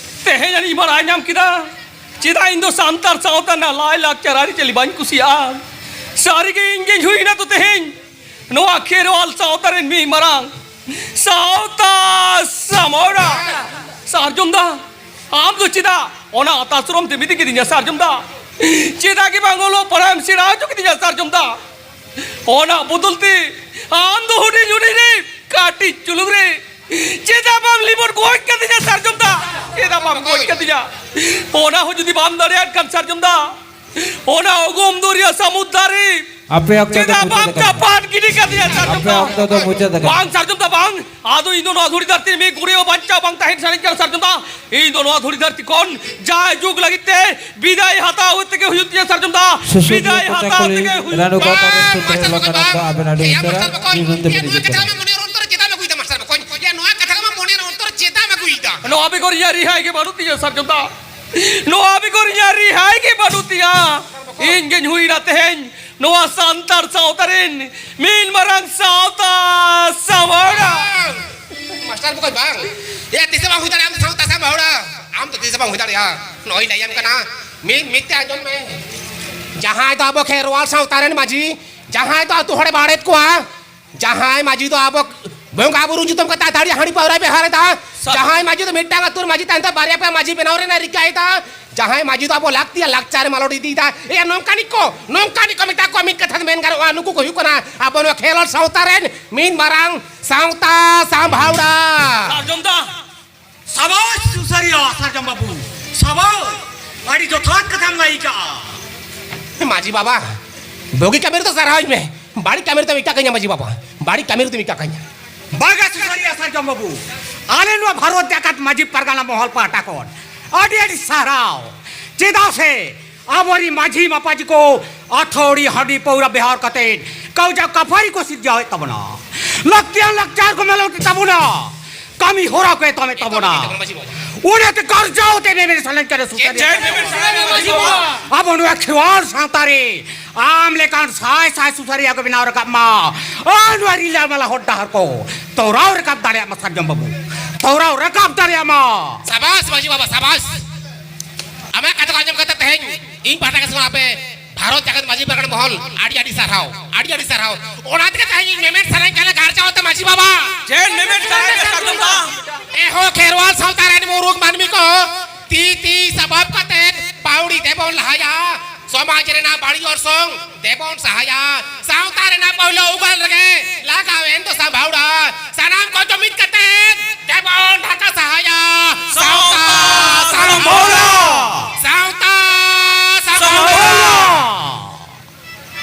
ᱛᱮᱦᱮᱧ ᱟᱹᱱᱤᱡ ᱵᱟᱲᱟᱭ ᱧᱟᱢ ᱠᱮᱫᱟ, ᱪᱮᱫᱟᱜ ᱤᱧ ᱫᱚ ᱥᱟᱱᱛᱟᱲ ᱥᱟᱶᱛᱟ ᱨᱮᱱᱟᱜ ᱞᱟᱭᱼᱞᱟᱠᱪᱟᱨ ᱟᱹᱨᱤᱪᱟᱹᱞᱤ ᱵᱟᱹᱧ ᱠᱩᱥᱤᱭᱟᱜᱼᱟ᱾ ᱥᱟᱹᱨᱤᱜᱮ ᱤᱧ ᱜᱮᱧ ᱦᱩᱭᱱᱟ ᱛᱚ ᱛᱮᱦᱮᱧ ᱱᱚᱣᱟ ᱠᱷᱮᱨᱣᱟᱞ ᱥᱟᱶᱛᱟ ᱨᱮᱱ ᱢᱤᱫ ᱢᱟᱨᱟᱝ ᱥᱟᱶᱛᱟ ᱥᱟᱢᱚᱲᱟ᱾ ᱥᱟᱨᱡᱚᱢ ᱫᱟ, ᱟᱢ ᱫᱚ ᱪᱮᱫᱟᱜ ᱚᱱᱟ ᱟᱛᱟᱥᱨᱚᱢ ᱛᱮᱢ ᱤᱫᱤ ᱠᱤᱫᱤᱧᱟ ᱥᱟᱨᱡᱚᱢ ᱫᱟ? ᱪᱮᱫᱟᱜ ᱜᱮ ᱵᱟᱝ ᱚᱞᱚᱜ ᱯᱟᱲᱦᱟᱜ ᱮᱢ ᱥᱮᱬᱟ ᱦᱚᱪᱚ ᱠᱤᱫᱤᱧᱟ ᱥᱟᱨᱡᱚᱢ ᱫᱟ? ᱚᱱᱟ ᱵᱚᱫᱚᱞ ᱛᱮ ᱟᱢ ᱫᱚ ᱦᱩᱰᱤᱧ ᱦᱩᱰᱤᱧ ᱨᱮ ᱠᱟᱹᱴᱤᱡ ᱪᱩᱞᱩᱝ ᱨᱮ ᱪᱮᱫᱟᱜ ᱵᱟᱢ ᱞᱤᱵᱚᱱ ᱜᱚᱡ ᱠᱟᱫᱤᱧᱟ ᱥᱟᱨᱡᱚᱢ ᱫᱟ? ᱪᱮᱫᱟᱜ ᱵᱟᱢ ᱜᱚᱡ ᱠᱟᱫᱤᱧᱟ? ᱚᱱᱟ ᱦᱚᱸ ᱡᱩᱫᱤ ᱵᱟᱢ ᱫᱟᱲᱮᱭᱟᱜ ᱠᱷᱟᱱ ᱥᱟᱨᱡᱚᱢ ᱫᱟ, ᱚᱱᱟ ᱚᱜᱚᱢ ᱫᱚᱨᱭᱟ ᱥᱟᱹᱢᱩᱫ ᱫᱟᱨᱮ ᱟᱯᱮ ᱚᱠᱛᱚ ᱫᱚ ᱪᱮᱫᱟᱜ ᱵᱟᱢ ᱢᱩᱪᱟᱹᱫ ᱟᱠᱟᱱᱟ᱾ ᱪᱟᱯᱟᱫ ᱜᱤᱰᱤ ᱠᱟᱫᱤᱧᱟ ᱥᱟᱨᱡᱚᱢ ᱟᱯᱮ ᱫᱟ? ᱚᱠᱛᱚ ᱫᱚ ᱢᱩᱪᱟᱹᱫ ᱟᱠᱟᱱᱟ᱾ ᱵᱟᱝ ᱥᱟᱨᱡᱚᱢ ᱫᱟ, ᱵᱟᱝ᱾ ᱟᱫᱚ ᱤᱧ ᱫᱚ ᱱᱚᱣᱟ ᱫᱷᱩᱲᱤ ᱫᱷᱟᱹᱨᱛᱤ ᱨᱮ ᱢᱤᱫ ᱜᱷᱩᱲᱤ ᱦᱚᱸ ᱵᱟᱧᱪᱟᱣ ᱵᱟᱝ ᱛᱟᱦᱮᱱ ᱥᱟᱱᱟᱧ ᱠᱟᱱᱟ ᱥᱟᱨᱡᱚᱢ ᱫᱟ᱾ ᱤᱧ ᱫᱚ ᱱᱚᱣᱟ ᱫᱷᱩᱲᱤ ᱫᱷᱟᱹᱨᱛᱤ ᱠᱷᱚᱱ ᱡᱟᱭ ᱡᱩᱜᱽ ᱞᱟᱹᱜᱤᱫ ᱛᱮ ᱵᱤᱫᱟᱭ ᱦᱟᱛᱟᱣ ᱛᱮᱜᱮ ᱦᱩᱭᱩᱜ ᱛᱤᱧᱟ ᱥᱟᱨᱡᱚᱢ ᱫᱟ᱾ ᱥᱩᱥᱩᱱᱤᱭᱟᱹ ᱵᱤᱫᱟᱭ ᱠᱚᱪᱟ ᱦᱟᱛᱟᱣ ᱠᱩᱞᱤ ᱛᱮᱜᱮ ᱦᱩᱭᱩᱜ ᱨᱟᱱᱩ ᱛᱤᱧᱟ᱾ ᱜᱚᱯᱟᱞ ᱥᱩᱛᱨᱮ ᱞᱚᱠᱟᱱᱟᱱᱫᱚ ᱟᱵᱮᱱ ᱟᱹᱰᱤ ᱩᱥᱟᱹᱨᱟ ᱱᱤᱭᱚᱢ ᱛᱮ ᱵᱤᱱᱤᱡ ᱠᱟᱱᱟ᱾ ᱱᱚᱣᱟ ᱠᱟᱛᱷᱟ ᱢᱟ ᱢᱚᱱᱮᱨ ᱚᱱᱛᱚᱨ ᱨᱮ ᱪᱮᱫᱟᱜ ᱮᱢ ᱟᱹᱜᱩᱭᱮᱫᱟ ᱢᱟᱥᱴᱟᱨ ᱵᱚᱠᱚᱧ? ᱱᱚᱣᱟ ᱵᱮᱜᱚᱨ ᱤᱧᱟᱹᱜ ᱨᱤᱦᱟᱹᱭ ᱜᱮ ᱵᱟᱹᱱᱩᱜ ᱛᱤᱧᱟ ᱥᱟᱨᱡᱚᱢ ᱫᱟ᱾ ᱱᱚᱣᱟ ᱵᱮᱜᱚᱨ ᱤᱧᱟᱹᱜ ᱨᱤᱦᱟᱹᱭ ᱜᱮ ᱵᱟᱹᱱᱩᱜ ᱛᱤᱧᱟ᱾ ᱤᱧ ᱜᱮᱧ ᱦᱩᱭᱱᱟ ᱛᱮᱦᱮᱧ ᱱᱚᱣᱟ ᱥᱟᱱᱛᱟᱲ ᱥᱟᱶᱛᱟ ᱨᱮᱱ ᱢᱤᱫ ᱢᱟᱨᱟᱝ ᱥᱟᱶᱛᱟ ᱥᱟᱶᱟᱲᱟ᱾ ᱢᱟᱥᱴᱟᱨ ᱵᱚᱠᱚᱧ ᱵᱟᱝ᱾ ᱮ, ᱛᱤᱥ ᱦᱚᱸ ᱵᱟᱝ ᱦᱩᱭ ᱫᱟᱲᱮᱭᱟᱜᱼᱟ ᱟᱢ ᱥᱟᱶᱛᱟ ᱥᱟᱶ ᱦᱚᱲᱟ᱾ ᱟᱢ ᱫᱚ ᱛᱤᱥ ᱦᱚᱸ ᱵᱟᱝ ᱦᱩᱭ ᱫᱟᱲᱮᱭᱟᱜᱼᱟ᱾ ᱱᱚᱜᱼᱚᱭ ᱞᱟᱹᱭᱟᱢ ᱠᱟᱱᱟ, ᱢᱤᱫ, ᱢᱤᱫ ᱛᱮ ᱟᱸᱡᱚᱢ ᱢᱮ᱾ ᱡᱟᱦᱟᱸᱭ ᱫᱚ ᱟᱵᱚ ᱠᱷᱮᱨᱣᱟᱞ ᱥᱟᱶᱛᱟ ᱨᱮᱱ ᱢᱟᱹᱡᱷᱤ, ᱡᱟᱦᱟᱸᱭ ᱫᱚ ᱟᱹᱛᱩ ᱦᱚᱲᱮ ᱵᱟᱲᱮᱫ ᱠᱚᱣᱟ, ᱡᱟᱦᱟᱸᱭ ᱢᱟᱹᱡᱷᱤ ᱫᱚ ᱟᱵᱚ ᱵᱚᱸᱜᱟ ᱵᱩᱨᱩ ᱧᱩᱛᱩᱢ ᱠᱟᱛᱮ ᱟᱹᱛᱷᱟᱹᱲᱤ ᱦᱟᱺᱰᱤ ᱯᱟᱹᱣᱨᱟᱹᱭ ᱵᱮᱣᱦᱟᱨᱮᱫᱟ, ᱥᱟᱹᱨᱤ᱾ ᱡᱟᱦᱟᱸᱭ ᱢᱟᱹᱡᱷᱤ ᱫᱚ ᱢᱤᱫᱴᱟᱝ ᱟᱹᱛᱩ ᱨᱮ ᱢᱟᱹᱡᱷᱤ ᱛᱟᱦᱮᱱ ᱛᱮ ᱵᱟᱨᱭᱟ ᱯᱮᱭᱟ ᱢᱟᱹᱡᱷᱤ ᱵᱮᱱᱟᱣ ᱨᱮᱱᱟᱜ ᱨᱤᱠᱟᱹᱭᱮᱫᱟ, ᱡᱟᱦᱟᱸᱭ ᱢᱟᱹᱡᱷᱤ ᱫᱚ ᱟᱵᱚ ᱞᱟᱹᱠᱛᱤᱭᱟᱱ ᱞᱟᱠᱪᱟᱨ ᱮ ᱢᱟᱞᱚᱴ ᱤᱫᱤᱭᱮᱫᱟ᱾ ᱮᱭᱟ, ᱱᱚᱝᱠᱟᱱᱤᱡ ᱠᱚ, ᱱᱚᱝᱠᱟᱱᱤᱡ ᱠᱚ ᱢᱮᱛᱟ ᱠᱚᱣᱟ, ᱢᱤᱫ ᱠᱟᱛᱷᱟ ᱛᱮ ᱢᱮᱱ ᱜᱟᱱᱚᱜᱼᱟ, ᱱᱩᱠᱩ ᱠᱚ ᱦᱩᱭᱩᱜ ᱠᱟᱱᱟ ᱟᱵᱚ ᱱᱚᱣᱟ ᱠᱷᱮᱞᱳᱰ ᱥᱟᱶᱛᱟ ᱨᱮᱱ ᱢᱤᱫ ᱢᱟᱨᱟᱝ ᱥᱟᱶᱛᱟ ᱥᱟᱢᱵᱷᱟᱣᱲᱟ᱾ ᱥᱟᱨᱡᱚᱢ ᱫᱟ᱾ ᱥᱟᱵᱟᱥ ᱥᱩᱥᱟᱹᱨᱤᱭᱟᱹ ᱥᱟᱨᱡᱚᱢ ᱵᱟᱹᱵᱩ, ᱥᱟᱵᱟᱥ, ᱟᱹᱰᱤ ᱡᱚᱛᱷᱟᱛ ᱠᱟᱛᱷᱟᱢ ᱞᱟᱹᱭ ᱠᱟᱜᱼᱟ᱾ ᱢᱟᱹᱡᱷᱤ ᱵᱟᱵᱟ, ᱵᱩᱜᱤ ᱠᱟᱹᱢᱤ ᱨᱮᱫᱚ ᱥᱟᱨᱦᱟᱣᱤᱧ ᱢᱮ, ᱵᱟᱹᱲᱤᱡ ᱠᱟᱹᱢᱤ ᱨᱮᱫᱚ ᱮᱴᱟᱜ ᱠᱟᱹᱧᱟ ᱢᱟᱹᱡᱷᱤ ᱵᱟᱵᱟ, ᱵᱟᱹᱲᱤᱡ ᱠᱟᱹᱢᱤ ᱨᱮᱫᱚ ᱮᱴᱟᱜ ᱠᱟᱹᱧᱟ᱾ ᱵᱟᱝᱟ ᱥᱩᱥᱟᱹᱨᱤᱭᱟᱹ ᱥᱟᱨᱡᱚᱢ ᱵᱟᱹᱵᱩ, ᱟᱞᱮ ᱱᱚᱣᱟ ᱵᱷᱟᱨᱚᱛ ᱡᱟᱠᱟᱛ ᱢᱟᱹᱡᱷᱤ ᱯᱟᱨᱜᱟᱱᱟ ᱢᱚᱦᱚᱞ ᱯᱟᱦᱴᱟ ᱠᱷᱚᱱ ᱟᱹᱰᱤ ᱟᱹᱰᱤ ᱥᱟᱨᱦᱟᱣ᱾ ᱪᱮᱫᱟᱜ ᱥᱮ ᱟᱵᱚᱨᱤᱱ ᱢᱟᱹᱡᱷᱤ ᱢᱟᱯᱟᱡᱤ ᱠᱚ ᱟᱹᱛᱷᱟᱹᱲᱤ ᱦᱟᱺᱰᱤ ᱯᱟᱹᱣᱨᱟᱹ ᱵᱮᱣᱦᱟᱨ ᱠᱟᱛᱮ ᱠᱟᱹᱣᱡᱟ ᱠᱟᱯᱷᱟᱨᱤ ᱠᱚ ᱥᱤᱨᱡᱟᱹᱣᱮᱫ ᱛᱟᱵᱚᱱᱟ᱾ ᱞᱟᱹᱠᱛᱤᱭᱟᱱ ᱞᱟᱠᱪᱟᱨ ᱠᱚ ᱢᱟᱞᱚᱴᱮᱫ ᱛᱟᱵᱚᱱᱟ᱾ ᱠᱟᱹᱢᱤ ᱦᱚᱨᱟ ᱠᱚ ᱮᱛᱚᱢᱮᱫ ᱛᱟᱵᱚᱱᱟ᱾ ᱚᱱᱟᱛᱮ ᱜᱟᱨᱡᱟᱣ ᱛᱮ ᱢᱮᱢᱮᱱ ᱥᱟᱱᱟᱧ ᱠᱟᱱᱟ ᱥᱩᱥᱟᱹᱨᱤᱭᱟᱹ᱾ ᱟᱵᱚ ᱱᱚᱣᱟ ᱠᱷᱮᱣᱟᱲ ᱥᱟᱶᱛᱟ ᱨᱮ ᱟᱢ ᱞᱮᱠᱟᱱ ᱥᱟᱭ ᱥᱟᱭ ᱥᱩᱥᱟᱹᱨᱤᱭᱟᱹ ᱠᱚ ᱵᱮᱱᱟᱣ ᱨᱟᱠᱟᱵ ᱢᱟ᱾ ᱟᱨ ᱱᱚᱣᱟ ᱨᱤᱞᱟᱹᱢᱟᱞᱟ ᱦᱚᱨ ᱰᱟᱦᱟᱨ ᱠᱚ ᱛᱚᱨᱟᱣ ᱨᱟᱠᱟᱵ ᱫᱟᱲᱮᱭᱟᱜ ᱢᱟ ᱥᱟᱨᱡᱚᱢ ᱵᱟᱹᱵᱩ᱾ ᱫᱷᱚᱨᱟᱣ ᱨᱟᱠᱟᱵ ᱫᱟᱲᱮᱭᱟᱜ ᱢᱟ᱾ ᱥᱟᱵᱟᱥ ᱢᱟᱹᱡᱷᱤ ᱵᱟᱵᱟ, ᱥᱟᱵᱟᱥ᱾ ᱟᱢᱟᱜ ᱠᱟᱛᱷᱟ ᱠᱚ ᱟᱸᱡᱚᱢ ᱠᱟᱛᱮ ᱛᱮᱦᱮᱧ ᱤᱧ ᱯᱟᱦᱴᱟ ᱠᱷᱚᱱ ᱟᱯᱮ ᱵᱷᱟᱨᱚᱛ ᱡᱟᱠᱟᱛ ᱢᱟᱹᱡᱷᱤ ᱯᱟᱨᱜᱟᱱᱟ ᱢᱚᱦᱚᱞ ᱟᱹᱰᱤ ᱟᱹᱰᱤ ᱥᱟᱨᱦᱟᱣ, ᱟᱹᱰᱤ ᱟᱹᱰᱤ ᱥᱟᱨᱦᱟᱣ᱾ ᱚᱱᱟ ᱛᱮᱜᱮ ᱛᱮᱦᱮᱧ ᱤᱧ ᱢᱮᱢᱮᱱ ᱥᱟᱱᱟᱧ ᱠᱟᱱᱟ ᱜᱟᱨᱡᱟᱣ ᱛᱮ ᱢᱟᱹᱡᱷᱤ ᱵᱟᱵᱟ᱾ ᱪᱮᱫ ᱢᱮᱢᱮᱱ ᱥᱟᱱᱟᱭᱮᱫ ᱢᱮᱭᱟ ᱥᱟᱨᱡᱚᱢ ᱵᱟ? ᱮᱦᱚ ᱠᱷᱮᱨᱣᱟᱞ ᱥᱟᱶᱛᱟ ᱨᱮᱱ ᱢᱩᱨᱩᱠ ᱢᱟᱹᱱᱢᱤ ᱠᱚ ᱛᱤ ᱛᱤ ᱥᱟᱯᱟᱵ ᱠᱟᱛᱮ ᱯᱟᱹᱣᱲᱤ ᱛᱮᱵᱚᱱ ᱞᱟᱦᱟᱭᱟ᱾ ᱥᱚᱢᱟᱡᱽ ᱨᱮᱱᱟᱜ ᱵᱟᱹᱲᱤᱡ ᱚᱨᱥᱚᱝ ᱫᱮᱵᱚᱱ ᱥᱟᱦᱟᱭᱟ᱾ ᱥᱟᱶᱛᱟ ᱨᱮᱱᱟᱜ ᱯᱳᱭᱞᱳ ᱩᱜᱟᱞ ᱨᱮᱜᱮ ᱞᱟᱜᱟᱣᱮᱱ ᱫᱚ ᱥᱟᱢᱵᱷᱟᱣᱲᱟ᱾ ᱥᱟᱱᱟᱢ ᱠᱚ ᱡᱩᱢᱤᱫ ᱠᱟᱛᱮ ᱫᱮᱵᱚᱱ ᱰᱷᱟᱠᱟ ᱥᱟᱦᱟᱭᱟ᱾ ᱥᱟᱶᱛᱟ